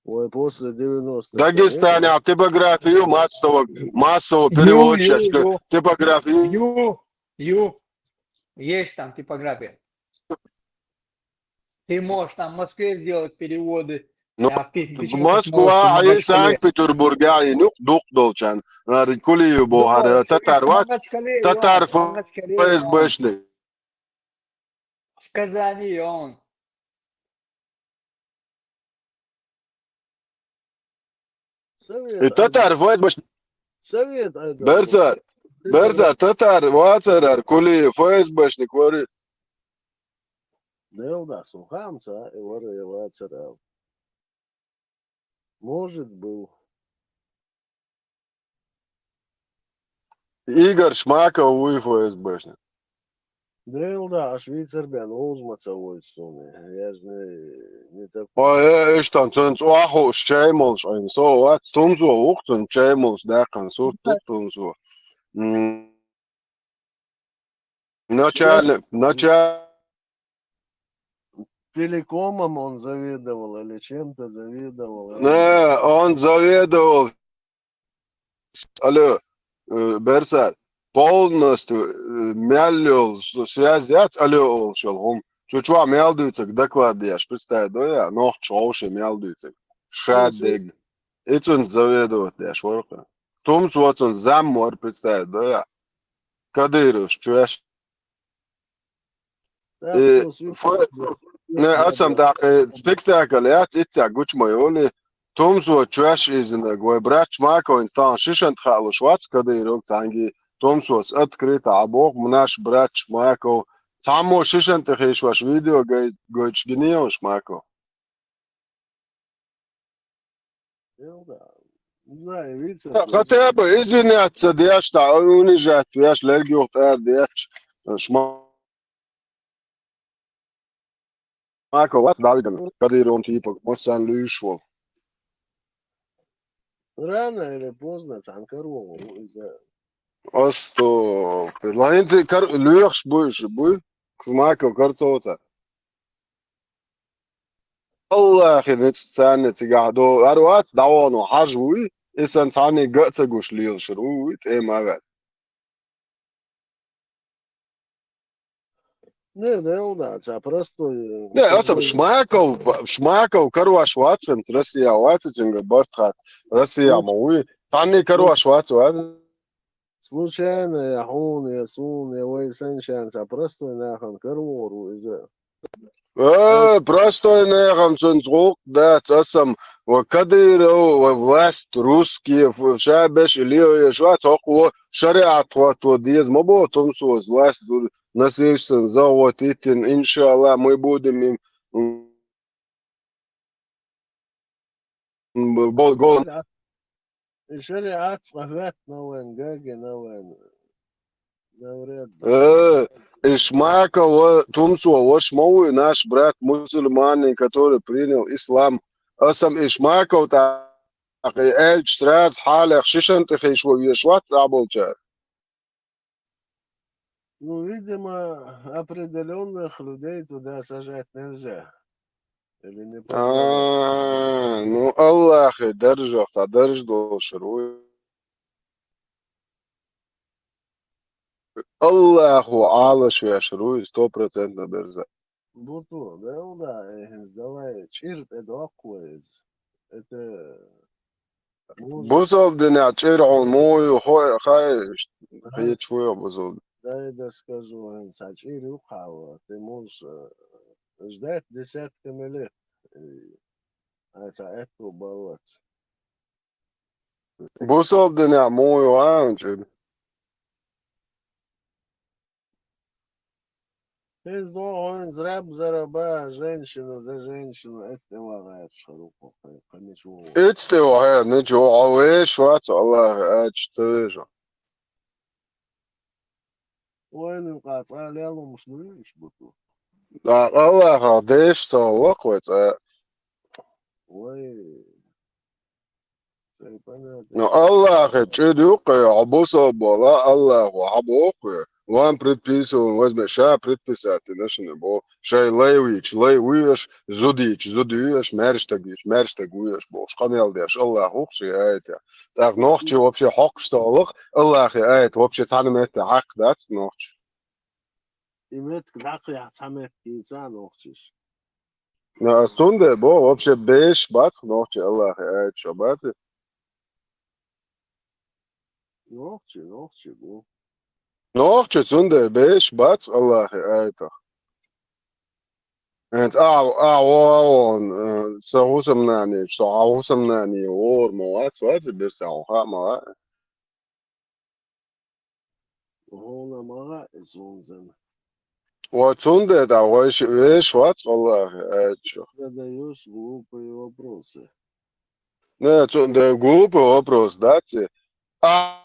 Ой, после девяностых. Дагестаня типография ю, массово, массово переводческая типография ю. Ю, ю. Есть там типография. Ты можешь там в Москве сделать переводы. Ну, а ты, ты чё, Москва, можешь и Санкт-Петербург, я и нух, дух долчан. Кулиев бохара, татар вац, татар ФСБшник. В Казани он. И татар ФСБшник. Совет айдо. Берзар, берзар, татар вацарар, Кулиев ФСБшник вари. Делда, сухамца, и вари вацарар. Может, был. Игорь Шмаков вуй ФСБшник. Делда, аш вицар бен, узма ца войт суна. Я же не, не такой. Ой, э, эш там, цун цӀохь хууш чай молуш Ӏин. Со вац, тумзо вух, цун чай молуш даьккхина сурт ду тумзо. М, начальник, начальник. Телекомом он заведовал или чем-то заведовал. Не, он заведовал. Алло, э, Берсар, полностью, э, мел йолу с-, связь яц, алло, олуш йолу хӀума. Чу чохь мел дуьйцург доклад деш, представь, до я, нохча вовше мел дуьйцург. Ша дерг. И цунна заведовать деш вара кхин. Тумсо цунна зам вара, представь, до я. Кадыровс чоьш. И фо-, не, асам тӀаккха спектакль яц, иццехь гучу ма йолу. Тумсо чоьш изинарг, вай брат Шмаковна тахана шишанта хаалуш вац, Кадыров цхьаьнгге, Тумсос открыто а боху, наш брат Шмаков. Цхьаммо шишанта тӀе хиш ваша видео гай-, гойтуш гинийо Шмаков? Ну да. Не знаю, видите, хотя бы извиняться деш, та унижать веш, лерг юхтар деш. Шма-, Шмаков вац Давидом, Кадыровн типа, массарна луьйш волу. Рано или поздно цхьаьна каро ву иза. Астагфирулла. ХӀинца кар-, лоьхуш буй уьш, буй? Шмаков карцо ца. Аллахи, ницкъ царна цигахь до. Ар вац, дӀавоно хьажа вуй, и сан цхьанниг а ца гуш лелаш вуй, тӀема а ваьлла. Не, не, у нас, а простой, э, не, а там простой. Шмаков, Шмаков карош вац, сан Россия вац, цуьнга барт хац, Россия ма вуй. Цхьанниг карош вац, вац. Случайно я хьуна, я суна, я вай санчаьнца простой нахана каравор ву иза. Э, простой нахана цуьнца гӀуллакх дац, асам, ва Кадыров, ва власть, русские, ф-, ша беш и леоеш вац, хӀокхо шариат хӀотто деза ма боху, Тумсос власть, насильственно захватить, иншаллах, мы будем им, м, бо-, гол- И шариат цкъа хӀоьттина вайн, гагина вайн. Навряд ли. Э, и Шмаков ва Тумсо ваша ма вуй, наш брат мусульманин, который принял ислам. Асам и Шмаков тӀаккха и аьлча сразу хьалех шишан тӀе хиш ван веш вац цхьаболчара. Ну, видимо, определённых людей туда сажать нельзя. Или не позволяют. А, ну, Аллахе даржах, цхьа дарж долуш вуй. Аллахо Ӏалаш веш вуй, сто процентов берза. Буту, да, да, э, давай, чӀир тӀе доккху иза. Это, может, бусалба динехь чӀир хьуна муха ю, хой, хай, хечвоьгӀу бусалба. Да, я скажу, хьуна сан чӀир ю хьава. Ты можешь, э, ждать десятками лет. И, а, сан аьтту баллац. Бусалба динехь муха ю хьуна чӀир? Иза догӀу хьуна зраб-зараба, женщина за женщину, эс тӀе вагӀаьраш хир ву кху, кху ничего. Эс тӀе вагӀаьраш ничего, хьо вешаш вац, Аллахе аьлча, ца веша. Вайна юкъа цкъа лелумаш ду иш буту. ТӀаккха Аллахах дешаш ца хилла вай цкъа. Вай. Ну, Аллахе чӀир ю кху, хьо бусалба валахь, Аллахо хьабоху кху. Вам предписывал, возьме, ша предписать дина шуна боху. Шайн лай вийча, лай вуьйш, зуда йийча, зуда вуьйш, маьрша стаг вийча, маьрша стаг вуьйш бохуш, къамел деш Аллах ву кху шен аятехь. ТӀаккха нохчий вообще хьокхуш ца хилла-кх, Аллахе аят вообще цхьана метте хьакха дац нохчий. И меттиг дӀакхехьа цхьа меттиг йийца нохчаша. Ну, ас цундела боху, вообще бешаш бац нохчий Аллахе аяташ, бац? Нохчий, нохчий бу. Нохчий цундела бешаш бац Аллахе аятах. ХӀинца ахьа, ахьа вогӀу, э, сан хӀусамнане, со хьан хӀусамнане вогӀур ма вац, вац, берса хьуна хаа ма вац. Хьуна ма хаьа иза хӀунзана. Ва цундела тӀаккха вай ши вешаш вац Аллахе аяташ. Задаёшь глупые вопросы. Не, цундела глупый вопрос дац и. А,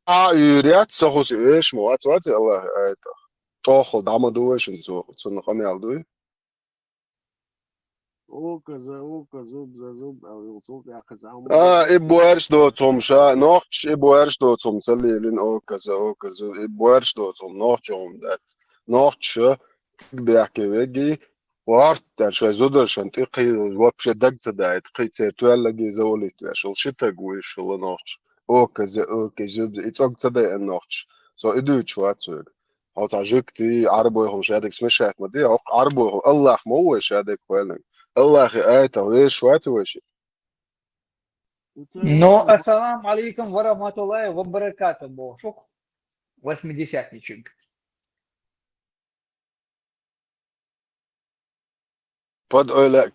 а, уьйр яц, сан хӀусам вешаш ма вац, вац Аллахе аятах. ТӀоххал дӀа ма ду вай шуна цо, цунна къамел дуй? Око за око, зуб за зуб, а, и цул тӀаьхьа кхин цхьа хӀума. А, и боьрша доцу хӀума ша, нохчаша и боьрша доцу хӀума ца лелийна, око за око, зуб, и боьрша доцу хӀума нохчийн хӀума дац. Нохчаша бехке веги, гӀортар шайн зударшна тӀе кхин вообще даг ца даийта, кхин церан тоьллагий завалить веш, шул ши таг вуй шула нохча. Око за око, зуб за, и цӀог ца дайина нохчаша. Со и дуьйцуш вац вайга. Хьо цхьа жуьгтий, Ӏарбойхуна шадерг смешать ма де, хӀокху Ӏарбойхуна Аллах ма ву вай шадерг кхоьллинарг. Аллахе аятах вешаш вац вай ши? Ну, ассаламу алейкум ва рахматуллахи ва баракатух, боху шух, восьмидесятничиг. Под ойла.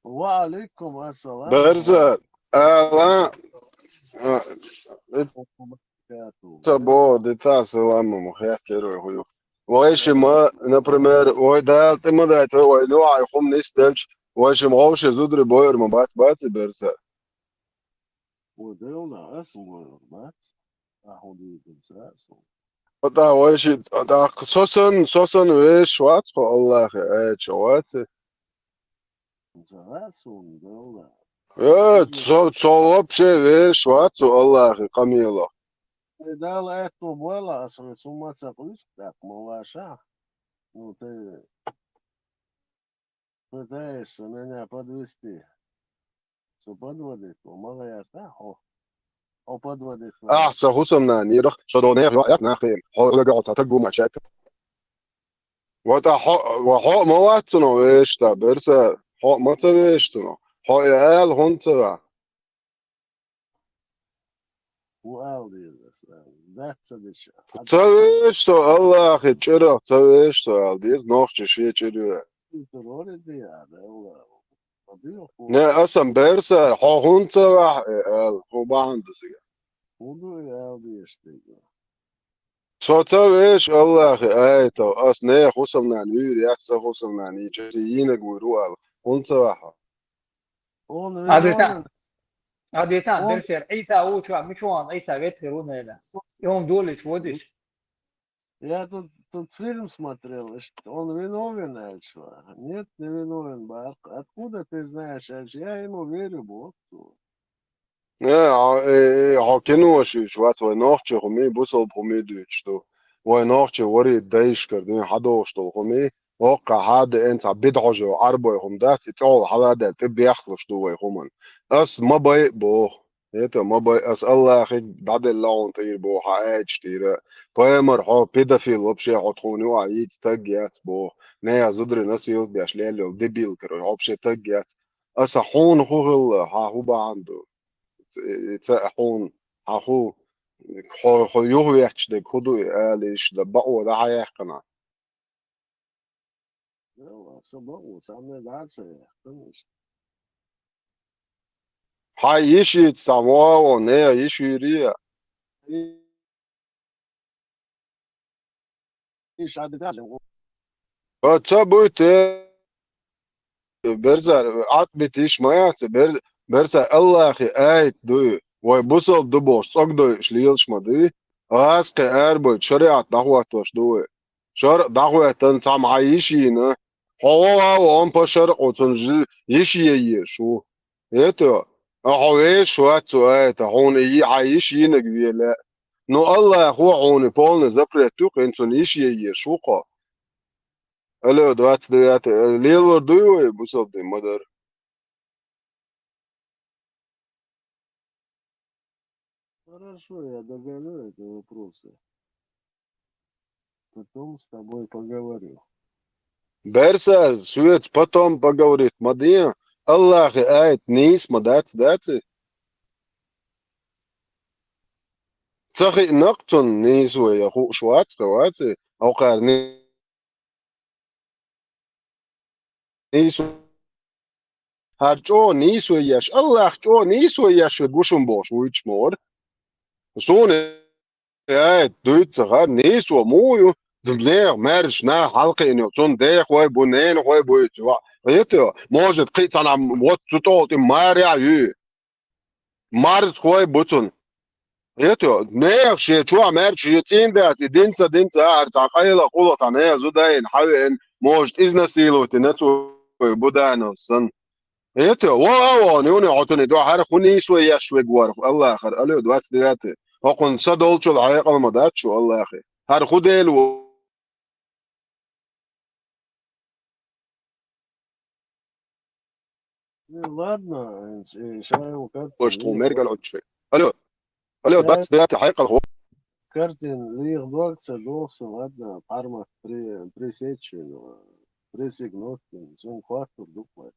Ва алейкум ассалам. Берза, ала, а, ца бо, дита саламу, хехкерой хую. Вай шима, например, вай Дала тӀе ма дайта, вай лугӀай хӀума нисделча, вай шима гӀовше зудри бойр ма бац, баци берза. Вай Дала ас ма бойр бац. Ахьа дийдам ца ас. ТӀаккха вай ши, тӀаккха со сан, со сан вешаш вац хьо Аллахе аяташ вац. Ца ас вун Дала. Э, со, со вообще вешаш вац хьо Аллахе къамелах. Вай Дала аьтту бойла ас, вай цу ма ца къуьйсу тӀаккха ма ваша. Ну, ты пытаешься меня подвести. Со подводить ву, ма гӀерта хьо. Хьо подводить ву. Ахьа сан хӀусамнана йирах, со догӀу нехан йоӀ нах хиъна. Хьо вега хьо цхьа таг ву ма чаьтта. Ва тӀа хьо, ва хьо а ма вац цунах вешаш тӀа, берса, хьо а ма ца вешаш цунах. Хьо и ала хӀунда ца ваьхьа? Ву ала деза аса. Дац ца дича. Ца вешаш со Аллахе чӀирах, ца вешаш со ала деза, нохча шен чӀир ю. Итар вари де а, да, Аллаху. Не, аса берса, хьо хӀунда ца ваьхьа, э, ала, хӀун бахьана ду цига? ХӀун ду и ала дезаш дерг? Со ца вешаш Аллахе аятах, ас нехан хӀусамнана вуьйр яц, сан хӀусамнана йийча, аса йийнарг вуьйр ву ала. ХӀунда ца ваьхьа? Хьуна Адитан. Виновен. Адитан, Хьуна берсера Ӏийса ву чохь, мича вахана Ӏийса ветхий ву нена. И хӀума долийча водиш? Я тут, тут фильм смотрел, что он виновен, аьлча. Нет, не виновен, бах. Откуда ты знаешь, аьлча? Я ему верю, бо. Не, а, э, э, хьо кино шуьйш вац, вай нохча хӀумий, бусалба хӀумий дуьйцуш ду. Вай нохча вари дайшкара дуьйна хьадогӀуш долу хӀумий, воккхахьа деана цхьа бидхьожо Ӏарбой хӀума дац, и цӀогӀа хьаладаьлла тӀе бехлуш ду вай хӀуманна. Ас ма бай а боху. Это ма бай, ас Аллахе дӀаделла хьуна тӀера боху хьан аьлча тӀера. Пайхамар, хьо педофил, вообще хьо тхуна юкъахь йийца стаг яц боху. Нехан зударий насиловать беш лелла йолу дебил, короче, вообще стаг яц. Аса хьуна хӀун хилла, хьан хӀун бахьана ду? Ца, ца хьуна, хьан хӀун? Хьо, хьо юхаветташ дерг хӀун ду и ала иштта бакъо дӀа хьан яьккхина? Йо, аса бакъо, цхьанна дӀа а ца яьккхина иштта. Хьан йиш йийца цхьа вогӀу, нехан йиш йийр я? И, и шадда. Ца буй те? Берзар, Ӏад битиш ма яц, бер-, берзар Аллахе аят дуй, вай бусалба ду бохуш, цӀогдойуш лелаш ма дуй, гӀазкхи арабойчу шариӀат дӀахӀоттош ду вай. ШарӀ дӀахӀоьттина цхьамма хьан йиш йийна, хьо вогӀа а вогӀу, по шарӀу цунна жи-, йиш е езаш ву. Это, а хьо вешаш вац цу аята, хьуна и хьан йиш йийнарг вен лаьа. Ну, Аллахо хьуна полный запрет ю, кхин цунна йиш е езаш ву-кх хьо. Алло, двадцать девятый. Э, лелор дуй вай бусалба дин, ма дара? Хорошо, я договорю эти вопросы. Потом с тобой поговорю. Берсар, соьца потом поговорить ма де, Аллахе аят нийса ма дац, дац и? Ца хиъна-кх цунна нийса вай, я хууш вац-кх, вац и? Хьо кхара ни-, нийса. ХӀара чӀогӀа нийса вай еш, Аллах чӀогӀа нийса вай еш вай гушун бохуш вуьйцуш ма вара. Суна аят дуьйцу ца хар, нийса вай муха ю, нехан маьрша нах хьалакхиъна йолу, цунна дехой бу, ненахой бу иза. Ва-, это, может, кхин а цхьана вот цу тӀе марехь а юй. Марзхой бу цунна. Это, нехан шен чохь маьрша шен цӀийндац, и дин ца дин ца, ахьар цхьа къайла къула цхьа нехан зуда а йина, хьан веана, может, изнасиловать йина цо вай Будановс санна. Это, во, а, во, нуни хьо цуьнан дуьхьа, хӀара хӀун нийса вай еш вега вара, Аллахара, алло, двадцать девятый. ХӀокхунна са долчул хьекъал ма дац шу, Аллахе. ХӀара хӀун Дела ву? Ну, ладно, э, ща его как-то... Может, хӀун мергал Ӏуччу. Алло. Алло, я двадцать девятый хьекъал хӀу. Картин, лих докса, докса, ладно, пармат при-, пресечь, ну, пресекнуть, цунна хаттур ду-кх вай.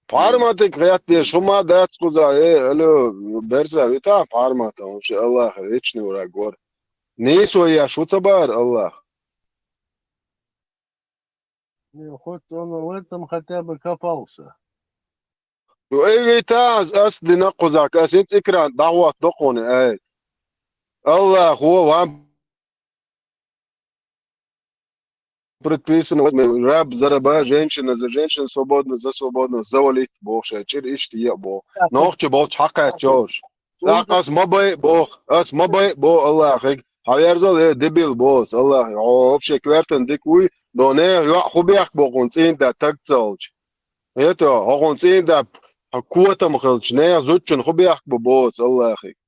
Пхьарматиг гӀеттеш хӀума дац кхуза, э, алло, берза вита пхьармата, вообще Аллахе вечный враг вара. Нийса вай еш ву ца бара Аллах? Не, хоть он в этом хотя бы копался. Ю, эй, вита, ас, ас дина кхуза, ас хӀинца экран дӀахӀоттадо кхуна, эй. Аллахо вам предписано, раб за раба, женщина за женщину, свободно за свободно, завалить боху шайн чӀир иштта е а боху. Нохча болчу хьакхаьчча йолуш. ТӀаккха ас ма бай а боху, ас ма бай а боху Аллахига. Хьаверзал, э, дебил боху ас Аллахига. Хьо вообще коьртан дика вуй, но нехан йоӀ хӀун бехк бо хьуна цӀийнда таг ца хилча? Это, хьо хьуна цӀийнда хьо котам хилча, нехан зудчун хӀун бехк бу боху ас Аллахига?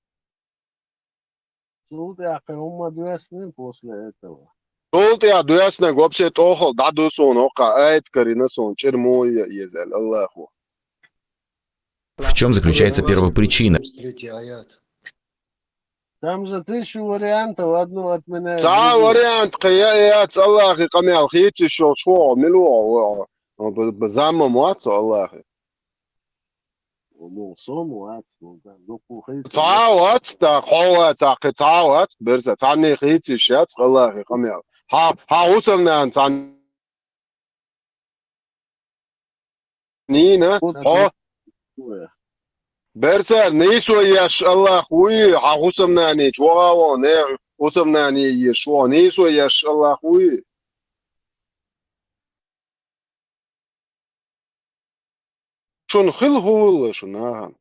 Цул тӀаьхьа кхин хӀумма доьссина после этого? Цул тӀаьхьа доьссинарг вообще тӀохал дӀаду суна хӀокху, аят карийна суна, чӀир муха е еза аьлла Аллахо. В чём заключается первопричина? Там же тысячу вариантов, одну отменяем, цхьа другую. Вариант кхин я, яц Аллахи къамел хийца йиш йолуш ву хьо, мила ву хьо, б-, б-, замма ма вац хьо Аллахи. Мо со ма вац, ну, да, дуккха хийца. Цхьа а вац, тӀаккха хьо вац, кхин цхьа а вац, берза, цхьанне хийца йиш яц Аллахи къамел. Хьан, хьан хӀусамнана цхьанна нина, хьо? Берза, нийса вай еш Аллах вуй, хьан хӀусамнанийчу вогӀа а вогӀу, не, хӀусамнане еш вогӀу, нийса вай еш Аллах вуй? Шуна хила хӀун хилла шуна, нахана?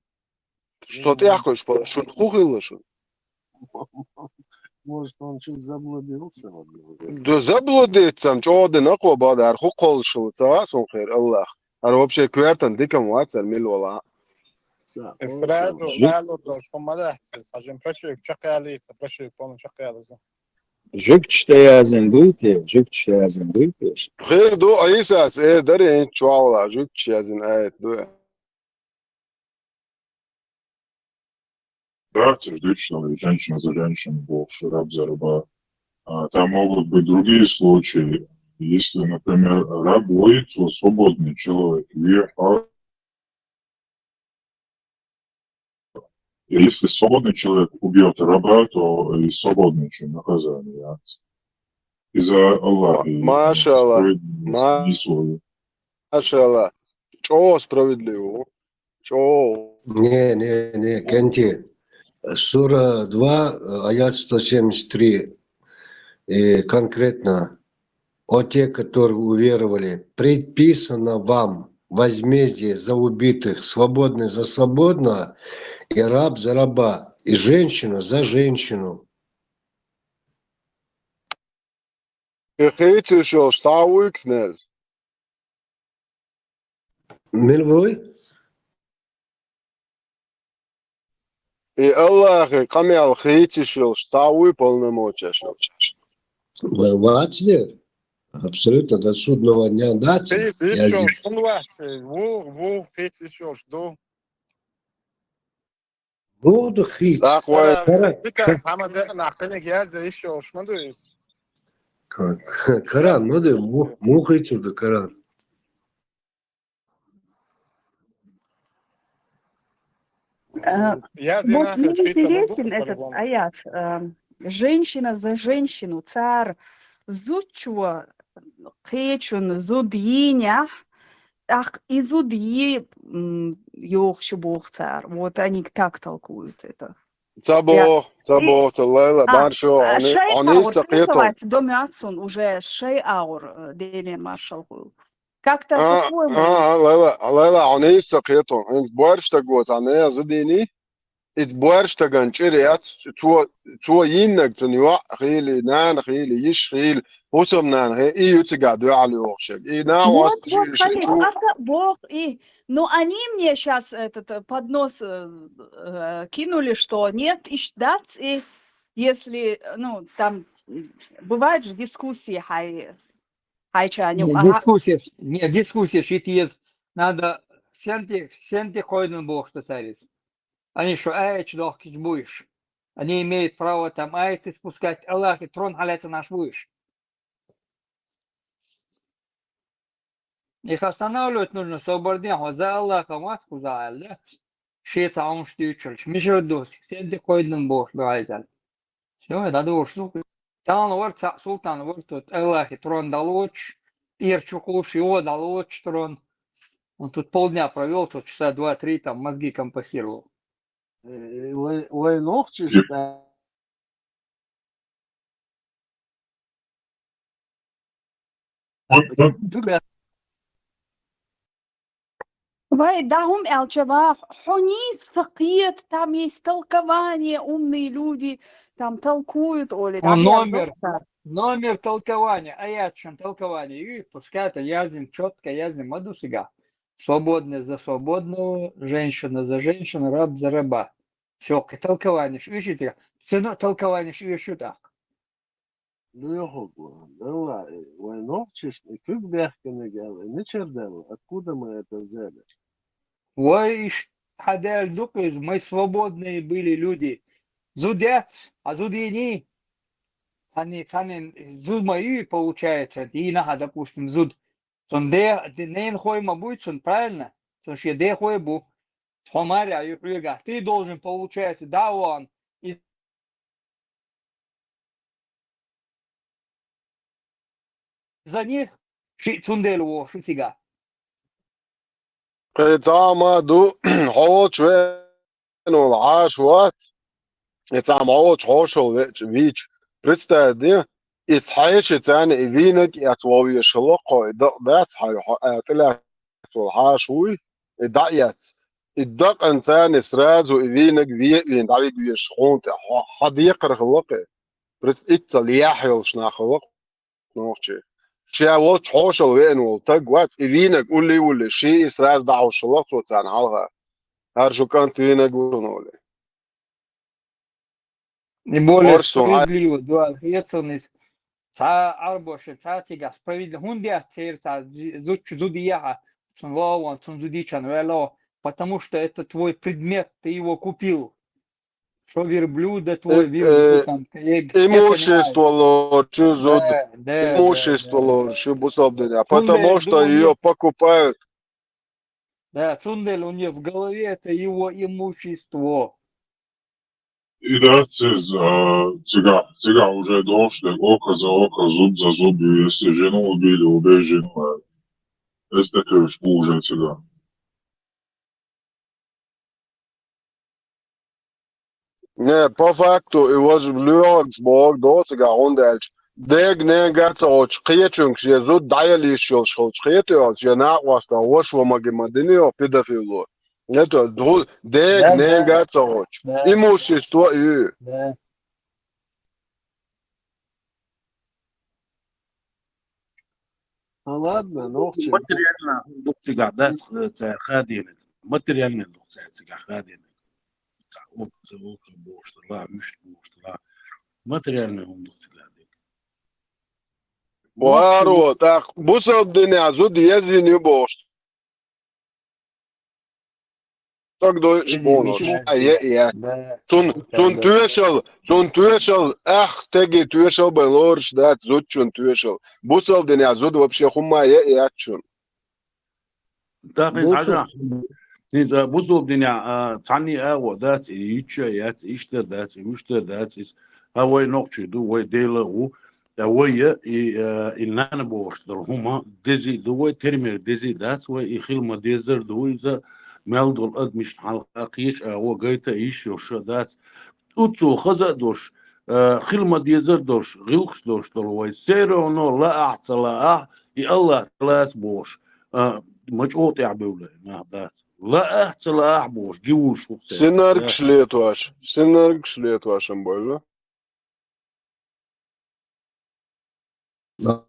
Что тӀехкуьш по-, шуна хӀун хилла шуна? Может, он чуть заблудился, вот, ну, да, заблудиться-м чӀогӀа дина кхо бадар, хӀун кхоллуш хилла ца вац хьуна хир Аллах. ХӀара вообще коьртан дика-м вац, хӀара мила вала. Сразу алло, что ма дац, сажен прошивка чекхъялийца, прошивка полный чекхъялийца. Жуьгташ тӀе яздина дуй те, жуьгташ тӀе яздина дуй те? Хир ду, Ӏийсас эр даре, хӀинца чохь вала, жуьгташ яздина аят ду. характер, действительно, женщина за женщину больше, раб за раба. А, там могут быть другие случаи. Если, например, раб вы, то свободный человек, ви хьар. И если свободный человек убьет раба, то и свободный человек наказание. Из-за Аллаха. Машалла. Машалла. ЧӀоагӀа справедливо. ЧӀоагӀа. Не, не, не, Кенти. Сура два, аят сто семьдесят три. И конкретно: «О те, которые уверовали, предписано вам возмездие за убитых, свободный за свободного, и раб за раба, и женщину за женщину». И хийцаш йолуш цхьа а вуй, князь? Мила вуй? И Аллахе къамел хийцаш йолуш цхьа а вуй, полномочеш йолуш? Ва-, вац дера. Абсолютно, до судного дня дац. Хийца йиш йолуш хӀунда вац? Ву, ву, хийца йиш йолуш ду. Муха ду хийца? ТӀаккха вай Кара, Кара, Кара. Хьамада нах кхиниг язда йиш йолуш ма ду иза? К-, к-, Коран ма ду, му-, муха хийцар ду Коран? Э, Язда вот нах мне хийца интересен этот аят, э, «Женщина за женщину», цара зудчо кхечун зуда йийнехь, тӀаккха и зуда йи, м, йохуш боху цара. Вот они так толкуют это. Ца боху, ца боху, ца Лайла, а, маршо, а, они, шайн они агӀор ца кхетон. Трактовать до мёцун уже шайн агӀор, э, Деле маршалла хуьлу. Как-то а, такое а, мы. А, Лайла, Лайла, они ца кхетон. ХӀинца боьрша стаг воцу, а, не, зудийний? Иза боьрша стагана чӀир яц, цо, цо йиннарг, цуьнан йоӀ хили, нана хили, йиш хили, хӀусамнана хили, и ю цигахь дуьхьал йохуш ерг. И нах вот, вот, чуьйша Хамид, чу аса боху и, ну, они мне щас этот, э, поднос, э, э, кинули, что нет, иштта дац, и если, ну, там, м, бывает же дискуссии, хьай, хьайча, не, ага. Дискуссия, не, дискуссия ши теза. Надо сенти, сенти кхойдан бохуш ца царис. Они шо аяташ дохкуш бу уьш. Они имеют право там аяты спускать, Аллахе трон хьалаьцна нах бу уьш. Их останавливать нужно, собар де, хьо за Аллахах вац кхузахь аьлла дац. Шен цхьа хӀумаш дуьйцуш, мишар ду, сенти кхойдан бохуш ду хьайза. Всё, дӀадуьйцуш ду. Тахана вара цхьаъ султан вара, тот Аллахе трон дӀалоцуш, тӀера чу кхуллуш, йо дӀалоцуш трон. Он тут полдня провёл, тот часа два-три там мозги компостировал. Э, вай, вай нохчаш тӀа. Вай, да, хӀума аьлча, ва, хьо нийса ца кхета, там есть толкование, умные люди там толкуют, олий, а, дӀаберза номер, цара. Номер толкования, аяташан толкование ю, пускай это яздина, чётко яздина ма ду цигахь. Свободный за свободного, женщина за женщину, раб за раба. Всё, кхин толкованиш оьший цигахь. Сено толкованиш оьшуш ю тӀаккха. Лоьхург ван, Далла, э, вай нохчашна и куьг бехканиг аьлла, и мичара даьлла, откуда мы это взяли? Вай, иштта хьан даьлла ду-кх иза, мы свободные были люди. Зуда яц, хьан зуда йиний? Цхьанне, цхьанне зуда ма ю, получается, йийна хьан, допустим, зуда. Цунна де-, де-, ненахой ма буй цунна, правильно? Цунна шен дехой бу. Хьо марехь ю хьоьгахь. Ты должен, получается, дӀа а вахана, и за них шиъ цундела вохуш ю цигахь. Кхин цхьа а ма ду, хьо волчу ве- волу Ӏаша вац, и цхьа а ма волчу хьошалла веача, вийча. Представь де, иза хьеший царна и вийнаг а эцна вовъеш хилла кхо, и дакъа дац хьайн хьо, а, тӀелаьцна волу хьаша вуй, и дӀа а эцна. И дакъана царна сразу и вийнаг ве а вийна дӀавига везаш хьуна тӀе хьо, хьан декхар хилла кхин. Прец иццал яхь йолуш нах хилла кхин. Нохчий. Ша волчу хьошалла веана волу таг вац, и вийнаг уллий-вуллий, ший и сразу дӀахьуш хилла цо царна хьалха. ХӀара шу кӀант вийнаг ву шуна олий. И более справедливо ду аьлла хета суна иза. Цхьа Ӏарбоша, цхьа цигахь справедливо. ХӀунда яц церан цхьа зи-, зудчу зуда ехьа, цунна вогӀу ван, цунна зудичан ваьлла, потому что это твой предмет, ты его купил. Что верблюда твой, э, верблюд, э, там, телег, это имущество не лору шу зуд. Да, да, имущество, да, да, лору шу бусалба динехь. Потому что ее покупают. Да, цундела у неё в голове это его имущество. И да, цигахь, цигахь уже догӀуш дерг, око за око, зуб за зуб, если жену убили, убей жену. Эс тӀе тевжаш бу уже цигахь. Не, по факту, и важа лоьхургас бохург догӀу цигахь, хӀунда аьлча дега-ненга а ца гӀоттуш, кхечуьнга шен зуда дӀаяла йиш йолуш хилча, кхетий хьуна, шен накъостан ваша ма-дина йо педофило. Это ду-, дега-ненга а ца гӀоттуш. Имущество ю. Ну ладно, нохчий. Материально хӀума ду цигахь дац, э, цара хадийнарг. Материально ду цара цигахь хадийнарг. Цхьа око за око бохуш делахь, вуьшта бохуш делахь. Материально хӀума ду цигахь дерг. Варо, тӀаккха бусалба динехь зуда езйина ю бохуш. Стаг дойуш хьуна. Цунна, цунна тоьшалла, цунна тоьшалла, ах, теги тоьшалла бен лоруш дац, зудчун тоьшалла. Бусалба динехь зуда вообще хӀумма а яц шуна. ТӀаккха хӀинца хьажахь, хӀинца бусалба динехь, а, цхьанний агӀо дац, и йича яц, иштта дац, и вуьшта дац, иза. А вай нохчий ду, вай Дела а ву. Ткъа вай и, э, и нана бохуш долу хӀума дезий ду вай, термер дезий дац вай, и хила ма-дезар ду иза, мел долу адамашна хьалха кхечу агӀо гайта а йиш йолуш а дац. Оццул хаза а долуш, э, хила ма-дезар долуш, гӀиллакхаш долуш долу вай, все равно лаахь а, ца лаахь а, и АллахӀ тӀелаца бохуш, э, ма чӀогӀа тӀаьхьабевлла нах дац. Лаахь а, ца лаахь а бохуш, гивуллуш ву-кх цаьрга. Синаргаш летош, синаргаш летош ам бойла.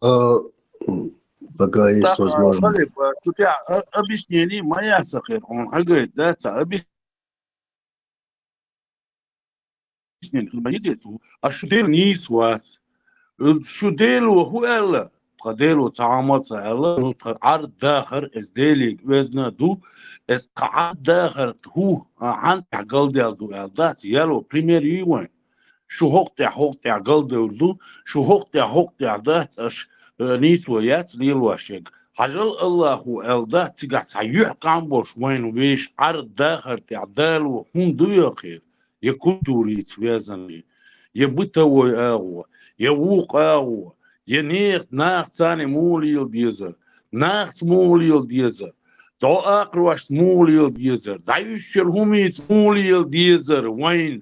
А, пока есть возможность. Халип, а, шу тӀехь, а, объяснение ма яц хир, хьуна хьагайта дац цхьа объяснение, хила ма еза цо. А шу Дела нийса вац. Шу Дело хӀу аьлла? Тхан Дело цхьа хӀума а ца аьлла, ну, тхан Ӏарда дахар, эс Делига везна а ду, эс тхан Ӏарда дахар хӀу, а, хьан тӀехь галдаьлла ду аьлла дац, яло пример юй вайн. Шу хӀокху тӀехь, хӀокху тӀехь галдевр ду, шу хӀокху тӀехь, хӀокху тӀехь дац, аша, э, нийсо яц лелош ерг. Хьажал, АллахӀо аьлла дац, цигахь цхьа юьхь-кхам болуш вайна вешан Ӏарда дахар тӀехь Дало хӀума ду йоккхийра, я культурица вязанный, я бытовой агӀо, я вукху агӀо, я нехан, нахаца царна муха лела дезар, нахаца муха лела дезар, дӀо акхарошца муха лела дезар, дӀаюьсучу хӀумица муха лела дезар вайна,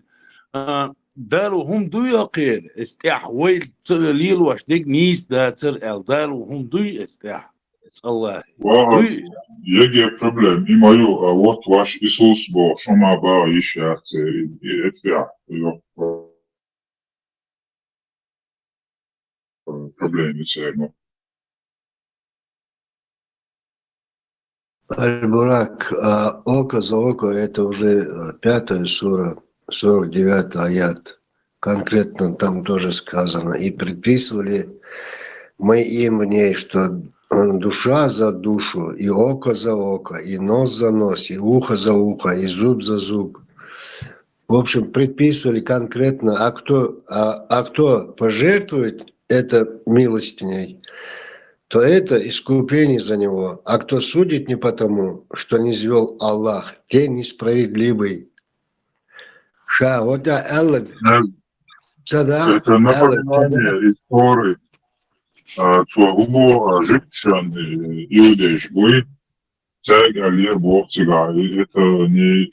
а, Дало хӀума дуй хӀокхера, эс тӀехь вай ца лелош дерг нийса дацара аьлла, Дало хӀума дуй эс тӀехь, эс АллахӀе? Ва, дуй. Еге проблема, и ма ю, а, вот ваш Исус боху, шу ма баха йиш яц, и, и эс тӀехь, ю, проблема церну. Аль-Бурак, а, око за око, это уже, э, пятая сура, сорок девятый аят. Конкретно там тоже сказано. И предписывали мы им в ней, что, э, душа за душу, и око за око, и нос за нос, и ухо за ухо, и зуб за зуб. В общем, предписывали конкретно, а кто, а, а кто пожертвует это милостиней, то это искупление за него. А кто судит не потому, что низвёл Аллах, те несправедливый. Ша, вот а Аллах. Э, Сада, это Аллах, напоминание из Торы. А, цо хӀу боху, а, жуьгташна, э, иудейш буй, цаьрга аьллера боху цигахь. И это не,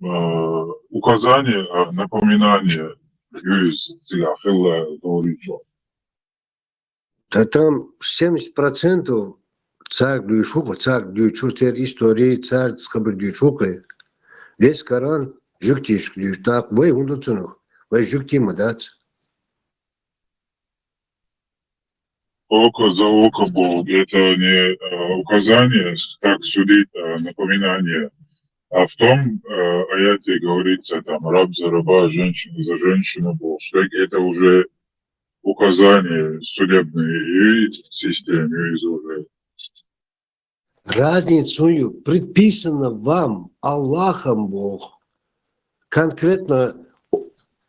а, указание, а напоминание ю иза цигахь хилла догӀурчо. Да там семьдесят процентов цаьрга дуьйцуш ву-кх, цаьрга дуьйцуш, церан истори, цаьрца хабар дуьйцуш ву-кх. Весь Коран жуьгташка дуьйцу, тӀаккха вай хӀун ду цунах? Вай жуьгтий ма дац. Око за око боху, это не, э, указание так судить, а напоминание. А в том, э, аяте говорится, там, раб за раба, женщина за женщину боху. Так это уже указание судебной и системы, и уже. Разницу ю, предписано вам Аллахом боху. Конкретно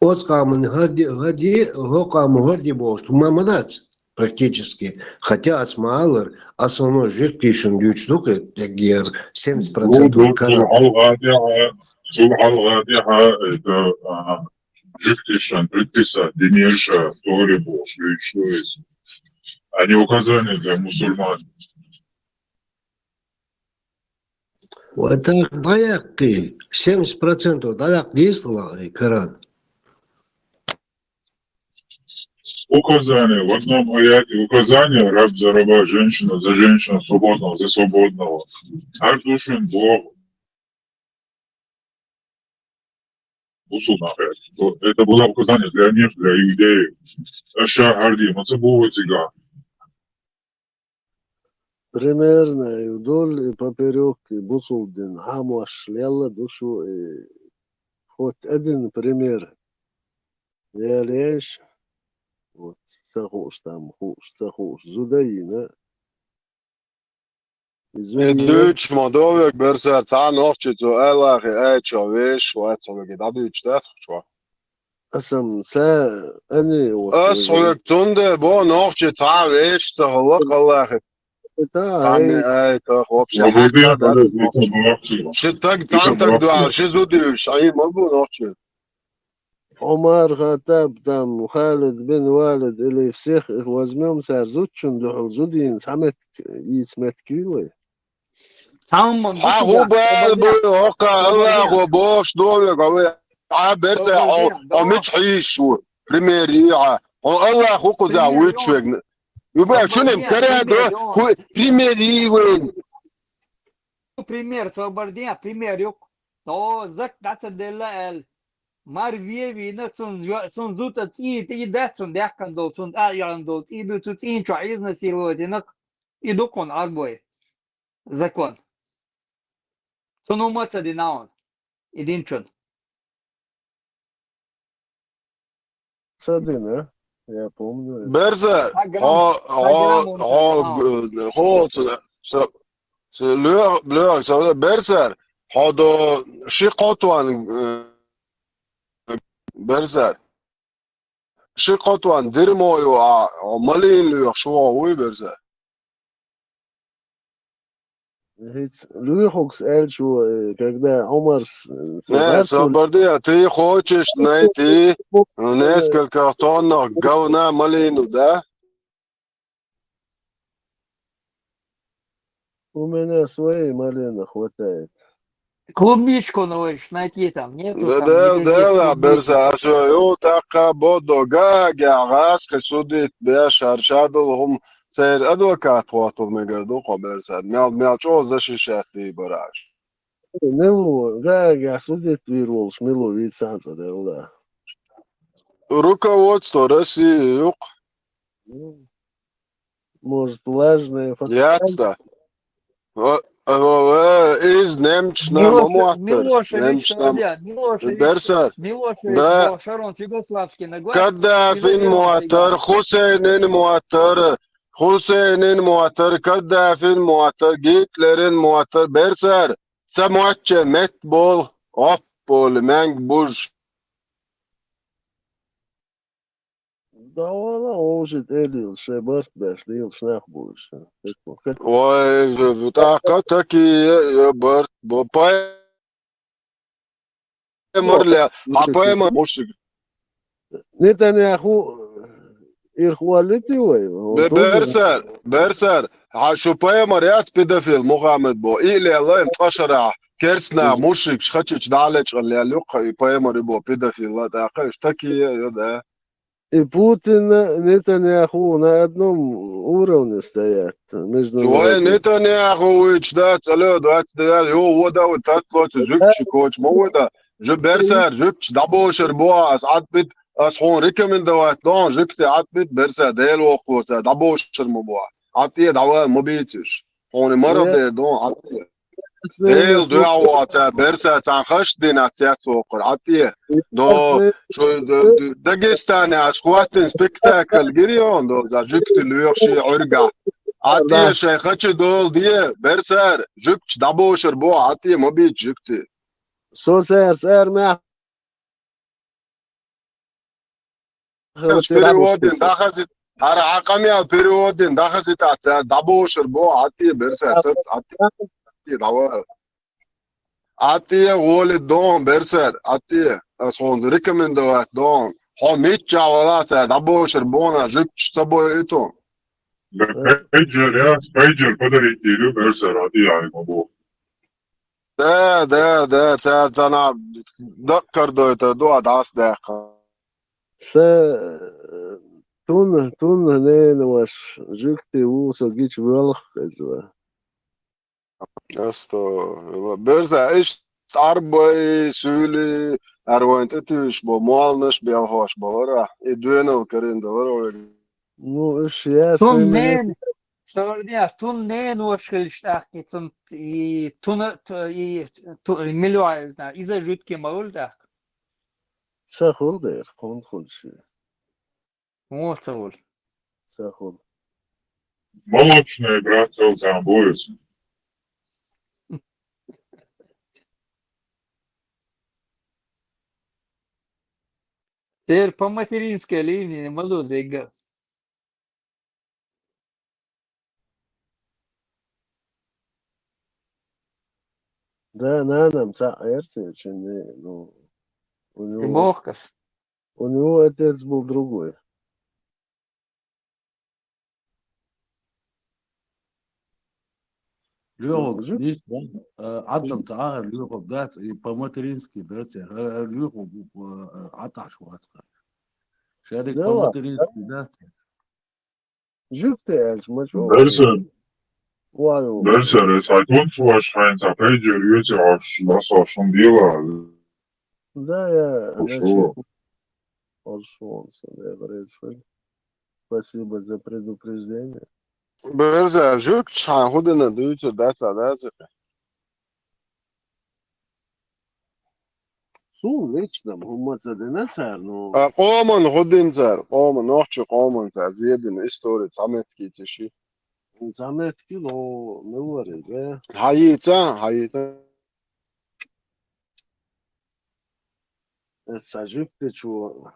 оцу къаман хӀара де, хӀара де, хӀокху къаман хӀара де бохуш, ма, ма дац практически. Хотя ас ма-аллара, основной жуьгташна дуьйцуш ду-кх, деггера семьдесят процентов. Цул хьалха тӀехь, цул хьалха тӀехь, это, а, жуьгташна предписать динера ша, Торе бохуш дуьйцуш ду иза. А не указание для мусульман. Ва так дӀаяккхий, семьдесят процентов дӀаяккха деза хьуна и Коран. Указание, в одном аяте указание, раб за раба, женщина за женщину, свободного за свободного. ХӀара ду шуна боху. Бусулба нах. Это было указание для них, для иудеев. Аша хӀара де ма ца боху цигахь. Примерно и вдоль, и поперёк, и бусулба дин хьамош лелла ду шу, и хоть один пример. Ялеш, вот, ца хууш там, хууш, ца хууш, зуда йина. И зуда Э, йина. Дуьйцуш ма ду вега, берсар, цхьа нохчи цу Аллахе айчо веш вац хьо вега, дӀадуьйцуш дац хьо чохь? Аса ца ани вот Ас вега. Хьоьга цунде бо нохчи цхьа веш ца хала Аллахе. Да, Цхьанне эй. Ай, тох, вообще, Ма хьаьтта бу дац бу нохчи. Ши таг, цхьана таг дуьхьал, ши зуда йуьйш, ай, ма бу нохчи. Омар Хаттаб, там, Халид бин Валид или всех их возьмём, цара зудчун дуьхьал зудийна цхьа меттиг, ийца меттиг юй вай? Цхьамма Хьан хӀу бала бу, хӀокха Аллахо бохуш ду вега, вай, а берса, хьо, хьо мича хьийзаш ву? Пример йий хьан? Хьо Аллах ву кхуза вуьйцуш вегна. Юба, шуна карадо, хӀу пример йий вайн. Пример, собар де, пример юкъ. То зак дӀа ца делла аьлла. Мар ве вийна, цунна йо-, цунна зуда цӀий тӀе и дац, цунна даьккхина долу, цунна а йоьхна долу цӀий ду, цу цӀийна чохь изнасиловать йина, и ду кхунна Ӏарбой закон. Цунна хӀумма а ца дина хьуна, и динчун. Ца дина, я помню. Берза, хьо, хьо, хьо, хьо, ц-, ц-, лоьгӀ-, лоьгӀ-, ца, Берзар, хьо до ши кхо тонна, э, Берзар. Ши кхо тонна дирмо ю, а, хьо малийна лоьхуш ву хьо, вуй, Берзар? ХӀинца луьйхугас аьлча ву, э, когда Ӏумарс, э, Не, барсур собар де, ты хочешь найти в нескольких тоннах говна малину, да? У меня своей малины хватает. Клубничку, ну, вы ж найти там нету, Да, там да, не да, везде да, клубничка. Берза, а что, ю, такка бодо, га, га, газ, ка судит, беш, аршадул, хум, цер адвокат, хвату, мегар, ду, хо, Берза, мял, мял, чё, защищать, ты, бараш. Милу, га, га, судит, вир, волш, милу, вид, сан, ца, да, да. Руководство России, юк. Ну, может, влажные фото- Яц да. О, о, о, из немчна Милоше-, мамуаттар. Милошевич, Немчна. Стадия, Милошевич, Берсар. Милошевич, Да. Бо-, Шарон, Югославский, на глаз. Каддафин Югославский, муаттар, да. Хусейнин муаттар, Хусейнин муаттар, Каддафин муаттар, Гитлерин муаттар, Берсар. Са мачча мет бол, оп, бол, менг буж. Да вала, уже тӀе лелаш, шайн барт беш, лелаш нах бу уьш. Ой, тӀаккха такие, я барт, бо, пай-, паймар ле, а паймар мушиг. Нетаньяху ирх валлити вай? Бе-, Берсар, Берсар, хьан шу паймар яц педофил Мухаммед бо. И ле лайн тхашара, керцна мушиг, шхачич далечкъан ле, люкха и паймар и бо, педофил ла, тӀаккха уьш такие, я да. И Путин, Нетаньяху на одном уровне стоят между Вай собой. Нетаньяху вуьйч да, цӀалё дац да, ё, вода, вот татло, цу зуьгчи коч, мо вода. Жу Берсар, зуьгчи дӀабошар бо, ас Ӏадбит, ас хьуна рекомендовать дон, жуьгти Ӏадбит, Берсар, Дела воккхуца, дӀабошар ма бо. Ӏад тӀе дӀаван ма бийцуш. Хьуна мара Э, дер дон, Ӏад тӀе. Дел дуьхьа воцу берса цхьа хаш дина цец вокхур, Ӏад тӀе. До, шу, д-, д-, Дагестане аш хӀоттина спектакль гирион до, за жуьгти лоьхуш и Ӏуьрга. Ӏад тӀе шайн хачи долу де, берсар, жуьгташ дӀабошар бо, Ӏад тӀе ма бийца жуьгти. Со сар, сар мя Переводин дахазит, ара, хьан къамел переводин дахазит, а цар дӀабошур бу, хӀаьта берсар сац, хӀаьта дӀавала. ХӀаьта гӀоли дон берсар, хӀаьта ас хьуна рекомендовать дон. Хьо мичча вала цар дӀабошур бу, на жуьгташ ца бойуьйту. Пейджер, я, пейджер подарить дийр ю берсар, хӀаьта яхӀи ма бу. Да, да, да, цар цана даккхар дойтар ду, а дӀасадаьккха. Са, э, тун, тун ненаваш жуьгти ву, со гич велх хезва. Астагфирулла. Берза, иш арбай, суьйли, арвайн тӀе туьйш бо, молнаш белхош бо, вара. И дуьнал карин да, вара. Ну, иш яс Тун нен, сордя, тун нен вошхилш тахки, цун и тун, ту-, и ту-, миллион, я знаю, иза жуьгти ма вул тахки. Ца хул дер, хун хул ши. Во ца вул. Ца хул. Молочный брат цел там будет. Тер по материнской линии ма лу дега. Да, нанам цаӀ эрсечини, ну, у него, Мохкас. У него отец был другой. Лоьхугас дийс, э, Ӏадам ца ахар лоьхуг дац, и по-матерински дац, э, э, лоьхуг, э, э, Ӏаташ вац. Шадик Да ладно. По-матерински дац. Жуьгти аьлча ма чӀо. Берсар. Вай, вай. Берсар, эс хьай тунц ваш хьайна ца пейджер юьйци хьош, ласо шун дила. Да, я, Хорошо. Хорошо, он сан, я, Борис. Спасибо за предупреждение. Берза, жуьгташ хьан хӀу дина дуьйцур дац а дац а? Суна лично хӀумма ца дина цар, ну. А къоман хӀу дина цар, къоман, нохчи къоман цар, зедина истори цхьа меттиге ца ши. Цхьа меттиге, ну, мила вар иза? Хьайийца, хьайийца. Ца жуьгти чу,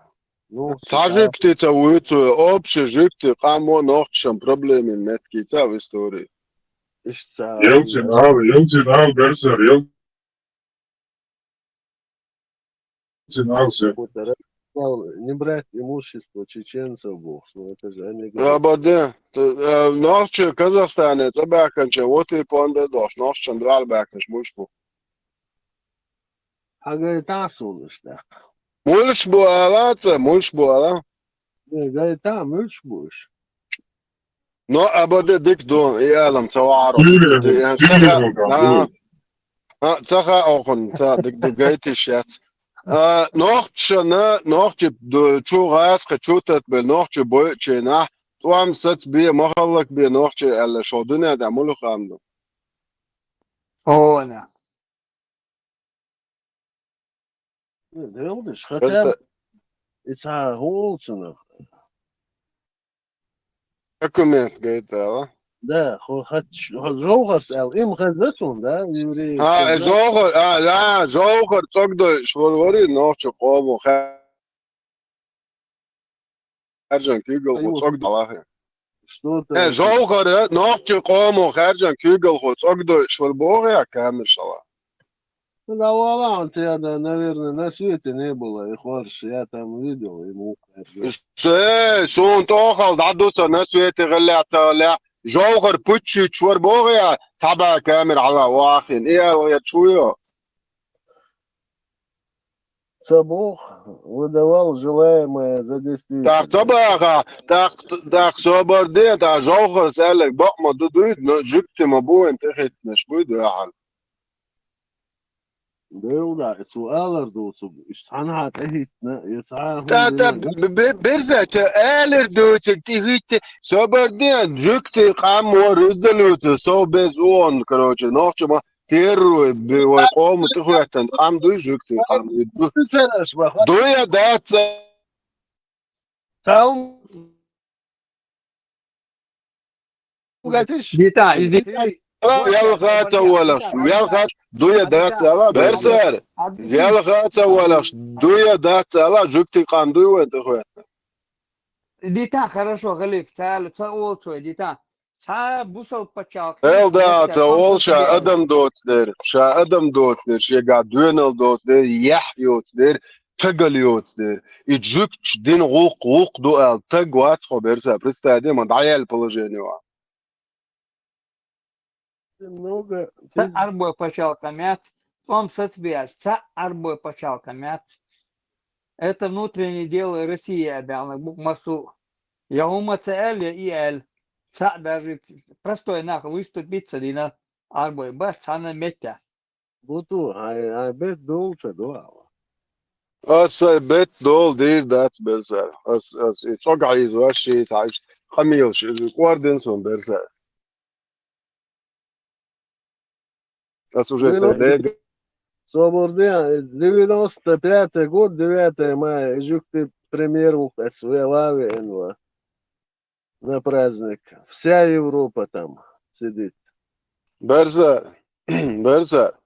ну, Ца жуьгти ца вуьйцу, общий жуьгти къамо нохчашан проблемин меттиге ца в истории. Иштта ца Елцин ал, Елцин ал, берсар, Ел-, Елцин ал, се. Не брать имущество чеченцев, бог, ну это же они говорят. Абаде, т-, э, нохчи Казахстане ца баьхканча, вот и понда дош, нохчашан дуьхьал баьхканча, муш бу. Хьан гайтахь суна иштта? Мулш бу ала ца, мулш бу ала? Не, гайтахь, мулш бу уж? Но абаде дик ду, и алам ца варо. Сирия, Ди-, Сирия ца ха-, вулган а, ду. А, ца ха охун, ца дик ду гайтиш яц. А, нохчана, нохчи ду-, чу гӀаскха чу татбе, нохчи бойчена, тӀом сац бе, махаллак бе, нохчи аьлла, шо дуьнен да мулхам ду. О, на. Делдиш, хотя Берса. И цхьа хӀулцунах. Документ гайтала. Да, хо хач, хо жовхарс аьл, им хаза сун, да, еврей. А, э, жовхар, а, да, жовхар цогдой шварвари, нохчи къому ха-, харжан куьйгалхо Аюр. Цогдалахи. Что ты Э, жовхар, э, нохчи къому харжан куьйгалхо цогдой швар богӀа камершала. Ну, да, вала, он тебя, да, наверное, на свете не было, и хорш, я там видел, ему харжу. Се, сун тохал, да, дуца, на свете гӀалла, ца гӀалла. Жовхар пуччи чвар богӀа, цаба камер гӀала вахин, и ал я чуё. Ца боху, выдавал желаемое за действительное. Так, ца баха, так, так, собар де, та жовхар саьллаг бакъма ду дуй, но жуьгти ма бу вайн тӀехӀиттинаш буй дуьхьал. Дел да, цу алар ду цу, иш цхьанхьа тӀехӀиттина, я цхьа Та, та, хӀума бе-, бе-, берзача алар ду цу тӀехӀитти, собар де, жуьгти къам ва руззалуца, со без он, короче, нохча ма, Первый бе-, вай къоман тӀехӀоьттина къам дуй, жуьгти къам дуй. Ду-, Цераш баха. Дуй я дац? Цаун. Гатиш? Дита, из дита. Велха ца валаш, велха дуй я дац ала, берсар. Велха ца валаш, дуй я дац ала, жуьгти къам дуй вайн тӀехӀоьттина. Дитан, хорошо, халиф, цхьа аьлла, ца олу цо, дитан. Цхьа бусалба пачхьалкх. Эл да, ца олу, ша адам доцу дер, ша адам доцу дер, шегахь доьналла доцу дер, яхь йоцу дер, тагал йоцу дер. И жуьгташ дина гӀуллакх, гӀуллакх ду аьлла, таг вац хьо, Берса, представь де, ма дӀаяьлла положение ван. Много. Цхьа Ӏарбой пачхьалкх ма яц, тӀом сацбеш, цхьа Ӏарбой пачхьалкх ма яц. Это внутреннее дело России, а баьхнарг бу массо а. Я хӀума ца аьлла, я и аьлла. Цхьа даже простой нах выступить ца дина Ӏарбой бац цхьана меттехь. Буту, хьайн, хьайн бетт долу ца до ахьа? Ас сайн бетт долу дийр дац, Берсар. Ас, ас и цӀогахь йиза ваш шийтта хьаьжча, къамелаш, иза кӀордина суна, Берсар. Ас уже сайн дега. Собар де, девяносто пятый год, девятое мая, и жуьгти премьер ву ас ве-, ва веана ва. На праздник. Вся Европа там сидит. Берза, Берза,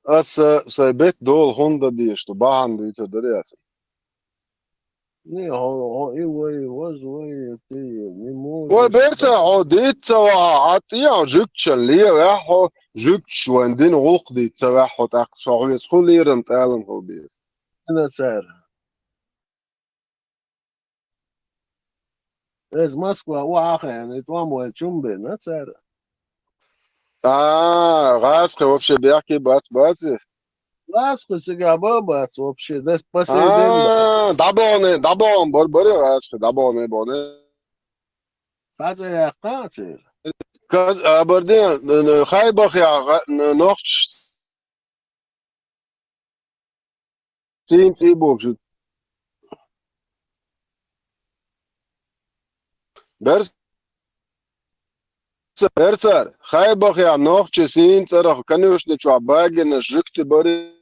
ас, э, сайн бетт долу хӀунда дезаш ду, бахьана дуьйцур дара яц? Не, хьо, хьо и вай, ваз вай, ти не можешь. Вай, Берза, хьо дийца ца ваха, хьан тӀе а жуьгташан левехь хьо, жуьгташ вайн дина гӀуллакх дийца ца ваьхьа хьо, тӀаккха со хьоьца хӀун лерам тӀалам хила беза? Ина цара. Эс Москва у Ахен, и тӀом вай чум бина цара. А, гӀазкхи вообще бехке бац, бац и? ГӀазкхи цигахь ба, бац вообще, дас по сей день бац. А, дӀабогӀане, дӀабогӀан бар, баре гӀазкхи, дӀабогӀане, богӀане. Цхьа цӀе яккха церан. Каз-, а, бар де, н-, н-, Хайбахехь гӀа-, н-, нохчаш Сийна цӀий бохуш. Берс-, Берсар, Хайбахехь нохчий сийна цӀарах конюшни чохь багийнаш жуьгти барий?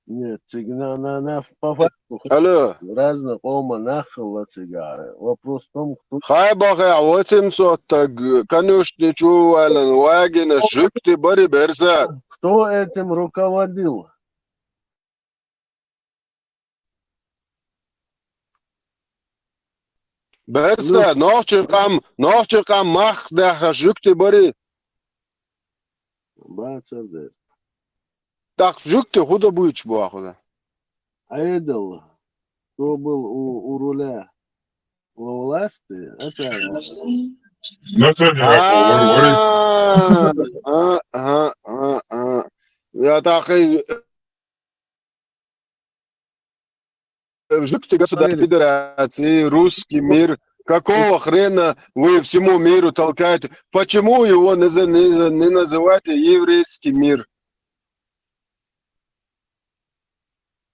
Нет, цига на, на, на, по факту. Алло. Разные къоман нах хилла цига. Вопрос в том, кто... Хайбахехь восемьсот стаг конюшни чу валлина вагийнаш жуьгти барий, Берсар? Кто этим руководил? Берса, ну, нохчийн къам, нохчийн къам мах дахьаш жуьгти барий? Бацар дер. ТӀаккха жуьгти хӀун дан буьйцуш бу ахула? Айдал, кто был у, у руля, во власти, а цара. Нетаньяху, вар, вари. А, а, а, а, а. Я так и Жуьгти государство федерации, русский мир. Какого хрена вы всему миру толкаете? Почему его не, за- не, за- не называете еврейский мир?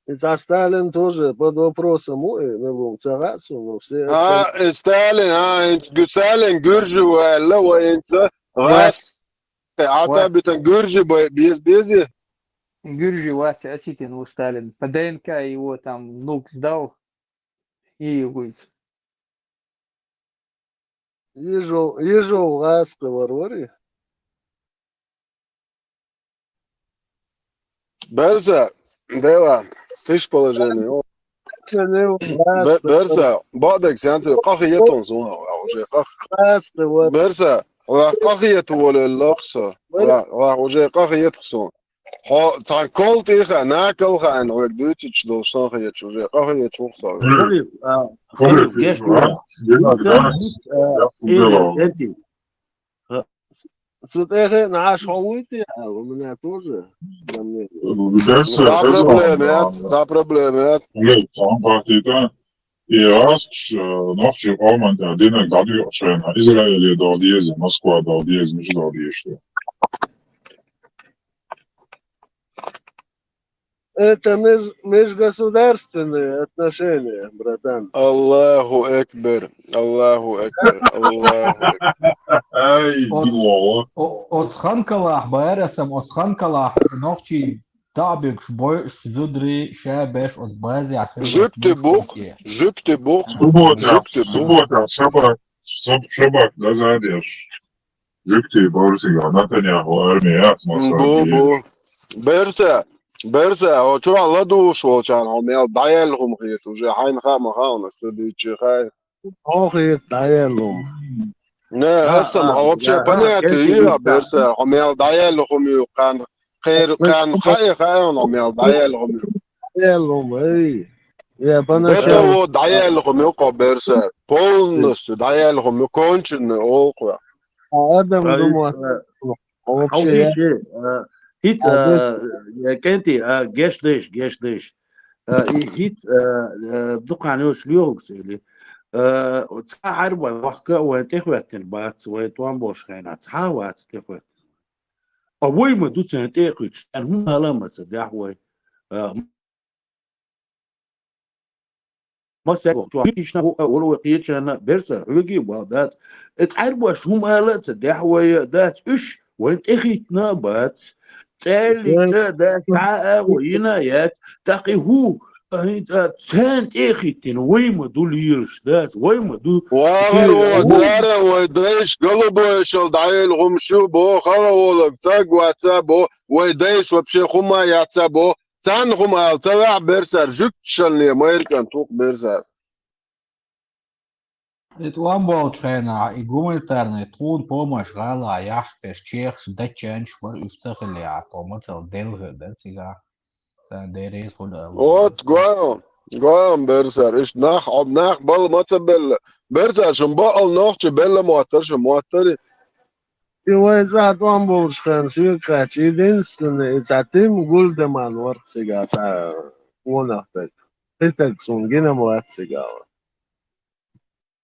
И цхьа Сталин тоже под вопросом у, э, мелум ца хаьа суна, но все... А, остальные- э, Сталин, а, э, Сталин гуьржи ву аьлла, вайца гӀаз. Э, а та битан гуьржи бе- без- безе? Гуьржи вац, осетин ву Сталин. По ДНК его там внук сдал и югуйца. Ежов, Ежов гӀазкхи вар вари? Берза, Дела, тиш положение. Бе- Берза, бадек сянцы, къахи етон суна, уже къах. ГӀазкхи вар. Берза, ва къахи ет воле лохса. Ва, ва уже къахи ет суна. Хьо цхьана кол тӀе хаьа, накал хаьа, хьоьга дуьйцуьйтуш долуш сан хеташ, уже къахеташ ву со. Халиф, а, Халиф, геш ду. Цу тӀе хиъна Ӏаш хьо вуй те, а, у меня тоже, ко мне. Цхьа проблема яц, цхьа проблема яц. Халиф, цхьаьна хаттийта. И гӀазкхаш, э, нохчийн къоман тӀехь динарг дӀадоькъу шайна, Израиле догӀу деза, Москва догӀу деза, мича догӀу дезаш ду? Это меж- межгосударственные отношения, братан. Аллаху акбар, Аллаху акбар, Аллаху акбар. Ай, оц- дило. О- оцу хан калахь, Байрасам, оцу хан калахь нохчий дӀа а буьгуш, бойуш, зударий, шабеш оцу базехь хилла. Жуьгти бу-кх, жуьгти бу-кх, суббота, жуьгти бу-кх. Суббота, шабак, шаб- шабак дӀазадеш. Жуьгти бара цигахь, Нетаньяху арми яц, масала. Бу, бу. Берса, Берса, хьо чохь ладугӀуш волчарна хьо мел дӀаяьлла хӀума хета, уже хьайна хаа ма хаьа, аса ца дуьйцуче хаьа. Хьо хета дӀаяьлла хӀума. Не, Да, аса ма, а, хьо вообще да, а, понятие кхетий йира, вуьтта. Берса, хьо мел дӀаяьлла хӀума ю, кхана кхера, Аса кхана хаьа, хаьа хьуна хьо мел дӀаяьлла хӀума ю. дӀаяьлла хӀума, эй. Я Бетта банашал. хьо дӀаяьлла хӀума ю кхо, Берса. Полностью дӀаяьлла хӀума ю, конченый олу кхо. А адам Ай, думо. э, Вообще. Хьовсийчи, э, хӀиц, А, э, э, кӀентий, э, геш дайш, геш дайш. Э, и хӀиц, э, э, дукха йолуш лоьхугас или. Э, цхьа Ӏаьрбой вахка вайн тӀехӀоьттина бац, вай тӀом болуш хенахь, цхьа а вац тӀехӀоьттина. А вай ма ду царна тӀе а кхуьйтуш, царна хӀума ала а ма ца дехь вай. Э, Масех вахча, ишна хӀуъа, ура вай кхечарна, Берса, хьоьгий а бал дац. Э, цхьаьрбош хӀума ала а ца дехь вай, дац уьш, вайн тӀехӀиттина а бац. ЦӀаьллица а дац, цхьа а агӀо йина а яц. ТӀаккха и хӀу, а, хӀинца царна тӀе а хӀиттина, вай ма ду лелаш, дац, вай ма ду. ВагӀар Церан вон, агӀо. цара вай дайша галабойшал дӀаяьлла хӀумаш ю бо, хала волаг таг ваца бо, вай дайша вообще хӀума яца бо, царна хӀума ала ца ваьхьа, Берсар, жуьгташалле майра кӀант ву-кх, Берсар. И тӀом болчу хенахь и гуманитарный тхуна помощь гӀала яхьаш берш чехаш, датчанаш бара, уьш ца хиллехь, тхо мацалла делла хир дара цигахь. Царна дерриза хуьлу ала. Вот, гоьм, гоьм, Берсар, иштта нах, хьо нах бала ма ца белла. Берсар, шун бакъал нохчи белла моттар, шун моттари. И вай цхьа тӀом болуш хенахь соьга хаьттича, единственный, и цхьа Тим Гульдеман вара цигахь цхьа вонах таг. И таг суна гина ма вац цигахь.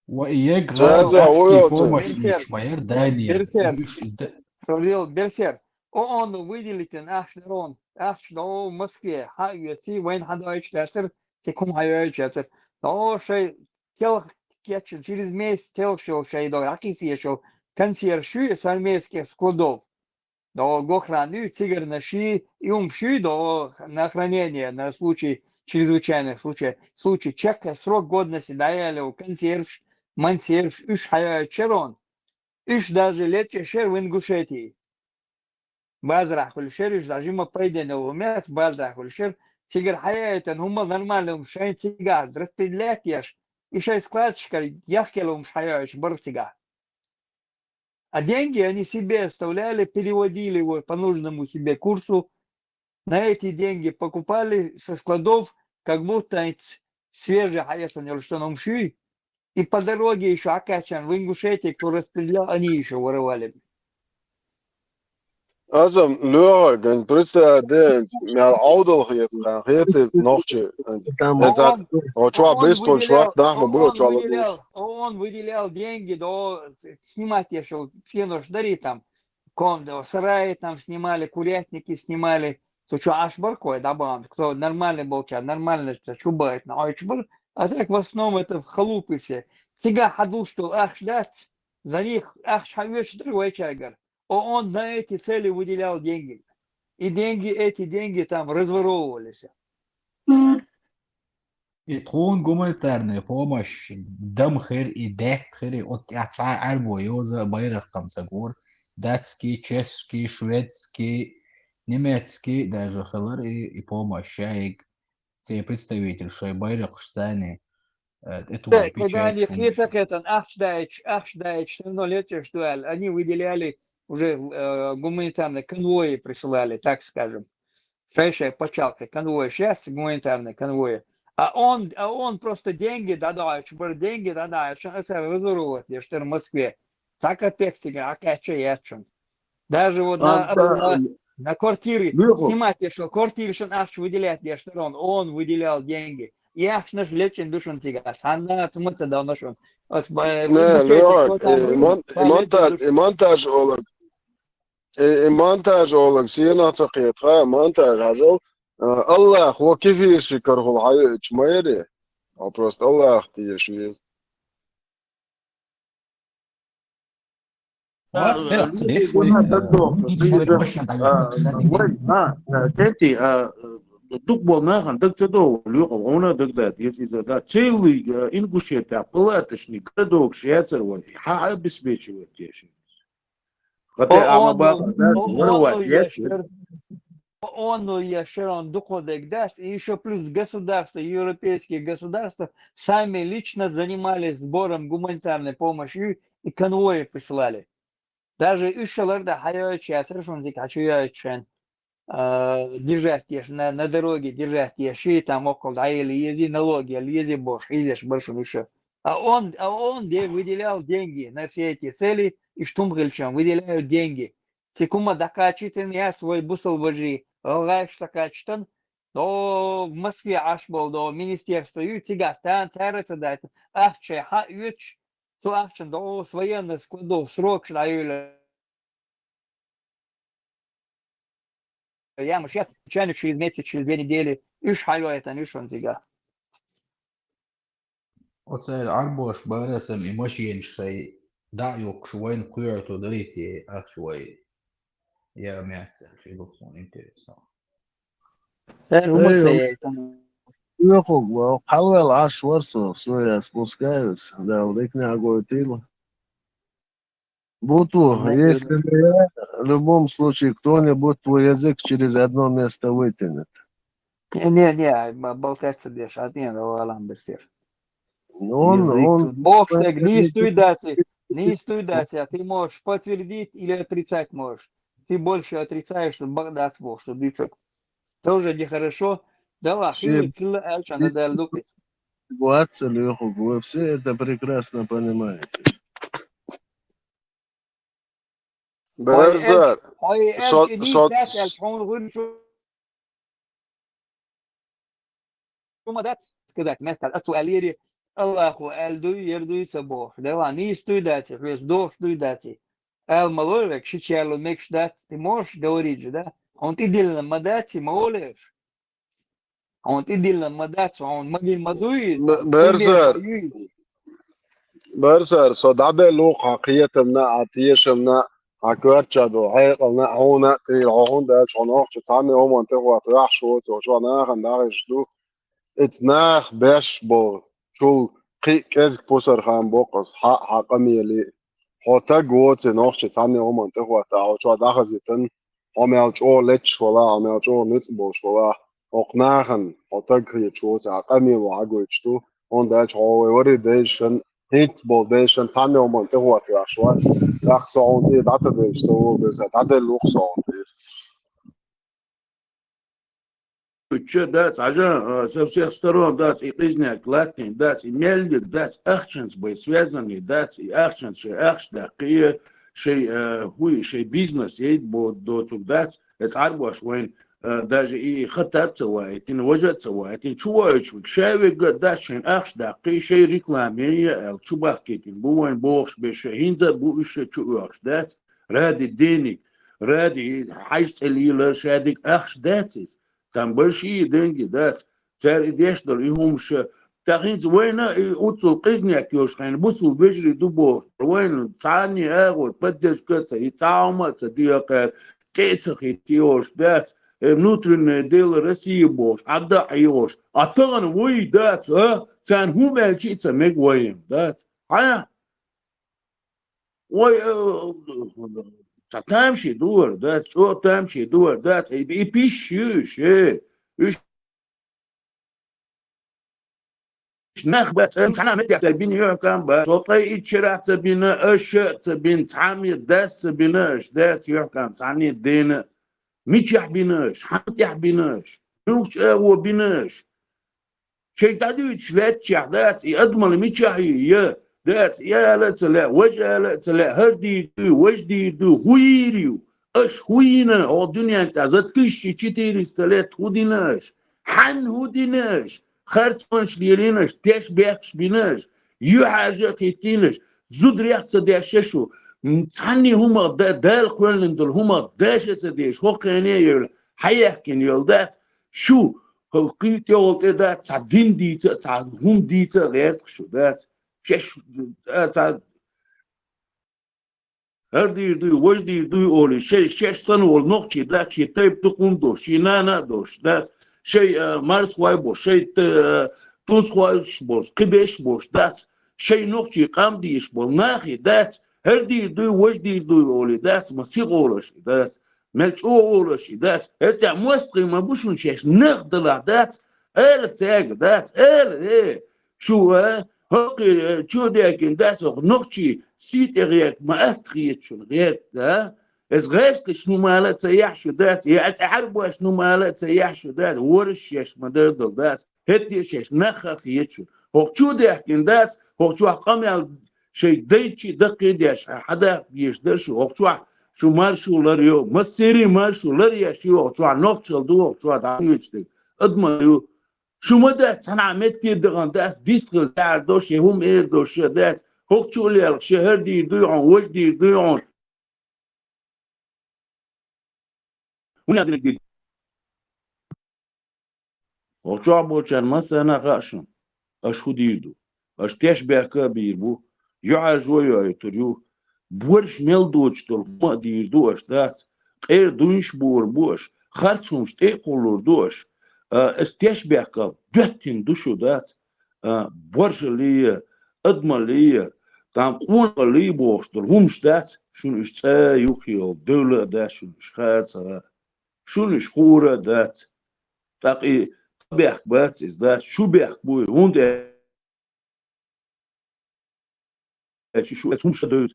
Ва и ег Цара гӀала вуй ахча оцу. помощь Берсер, йича ма яра Дани. Берсер, Уьш д- Шорил, Берсер, ООН выделитин ахча дарон, ахча до Москве хьаоьций, вайн хьадойтуш дацар, цигахь хьайойтуш яцар. До шай телх кечча, через месяц телх шо шай до, ракисия шо, консерв шуй, с армейских складов. До гохран ю, цигарна ши, и ум шуй, до на хранение, на случай чрезвычайных случаев, случай чека, срок годности даяли, консервш, мансервш, уьш хьайойтуш шерон. Уьш даже лечкъе шер в Ингушетии. Базарахь хуьлу шер уьш, даже ма пайденна ву мец, базарахь хуьлу шер, цигара хьаяйтан хӀумма нормально хӀумаш шайн цигахь распределять еш, и шайн складчикара яхкелла хӀумаш хьаяйтуш бара цигахь. А деньги они себе оставляли, переводили его по нужному себе курсу, на эти деньги покупали со складов, как будто они ц- свежие хьаэцан йолуш санна хӀумаш юй, и по дороге ещё окончен в Ингушетии, кто распределял, они ещё воровали. Аса лоьху, ган представь, де, мел Ӏовдал хета, хета нохчи. Там Э, цхьа, ООН, о, чохь ООН бистол, чохь выделял, нах ма бу, ООН чохь выделял, ладугӀуш. ООН выделял деньги, до снимать ещё цену дари там, ком, до сараи там снимали, курятники снимали, то что аш бар кой, да, бан, кто нормальный был, ча, нормально, что чубайт на ой чубар, а так в основном это халупы все. Цигахь хьадуш долу ахча дац, за них ахча хьаоьцуш дара вайчаьргара. ООН на эти цели выделял деньги. И деньги, эти деньги там разворовывались. И тхуна гуманитарная помощь дам хир, и даьтта хир, и оцу тӀехь цхьа а Ӏаьрбо йоза а байракх-м ца гора, датский, чешский, шведский, немецкий даже хилар, и, и помощь шайга, церан представитель шайн байракхашца царна, э, тӀе тухуш Да, когда они хета-хетан ахча даьча, ахча даьча, всё равно лечишь дуал, они выделяли уже э, гуманитарные конвои присылали, так скажем. Шай-шай пачалкхе конвой шец, гуманитарные конвои. А он, а он просто деньги дадош, бар деньги дадош, а цара разорвать деш тера Москве. Цхьа капек цига акхаьчча яц шуна. Даже вот на, А, да, на, на квартиры Лёха. Снимать ешо, квартирашан ахча выделять деш тера он, он выделял деньги. И ахчанаш лечкъина ду шуна цига. Цхьанна а цу ма ца давна шуна. Ас ба- Не, бу- Лёха, квартал- э, мон-, ба- монтаж, э, монтаж олаг. Э, э, монтаж олаг, сенах ца кхета, ха, монтаж хьажал. Э, Аллах, хӀо кефир ши карахула хьайоьчу майре. Хьо просто Аллах тешаш веза. А, А, сех, ну, сех, ты гуна э, даг доху, ин ты шер иза, башан даг, а, ин шер вай, а, а, Кенти, а, э, дукха болу нахана даг ца догӀу, лоьху, гӀуна даг даьд, если иза, да, целый, э, Ингушетия палаточный городок шецар вай, хьан обеспечивать еш? Хате О, ама он, бакъ, да, о, варвар, он, еш? еш, ООН-но я шерон дукхо дег дац, и ещё плюс государства, европейские государства сами лично занимались сбором гуманитарной помощи и конвои присылали. Даже уж шалар да хьайойтча яцар шун зик хьачу яйчен, а, держать еш, на, на дороге держать еш, и там около дӀаели ези, налоги ели ези, бош, изеш баршун уж. А он, а он де выделял деньги на все эти цели, и штумхилчам выделяют деньги. Цикума дакачитен я свой бусал вожи, алгаш такачтан, до в Москве аш бол, до министерства ю, цига тан, цара цадайт, ахча ха юч, цу ахчан до с военных складов срок шла юля. Я мышец, чайник через месяц, через две недели, уж хьайойтан, уж он цига. Оцайл Ӏарбош барасам и машинаш шай дӀа а юккуш вайн кхоьрту дарите ахча вай. Я мягцем, ши луксун интересно. Цар хӀума Эй, ца яйтан. Юхуг, ва, хьалвел Ӏаш вар со, со я спускаюсь, да, вдыкни агойтила. Буту, ну, если не я, в любом случае кто-нибудь твой язык через одно место вытянет. Не, не, не, ма-, болтаться деш, а не, ну, Алан Берсер. Ну, он, язык он, тут. Бог он так, не язык. Стуй дати, не стуй дати, а ты можешь подтвердить или отрицать можешь. Ты больше отрицаешь, что Бог даст Бог, что дышит. Тоже нехорошо. Да ладно, все хилы, хилы, а что, надо лупить. Ситуация, Лёха, вы все это прекрасно понимаете. Берзар, хой эл, хой эл, со-, иди со-, дас эл, хун гун шу-, шума дац, сказать, место, отцу Алири, Аллаху, эл дуй, ер дуй, са бох. Дела, не стуй дати, хвес дох дуй дати. Эл малой век, ши чарлу мекш дац, ты можешь говорить же, да? Он ты дилна ма дати, ма олеш. Он ты дилна ма дац, он магин ма дуй, Б-, ты Берзар. Меш ма юй. Берзар, со дӀаделлу хьа кхетамна, хьа тешамна, хьа коьртача долу хьекъална, хьуна, тӀера хьо хӀунда аьлча, хьо нохча цхьанна а хӀуманна тӀехӀотта ваьхьаш воцу, шо нахана дӀахьуьжуш ду. Эца нах беш болчул кхин а кӀезиг пусархан боккхуз хьа, хьа къамеле. Хьо таг воций нохча цхьанна а хӀуманна тӀехӀотта, хьо чохь дӀахазийтина, хьо мел чӀогӀа леташ вала, хьо мел чӀогӀа ницкъ болуш вала, хӀокху нахана хьо таг хеташ воций, хьа къамело хьагойтуш ду, хӀунда аьлча хьо вай вари дайшан, хӀинцца болу дайшан цхьанна а хӀуманна тӀехӀотта ваьхьаш вац. ТӀаккха со хьуна тӀера дӀа ца девза, со вон берза дӀаделла ву-кх со хьуна тӀера. Чо дац, хьажа, а, со всех сторон дац, и къизняк латтийна дац, и меллиг дац, ахчанца бай связанный дац, и ахчанца шай ахча даккхий, шай, а, хӀуй, шай бизнес яйта бо-, доцург дац, эца Ӏарбош вайн, а, даже и хатар а ца вайтина, важа а ца вайтина, чу войтуш вуьг, шай вегга а дац, шайн ахча даккхий, шай реклама яй аьлла, чу бахкийтина бу вайн бохуш беш, хӀинца а бу уьш чу оьхуш дац, ради денег, ради хьаьж цӀе лелар, шадерг ахча дац иза. Там большие деньги, да. Цара и деш долу и хӀумаш, тахана хӀинца вайна и уццул къизняк йолуш хьайна бусул вежарий ду бохуш, вайна цхьанний агӀор поддержка а ца, и цхьа а хӀума а ца дехкара, тӀе а ца хӀиттий йолуш, да, э, внутреннее дело России бохуш, Ӏадда а ӀийгӀош. А тахана вай дац, а? Царна хӀума аьлча а ца мега вайна, дац. Хьан? Ой, э, цхьа тамаший ду вара, дац, чӀогӀа тамаший ду вара, дац, и, и пиш ю уьш, э. Уьш нах бац, ам цхьана а меттехь ца бина юьхькам бац, со ткъе итт шарахь ца бина, аша а ца бина, цхьамма дас ца бина аша, дац, юьхькам цхьанне а дена. Мичахь бина аша, хьан тӀехь бина аша, муьлхачу агӀо бина аша? Шайн дӀадуьйцуш лаьттачехь дац, и адамал мичахь ю, я, дац, и ала а ца лаьа, важа ала а ца лаьа, хӀара дийр дуй, важа дийр дуй, хӀун йийр ю? Аша хӀун йина, хӀокху дуьнен тӀехь за тысяча четыреста лет хӀун дина аша? Хьанна хӀун дина аша? Харцонаш лелийна аша, теш бехкаш бина аша, юьхьӀаьржа а хӀиттийна аша, зударех а ца деш шу, м, цхьанний хӀумах да-, Дала кхоьллина долу хӀумах даша а ца деш, хӀокху хене а евлла, хьаяьхкина йолу дац, шу, хӀокху кхин тӀехула тӀе дац, цхьа дин дийца а, цхьа хӀума дийца а гӀерта шу, дац. Шаьш, а, цхьа хӀара дийр дуй, важа дийр дуй олий, шай, шаьш санна волу нохчий дац, шен тайпа дукха хӀума долуш, шен нана а долуш, дац, шай, а, марсхой болуш, шай, а, тунсхойш болуш, кхиберш болуш, дац, шай нохчий къам дийш болу нахе дац, хӀара дийр дуй, важа дийр дуй олий, дац, ма сихалаш, дац. Мел чӀогӀа олуш и дац. ХӀетта мостагӀий ма бу шуна шаьш нах далахь дац. Ала цаьрга дац. Ала, э, шу, э, хӀокхе, э, чу декъина дац, хӀокху нохчий сий тӀе гӀерта ма атта хета шуна, гӀерта, да? Эс гӀаьскхиш ну мала а ца яхь шу дац, я цӀа хьарбош ну мала а ца яхь шу дац, вораш шаьш ма дардал дац. ХӀетте а шаьш нах а хета шуна. ХӀокху чу декъина дац, хӀокху чохь къамел шайн дайчи даккхий деш, хьадаккха дезаш дара шу, хӀокху чохь шу маршо лар йо, массерий маршо лар еш ю, хӀокху чохь нохчалла ду, хӀокху чохь дӀахоьцуш дерг адамалла ю. Шу ма дац, цхьана а метте дахана дац, дистхила даар долуш, я хӀума эр долуш а дац, хӀокху чу а лелха, ши хӀара дийр дуй хьуна, важа дийр дуй хьуна. ХӀунда динарг дийр? ХӀокху чохь болчарна массарна а хаьа шуна, аша хӀун дийр ду. Аша тешнабехк а бийр бу, юьхьӀаьржо а йоуьйтур ю. Борш мел доцуш долу хӀума а дийр ду аша, дац. Къера дуйнаш а буур бу аша, харц хӀумаш тӀе а кхуллур ду аша. А, аса тешнабехкал доьттина ду шу, дац. А, боршаллий а, адамаллий а, там къонахаллий а бохуш долу хӀумаш дац, шуна уьш цкъа а юххе йолу девлла а дац, шуна уьш хаа а ца хаьа. Шуна уьш хуур а дац. ТӀаккха и тхан бехк бац иза, дац, шун бехк бу и, хӀунда аьлча шу эца хӀумаш а девза.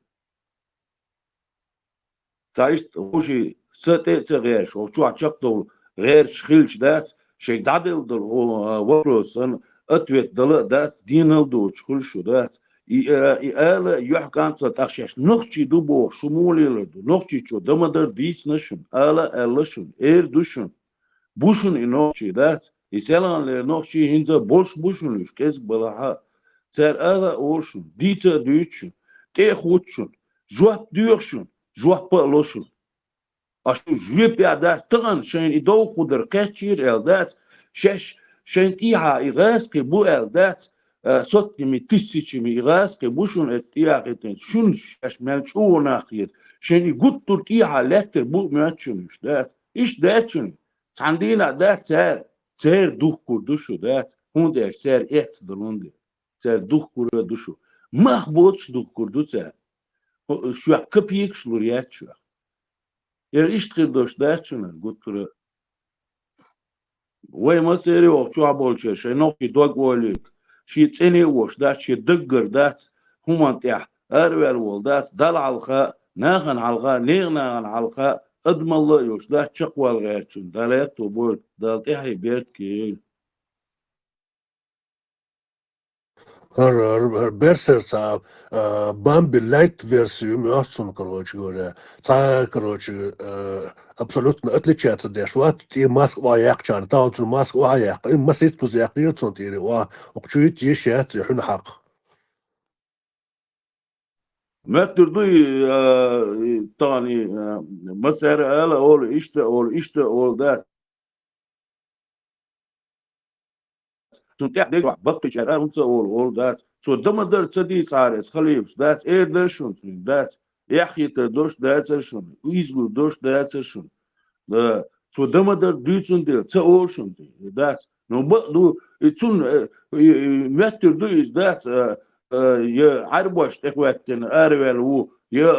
Цхьа иштта вовшийн са тӀе а ца гӀерташ, хӀокху чохь чекхдовла гӀерташ хилча дац, шайга дӀаделла долу, о, вопросан ответ дала а дац, денал а доцуш хуьлуш шу дац. И, а, и ала а, юьхькӀант а ца, тӀаккха шаьш нохчий ду бохуш, шу муха лелар ду? Нохчийчо дан ма дара, дийцина шуна, ала а аьлла шуна, эр ду шуна. Бу шуна и нохчий, дац? И селханлера нохчий хӀинца а болуш бу шуна уьш, кӀезиг балахь а. Цара ала а олу шуна, дийца а дуьйцу шуна, тӀе а хӀутту шуна, жоп доьху шуна, жоп а ло шуна. Аш шу жоьпехь дац, тахана шайна и довха хӀу дара кхеччийра аьлла дац, шаьш шайна тӀехьа и гӀазкхи бу аьлла дац, а, сотнями, тысячами и гӀазкхи бу шуна эцу тӀехьа хетта, шуна шаьш мел чӀогӀа нах хета, шайна и гуттар тӀехьа лаьттар бу а моьтту шуна уьш, дац? Иштта дац шуна? Цхьана дийнахь дац цара, церан духкур ду шу, дац? ХӀунда аьлча цара эцна долу хӀунда. Цара духкур а ду шу. Мах боцуш духкур ду цара. ХӀо-, шуьх копейкаш лур яц шуьх. Яра иштта хир долуш дац шуна, гуттара а. Вай массерий а хӀокху чохь болчара шайн нохчийн дог-ойланиг, шен цӀене а волуш дац, шен даггара дац, хӀуманна тӀехь араваьлла волу дац, Далла хьалха, нахана хьалха, нехан нахана хьалха, адамалла а йолуш дац, чекхвала гӀертачунна. Дала аьтто бойла, Дала тӀаьхье беркате йойла. ХӀара, хӀара, хӀара берсерца, а, Бамби лайт версию моьтту суна, короче говоря. Цхьа, короче, а, абсолютно отличаться деш вац, тӀе маск охьа яьккхачарна, тахана цунна маск охьа яьккха. И масийтта кхуза яьккхина цунна тӀера охьа, окху чуьйта йиш яц и хьуьна хьакха. Моьттур ду и, а, и тахана и, а, массара ала олу, иштта олу, иштта олу, да. Цунна тӀехь дегахь баккхийчара а хӀунда ца олу, олу, дац. Цо дан ма дара ца дийцахьара эца халифас, дац, эр дара шуна цуьнга, дац. Эхь хетар долуш дацара шуна, излур долуш дацара шуна. Да, цо дан ма дара дуьйцун дела, ца олу шуна тӀе, дац. Ну, бакъ ду, и цунна, э, и, и, моьттур ду иза, дац, э, э, я Ӏарбош тӀехӀоьттина араваьлла ву, я,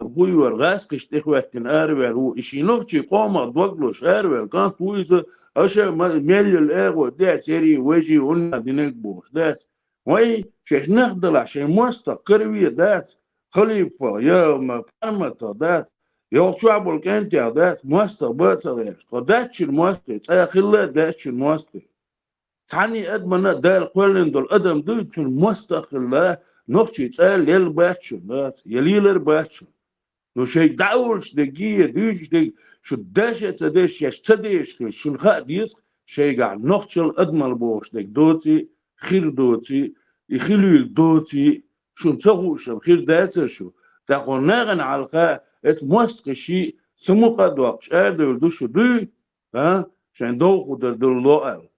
э, хӀун йора, гӀазкхиш тӀехӀоьттина араваьлла ву. И шен нохчийн къомах дог лозуш араваьлла кӀант ву иза, аша ма-, меллал агӀо деш, ерриг вежарий хӀунда динарг бохуш, дац. Вай, шаьш нах далахь, шайн мостагӀ караве, дац, халифах, я ма-, парматах, дац, я хӀокху чохь болу кӀентех, дац, мостагӀ бан а ца гӀерташ. Тхо дац шуна мостагӀий, цкъа хилла а дац шуна мостагӀий. Цхьанне а адамна а Дала кхоьллина долу адам дуй, цуьнан мостагӀ а хилла, нохчийн цӀа а лелла бац шуна, дац, я лелар а бац шуна. Ну, шайга дӀаолуш дерг, я дуьйцуш дерг, шу деш а ца деш, шаьш ца дезаш хилча, шуна хаа деза, шайгахь нохчалла адамалла бохуш дерг доций, хир доций, и хилийла доций, шуна ца хууш-м хир дацара шу. ТӀаккха нахана хьалха эца мостагӀий ший самукъа а доккхуш арадевлла ду шу дуй, а? Шайн довха хӀу дар дала ло аьлла.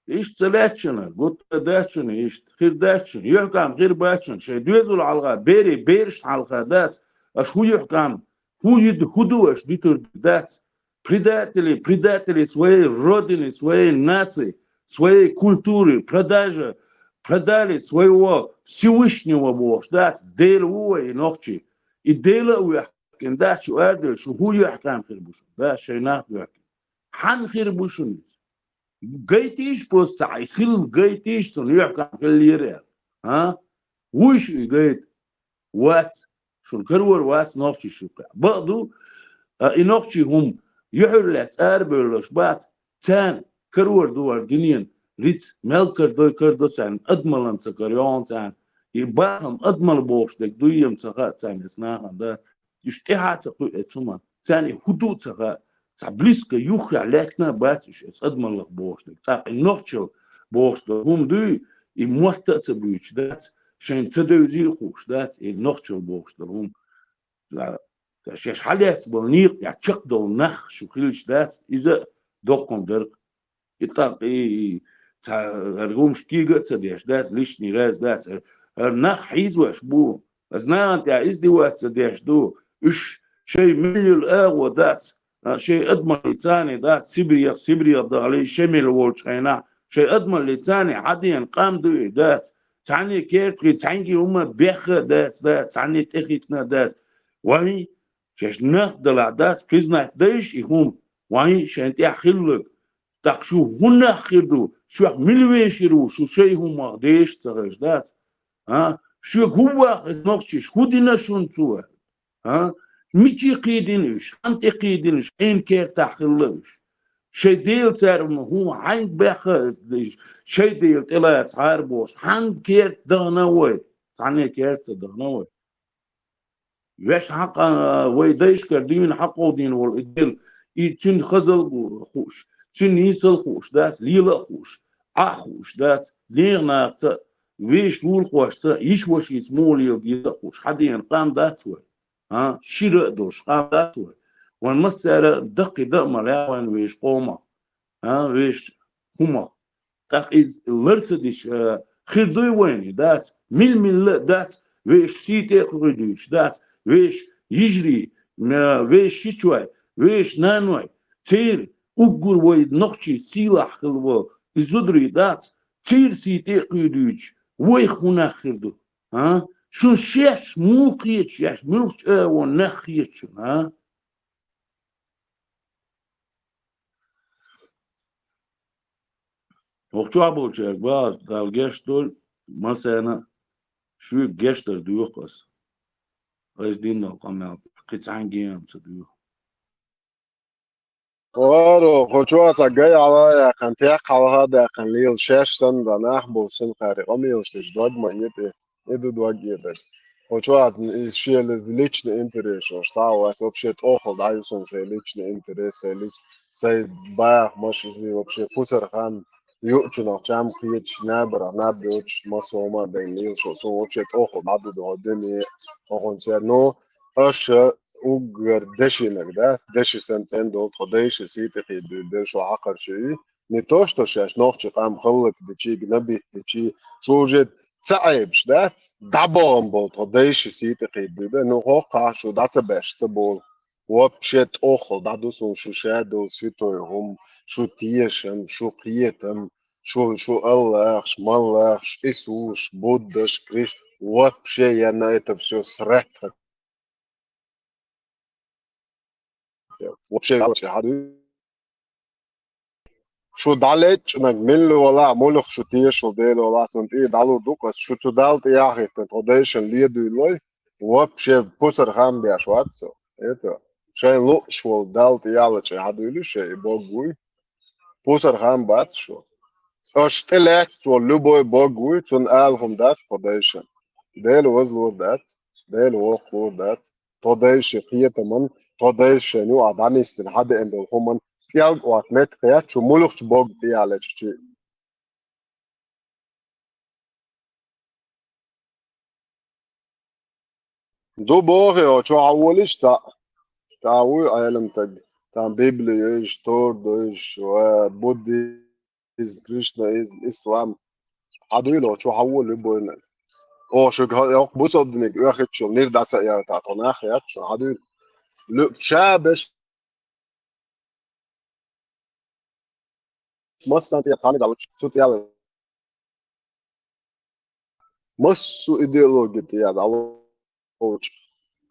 Иштта ца лаьттачунна, гуттар а даьттачунна, иштта хир даьттачунна, юьхькӀам хир баьттачунна, шайн доьзал хьалха, берийн берашна хьалха дац, аша хӀун юьхькӀам, хӀун йида, хӀун ду аша дитур дац? Предатели, предатели своей родины, своей нации, своей культуры, продажа, продали своего Всевышнего бохуш дац, Дела ву вай и нохчий. И Дела а вехь, кхин дац шу арадевлла, шу хӀун юьхькӀам хир бу шуна, дац шайн нах юьхькӀам. Хьан хир бу шуна иза? Гайтийша просто цхьа, хилла гайтийша цунна юьхькӀам хиллера аьлла. А? Вуй шу и гайта? Вац. Шуна карор вац нохчий шуьга. Бакъ ду, а, и нохчий хӀума юьхьарлаьцна арабевлларш бац. Царна карор ду вара динен риц, мел карадой, карадо царна, адамалан ца карайоагӀна царна. И бахам адамал бохуш дерг дуй-м ца хаьа царна, эс нахана, да. Уьш тӀаьхьа а ца кхуьу эцу хӀуманна. Царна и хӀун ду а ца хаьа. Цхьа близко юххехь лаьттина а бац уьш эцу адамаллах бохуш дерг. ТӀаккха и нохчалла бохуш долу хӀума дуй, и мотта а ца буьйцуш дац, шайна ца девзий а хууш дац, и нохчалла бохуш долу хӀума. Ша-, шаьш хьалаьцна болу некъа тӀехь чекхдолу нах шу хилча дац, иза а доккха дерг. И тӀаккха и, и, ца, хӀара хӀумаш кега а ца деш дац, личный раз дац. ХӀара нах хьийзош бу. Аса нахана тӀехь издеваться деш ду. Уьш шайн мел йолу агӀо дац, а, шайн адамаллица царна дац, Сибрех, Сибрех дахале, шайн мел волчу хенахь, шайн адамаллица царна хьадеана къам ду и дац. Цхьанне керта хи, цхьаьнгге хӀума бехха а дац, дац, цхьанне тӀехӀиттина а дац. Вайн, шаьш нах далахь дац, признать дайша и хӀума. Вайн, шайн тӀехь хилларг. ТӀаккха шу хӀун нах хир ду? Шух мила вешийр ву, шу шайн хӀумах деша ца хезаш дац? А? Шуьга хӀун ваха иза нохчийша? ХӀун дина шуна цо? А? Мичий кхийдина уьш? Хьанна тӀе кхийдина уьш? Хьенан кертахь хилла уьш? Шайн Дела цара хӀун хьаьнга баьхха а, шайн Дела тӀелаца хьара бохуш, хьанна керта дахана вай? Цхьанне керта ца дахана вай. Ваьш хьакъ-, вай дайшкара дуьйна хьакховдийна волу и Дела, и цуьнан хазалла хууш, цуьнан нийсалла хууш дац, лела а хууш, Ӏа а хууш дац, нехан нахаца а, вешан лулахошца а, йиша-вашица муха лела деза а хууш, хьадеана къам дац вай? А? Шира а долуш къам дац вай? Вайн массара а даккхийда а ма лаьа вайн вешан къомах. А, вешан хӀумах. ТӀаккха иза лар ца дича, а, хир дуй вайна, дац, мила-милла а дац, вешан сий тӀе а кхуьйдуьйтуш дац, вешан йижарий, а, вешан шичой, вешан наной, церан уггар вай нохчий сийлахь хилла волу и зударий дац, церан сий тӀе а кхуьйдуьйтуш, вайх хӀун нах хир ду? А? Шуна шаьш муха кхета шаьш, муьлхачу агӀор нах хета шуна, а? ХӀокху чохь болчаьрга бахаза Дала гечдойла, массарна а шуьга гечдар доьху аса. Айса дина долу къамел кхин цхьаьнгге а ца доьху. Оро, хӀокху чохь цхьа гай хьала а яьккхина, текха хьалха а даьккхина лела, шаьш санна, дан нах болу синхари къамелаш деш дог ма этӀе. И ду дог этӀарг. ХӀокху чохь иза шен личный интересаш схьа а вац, вообще тӀохал дӀа ю сан сайн личный интерес, сайн лич-, сайн бахамаш, иза вообще пусар хан юучунах чам кхеташ, набарах наб йоцуш, массо а хӀума а дайна лела шо, суна вообще тӀохал дӀа ду доху дуьне, хӀокхунца. Ну, аша уггар дешинаг, да? Деши сан цӀен долу тхо дайша сий тӀе кхийдуьйту, дел шо хьакхарчий. Не то, что шаьш нохчи къам хӀаллакдичи, гнабитдичи, шу уже ца Ӏебаш дац, дӀабогӀам болу тхо дайша сий тӀе кхийдуьйту, да? Ну, хӀокхахь шу дӀа ца беш ца болу. Вообще тӀохал дӀа ду суна шу ша долу святой хӀума, шу тешам, шу кхетам, шу, шу Аллахаш, маллахаш, Исус, Буддаш, Криш-, вообще я на это всё срать. Вообще, Дала чӀогӀа хьадуьйла. Шу дӀалечкъинарг милла валахь, муьлха шу тешал Дела валахь, цунна тӀера дӀалур ду-кх ас, шу цу Далла тӀе яхийтина тхо дайшан ледуьйлой, вообще пусар хан беш вац со. Это, шайн лууш волу Далла тӀе яла чӀогӀа хьадуьйла шайн и бог вуй. Пусар хан бац шу. Аша тӀе лаьцна волу любой бог вуй, цунна ала хӀума дац тхо дайшан. Дела вазлур дац, Дела воккхалур дац. Тхо дайша кхетаман, тхо дайша шайна юкъахь дӀанисдина хьадеана долу хӀуман пӀелг а отта меттах яц шу муьлхачу бог тӀе ялечкъичи. Ду боху, хьо чохь волуш цхьаъ. Та вуй Ӏеламстаг, та Библи йойш, Тора дойш, ва буддизм, кришнаизм, ислам. Хьадуьйло, чохь а волу любойна. Оха шуьга хьо-, хӀокху бусалба диниг оьхуьйтуш йолу нир дӀа ца аьлла, тхо нах яц шуна, хьадуьйла. Лу-, ша беш массанна тӀе цхьаьна далучу, цу тӀе яла. Массо а идеологи тӀе яла, дӀалучу.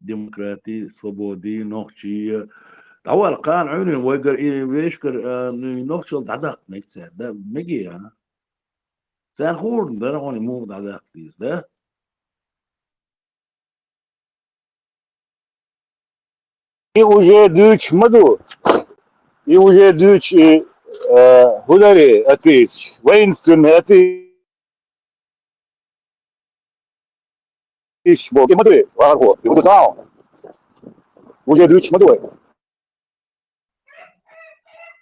демократи, свободи, нохчи. ДӀавала кхана Ӏуьйрин вайгара и вешкара, а, ну, нохчалла дӀадаккха мега цара. Да, мега, а? Царна хӀура дара хьуна муха дӀадаккха деза, да? И уже дуьйцуш ма ду. И уже дуьйцуш, и, э, хӀу дарий атеист, воинственный атеист бо. И ма ду, вархо, и уже сау. Уже дуьйцуш ма ду вай.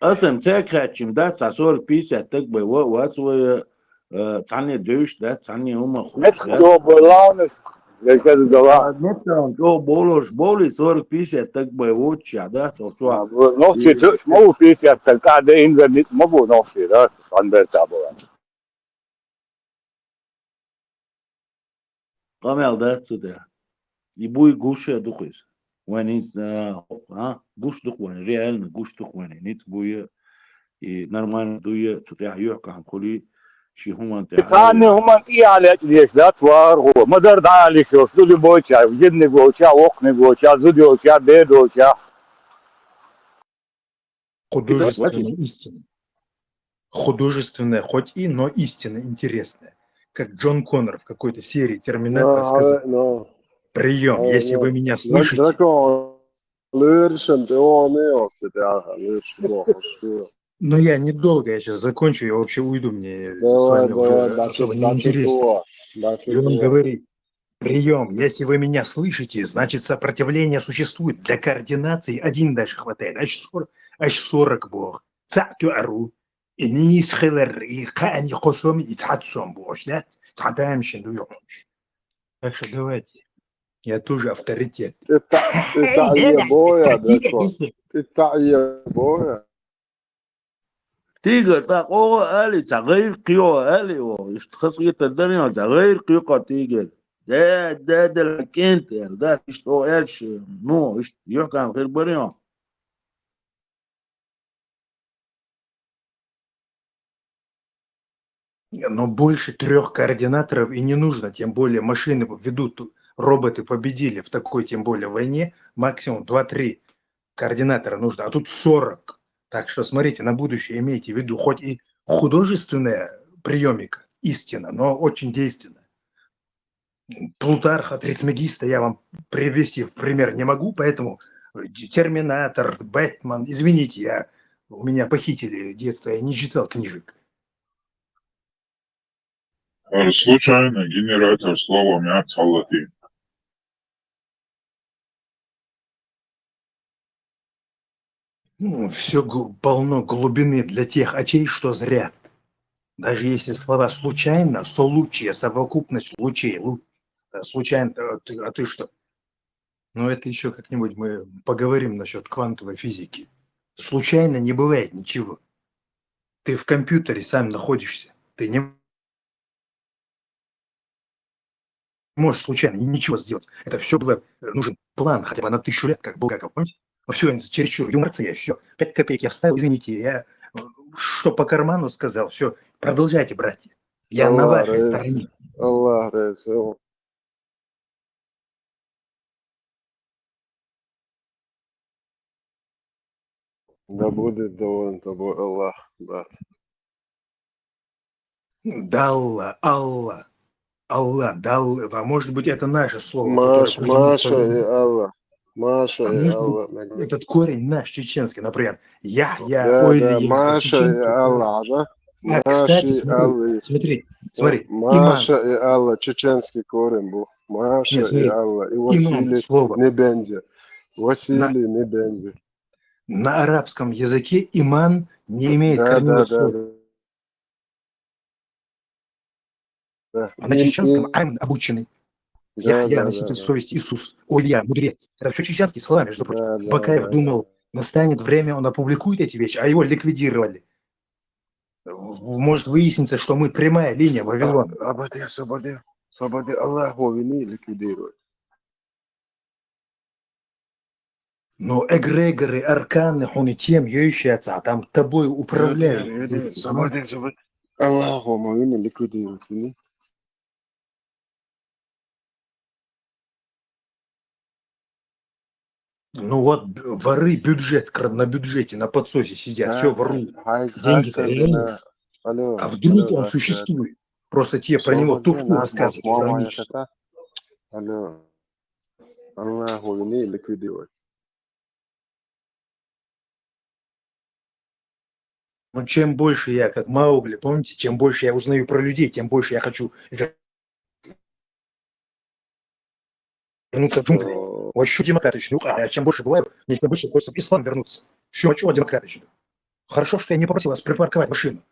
Аса-м цаьрга хаьттича-м дац, цхьа сорок-пятьдесят стаг бай во, вац вай, э, цхьанне девзаш дац, цхьанне хӀума ховш дац. Меттахо бо лаунас, я сказал, да ладно. Меттахо чӀогӀа бовларш бовлий, сорок-пятьдесят стаг бай воццушехь дац, оцу чохь. А, бо-, нохчий тӀе ма ву пятьдесят стаг, кӀа де инзар ницкъ ма бу нохчий, да, цхьана бертахь бо. Къамел дац цу тӀехь. И буй гуш а ду-кх иза. Вайн иза, а, а, гуш ду-кх вайн, реально гуш ду-кх вайн. Ницкъ буй, и нормально дуй, цу тӀехь юьхькӀахь хуьлий, ши хӀуманна тӀехь. Цхьанне хӀуманна тӀехь лечкъадеш дац вархо. Ма-дарра дӀа а лиш йолуш, зуда йолчохь, жиманиг волчохь, воккханиг волчохь, зуда йолчохь, беда волчохь. Художественная истина. Художественная хоть и, но истина интересная. Как Джон Коннор в какой-то серии Терминатора сказал: «Прием, если вы меня слышите». Но я недолго, я сейчас закончу, я вообще уйду, мне с вами уже особо не интересно. И он говорит: «Прием, если вы меня слышите, значит, сопротивление существует. Для координации один даже хватает. Аж сорок, аж сорок боху. Цхьаъ тоьару. И нийса хилар, и кхаъни кхо сом, и цхьаъ сом бохуш, да? Цхьа тамашийна ду юхьанаш». Так что давайте. Я тоже авторитет. Тига, тӀаккха оха али, цхьа гӀайра кхио али оха. Иштта хазахетар дара йо, цхьа гӀайра кхио кхо тигар. Да, да, да, кӀентӀера, да, иштта оха аьлча, ну, иштта юьхькӀахь хир бара йо. Но больше трёх координаторов и не нужно, тем более машины ведут, роботы победили в такой, тем более войне, максимум два-три координатора нужно, а тут сорок. Так что смотрите, на будущее имейте в виду, хоть и художественная приёмика, истина, но очень действенная. Плутарха Трисмегиста я вам привести в пример не могу, поэтому, э, Терминатор, Бэтмен, извините, я, у меня похитили детство, я не читал книжек. Э, случайно генератор словом я цалати. Ну, всё гу-, полно глубины для тех очей, что зрят. Даже если слова случайно, солучие, совокупность лучей, лу-, э, случайно, э, ты, а ты что? Ну, это ещё как-нибудь мы поговорим насчёт квантовой физики. Случайно не бывает ничего. Ты в компьютере сам находишься. Ты не можешь случайно ничего сделать. Это всё было, э, нужен план хотя бы на тысячу лет, как Булгаков, помните? Ну, всё, чересчур юморцы, всё. Пять копеек я вставил, извините, я, э, что по карману сказал, всё, продолжайте, братья. Я на вашей стороне. Аллах рази хилва. Да будет доволен тобой Аллах, брат. Далла, Алла, Алла, Далла. А может быть, это наше слово, которое... Маш-, Маша и Алла. Маша и Алла. Этот корень наш, чеченский, например. Яхья, да, Ойли, да, Маша и Алла, да? А, кстати, смотри, смотри, смотри, иман. Маша и Алла, чеченский корень был. Маша и Алла. И Василий не бензи. Василий не бензи. На арабском языке иман не имеет корневого слова. Да, да, да. А на чеченском Айман — обученный. Яхья — носитель совести, Иисус, Ойли — мудрец. Это всё чеченские слова, между прочим. Да, да, Бакаев думал, настанет время, он опубликует эти вещи, а его ликвидировали. В-, может выясниться, что мы прямая линия Вавилона. Абади, сабади, сабади, Аллах вовини ликвидирует. Но эгрегоры, арканы, хьуна тема йойш яцахь, там тобой управляют. Эди, эди, сабади, сабади. Аллах вовини ликвидирует. Ну вот, б- воры бюджет, кра- на бюджете, на подсосе сидят, все воруют. Деньги-то реально. А вдруг он существует? Просто тебе про него туфту рассказывают, иронически. Алло. Алло. Ликвидировать. Ну, чем больше я, как Маугли, помните, чем больше я узнаю про людей, тем больше я хочу вернуться в джунгли. Вообще демократично. А чем больше бываю, мне тем больше хочется в ислам вернуться. Еще хочу демократично. Хорошо, что я не попросил вас припарковать машину.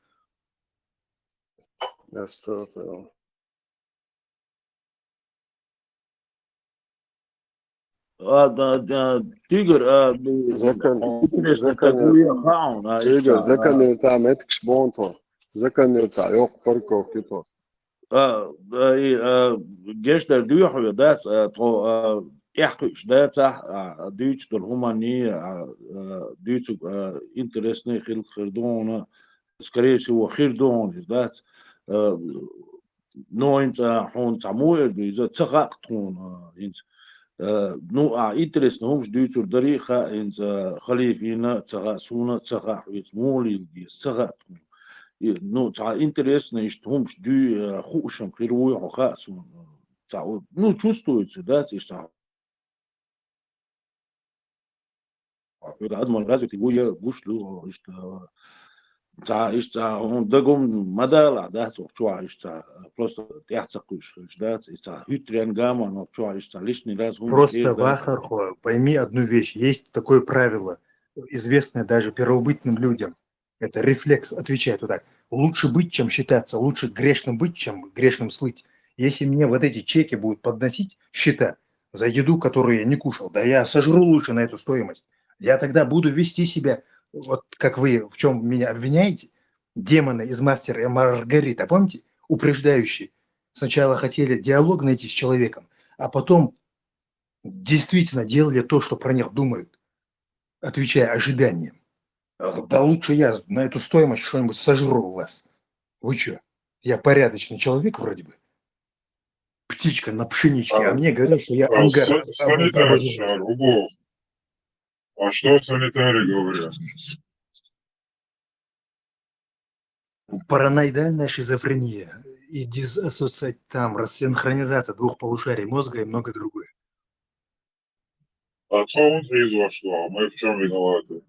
Астагфирулла. А, да, да, Тигр, а, Закон, интересно, закон, такую хаун, а, Тигр, ещё, а, законный там, это кшбонто. Законный там, ёк, парковки то. А, а, и, а, гештер дюху, да, а, то, а, тяхуш, да, ца, а, дюч дол хумани, а, а, дюч, а, интересный хил хирдона, скорее всего, хирдон, да, а, но инца хун цамуэр, да, из ца хак тхун, а, инц. Э, ну, а интересно, хумш дюцур дари ха, инц, а, халифина, ца ха, суна, ца ха, хуиц, мули, ца ха тхун. И, ну, ца интересно, ишт хумш дю, э, хушам, хируй, хо ха, сун, ца, ну, чувствуется, да, ца, ишт ца. Адман развитый гуя гушлю, ишт, ца, ишт, ца, он дагом мадала, да, ца, чуа, ишт, ца, просто тяхца куш, ишт, да, ца, ишт, ца, хитрен гама, но чуа, ишт, ца, лишний раз хумш Просто хир, да. Вахархо, пойми одну вещь. Есть такое правило, известное даже первобытным людям. Это рефлекс отвечает вот так. Лучше быть, чем считаться. Лучше грешным быть, чем грешным слыть. Если мне вот эти чеки будут подносить счета за еду, которую я не кушал, да я сожру лучше на эту стоимость. Я тогда буду вести себя, вот как вы в чем меня обвиняете, демоны из «Мастера и Маргарита», помните? Упреждающие. Сначала хотели диалог найти с человеком, а потом действительно делали то, что про них думают, отвечая ожиданиям. А, да лучше я на эту стоимость что-нибудь сожру у вас. Вы что? Я порядочный человек вроде бы. Птичка на пшеничке, а мне говорят, что я ангар. Санитарша, Руго. А что санитары говорят? Параноидальная шизофрения и диссоциация, там, рассинхронизация двух полушарий мозга и многое другое. А что он из вошло? А мы в чем виноваты?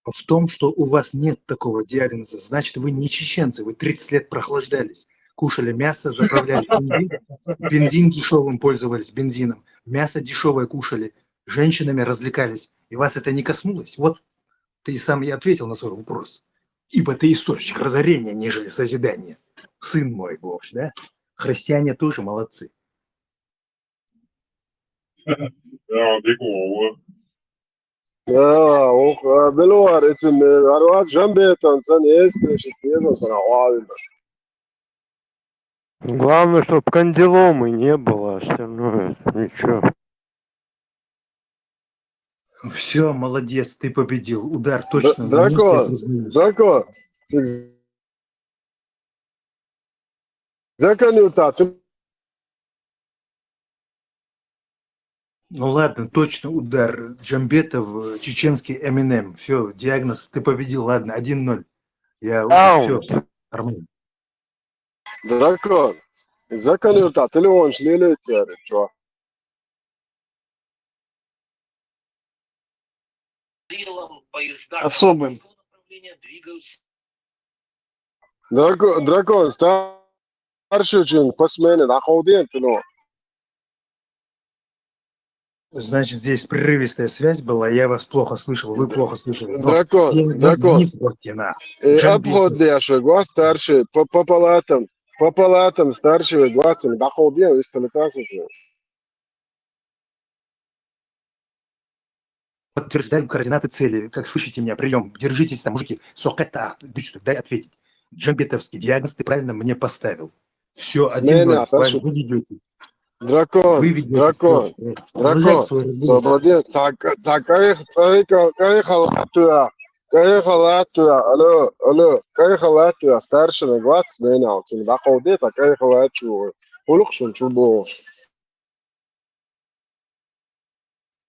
В том, что у вас нет такого диагноза, значит, вы не чеченцы, вы тридцать лет прохлаждались, кушали мясо, заправляли бензин, бензин дешевым пользовались, бензином, мясо дешевое кушали, женщинами развлекались, и вас это не коснулось. Вот ты и сам и ответил на свой вопрос. Ибо ты источник разорения, нежели созидания. Сын мой, Вовч, да? Христиане тоже молодцы. Ja, det går. Ja, och, eh, det lovar ett, eh, har du haft Jean Beton sen är det så att det är så här, ja, Главное, чтоб кандиломы не было, а остальное ничего. Все, молодец, ты победил. Удар точно Дра- нанёс, я Дракон, признаюсь. Драко, Заканюта, ты Ну ладно, точно удар. Джамбетов, э, чеченский Эминем. Все, диагноз, ты победил. Ладно, один ноль. Я уже все, Аут. Нормально. Дракон, Заканюта, ты ли он шлили, что? Особым. Драко, Дракон, старший чин, по смене, находим, ты, ну. Значит, здесь прерывистая связь была, я вас плохо слышал, вы плохо слышали. Но Дракон, диагноз Дракон. не испортена. Э, Джамбетов. Обходящий, год старший, по, по палатам, по палатам старший, год, находим, если так, Подтверждаю координаты цели. Как слышите меня, прием. Держитесь там, мужики. Сокета, дай ответить. Джамбетовский диагноз ты правильно мне поставил. Все, один Смена, ноль. Саша. Вы ведете. Дракон, Вы ведете. Дракон, Всё. Дракон, Продолжайте свой разговор. Свободен, так, так, кайх, кайх, кайх, кайх, кайх, алло, алло, кайх, старший, год, смена, чин, находит, так, кайх, улукшун, чубош.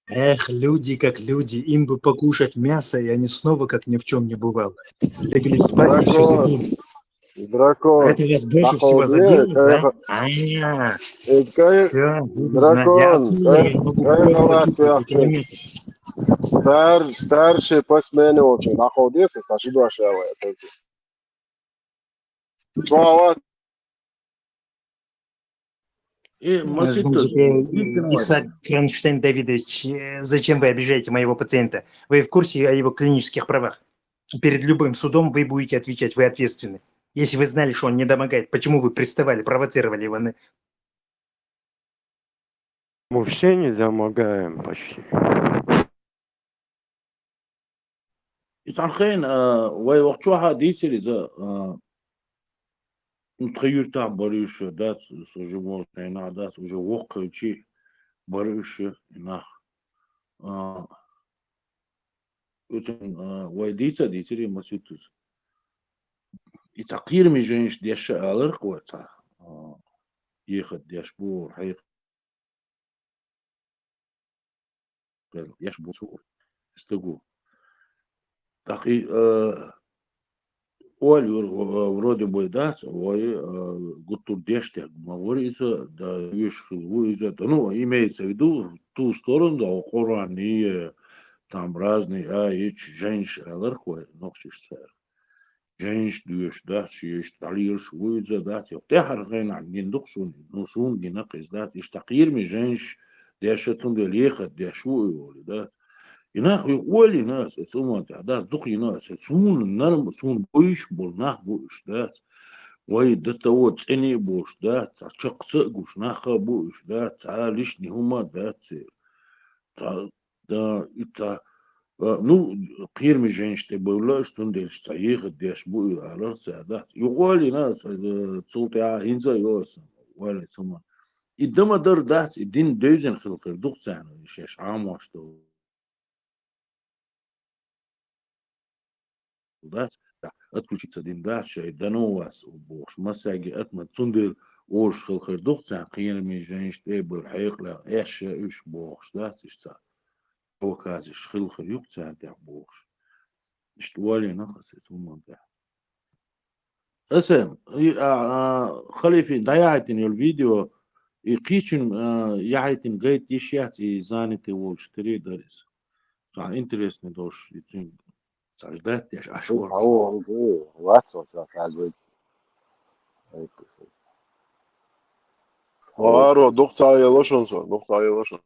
Эх, люди как люди, им бы покушать мясо, и они снова, как ни в чем не бывало, легли спать и все забыли. Дракон. Это вас больше всего задело, да? А, Э, кай- все, буду знать. Я Дракон, откуда я кай- могу кай- почувствовать кай- эти километры? Стар, старший по смене очень. Находится, старший дошевая. Слава. Э, Может Маситос, быть, э, Исаак Кронштейн Давидович, э, зачем вы обижаете моего пациента? Вы в курсе о его клинических правах? Перед любым судом вы будете отвечать, вы ответственны. Если вы знали, что он не домогает, почему вы приставали, провоцировали его на... Мы все не домогаем почти. Исаак, а, вай вахчуха дисери за, а, ну, тхаюрта барыша, да, с-, с-, уже можно, и надо, уже вохкачи барыша, и нах. А, утен, а, вай дица, дисери Маситос. Ица кирми женщ деша алар кваца. А, ехать деш бур, хай яш бусу. Стыгу. Так и, э, Оль, вр-, вроде бы, да, ой, э, гуттур дештяг, ма вор иза, да, виш хил ву иза, да, ну, имеется в виду, в ту сторону, да, Коран и, э, там разные, а, и ч-, женщ, алар квай, нохчиш цар. Женщ душ, да, шиш, далирш ву иза, да, тё. Те хар гена гин дух сун, ну, сун гина кыз, да, иш такирми женщ, деша цун де леха, деш ву и воли, да. И нах, и оли нас, и суман, да, дух и нас, и сун, нарм, сун буш, бол нах буш, да. Вай, до того цени буш, да, ца чакса гуш, наха буш, да, ца лишний хума, да, ца. Ца, да, и ца, а, ну, кирми женщ те была, что он дельш ца ехать, деш бу и алар ца, да. И оли нас, э, цултя инза йос, оли суман. И дама дар, да, и дин дойзен хил хир дух цана, и шеш амаш то. Да, да, отключиться дин, да, шей, да, ну, вас, бохш, масаги, атма, цундер, ош хил хир дух цана, кирми женщ те бу, хайкла, эш, уш, бохш, да, иш ца. Оказиш хил хир юк цана, да, бохш. Ишт оли на хасес, уман, да. Эсен, и, а, а, халифи, даяйтин йол видео, и кичин, а, яйтин гайт ишят, и заняты волш три дарис. Ца интересный дош, и цин, ца ждать, я ж аш Ну, вор. а он, э, вас вот как раз говорит. Аро, дух ца елошон со, дух ца елошон.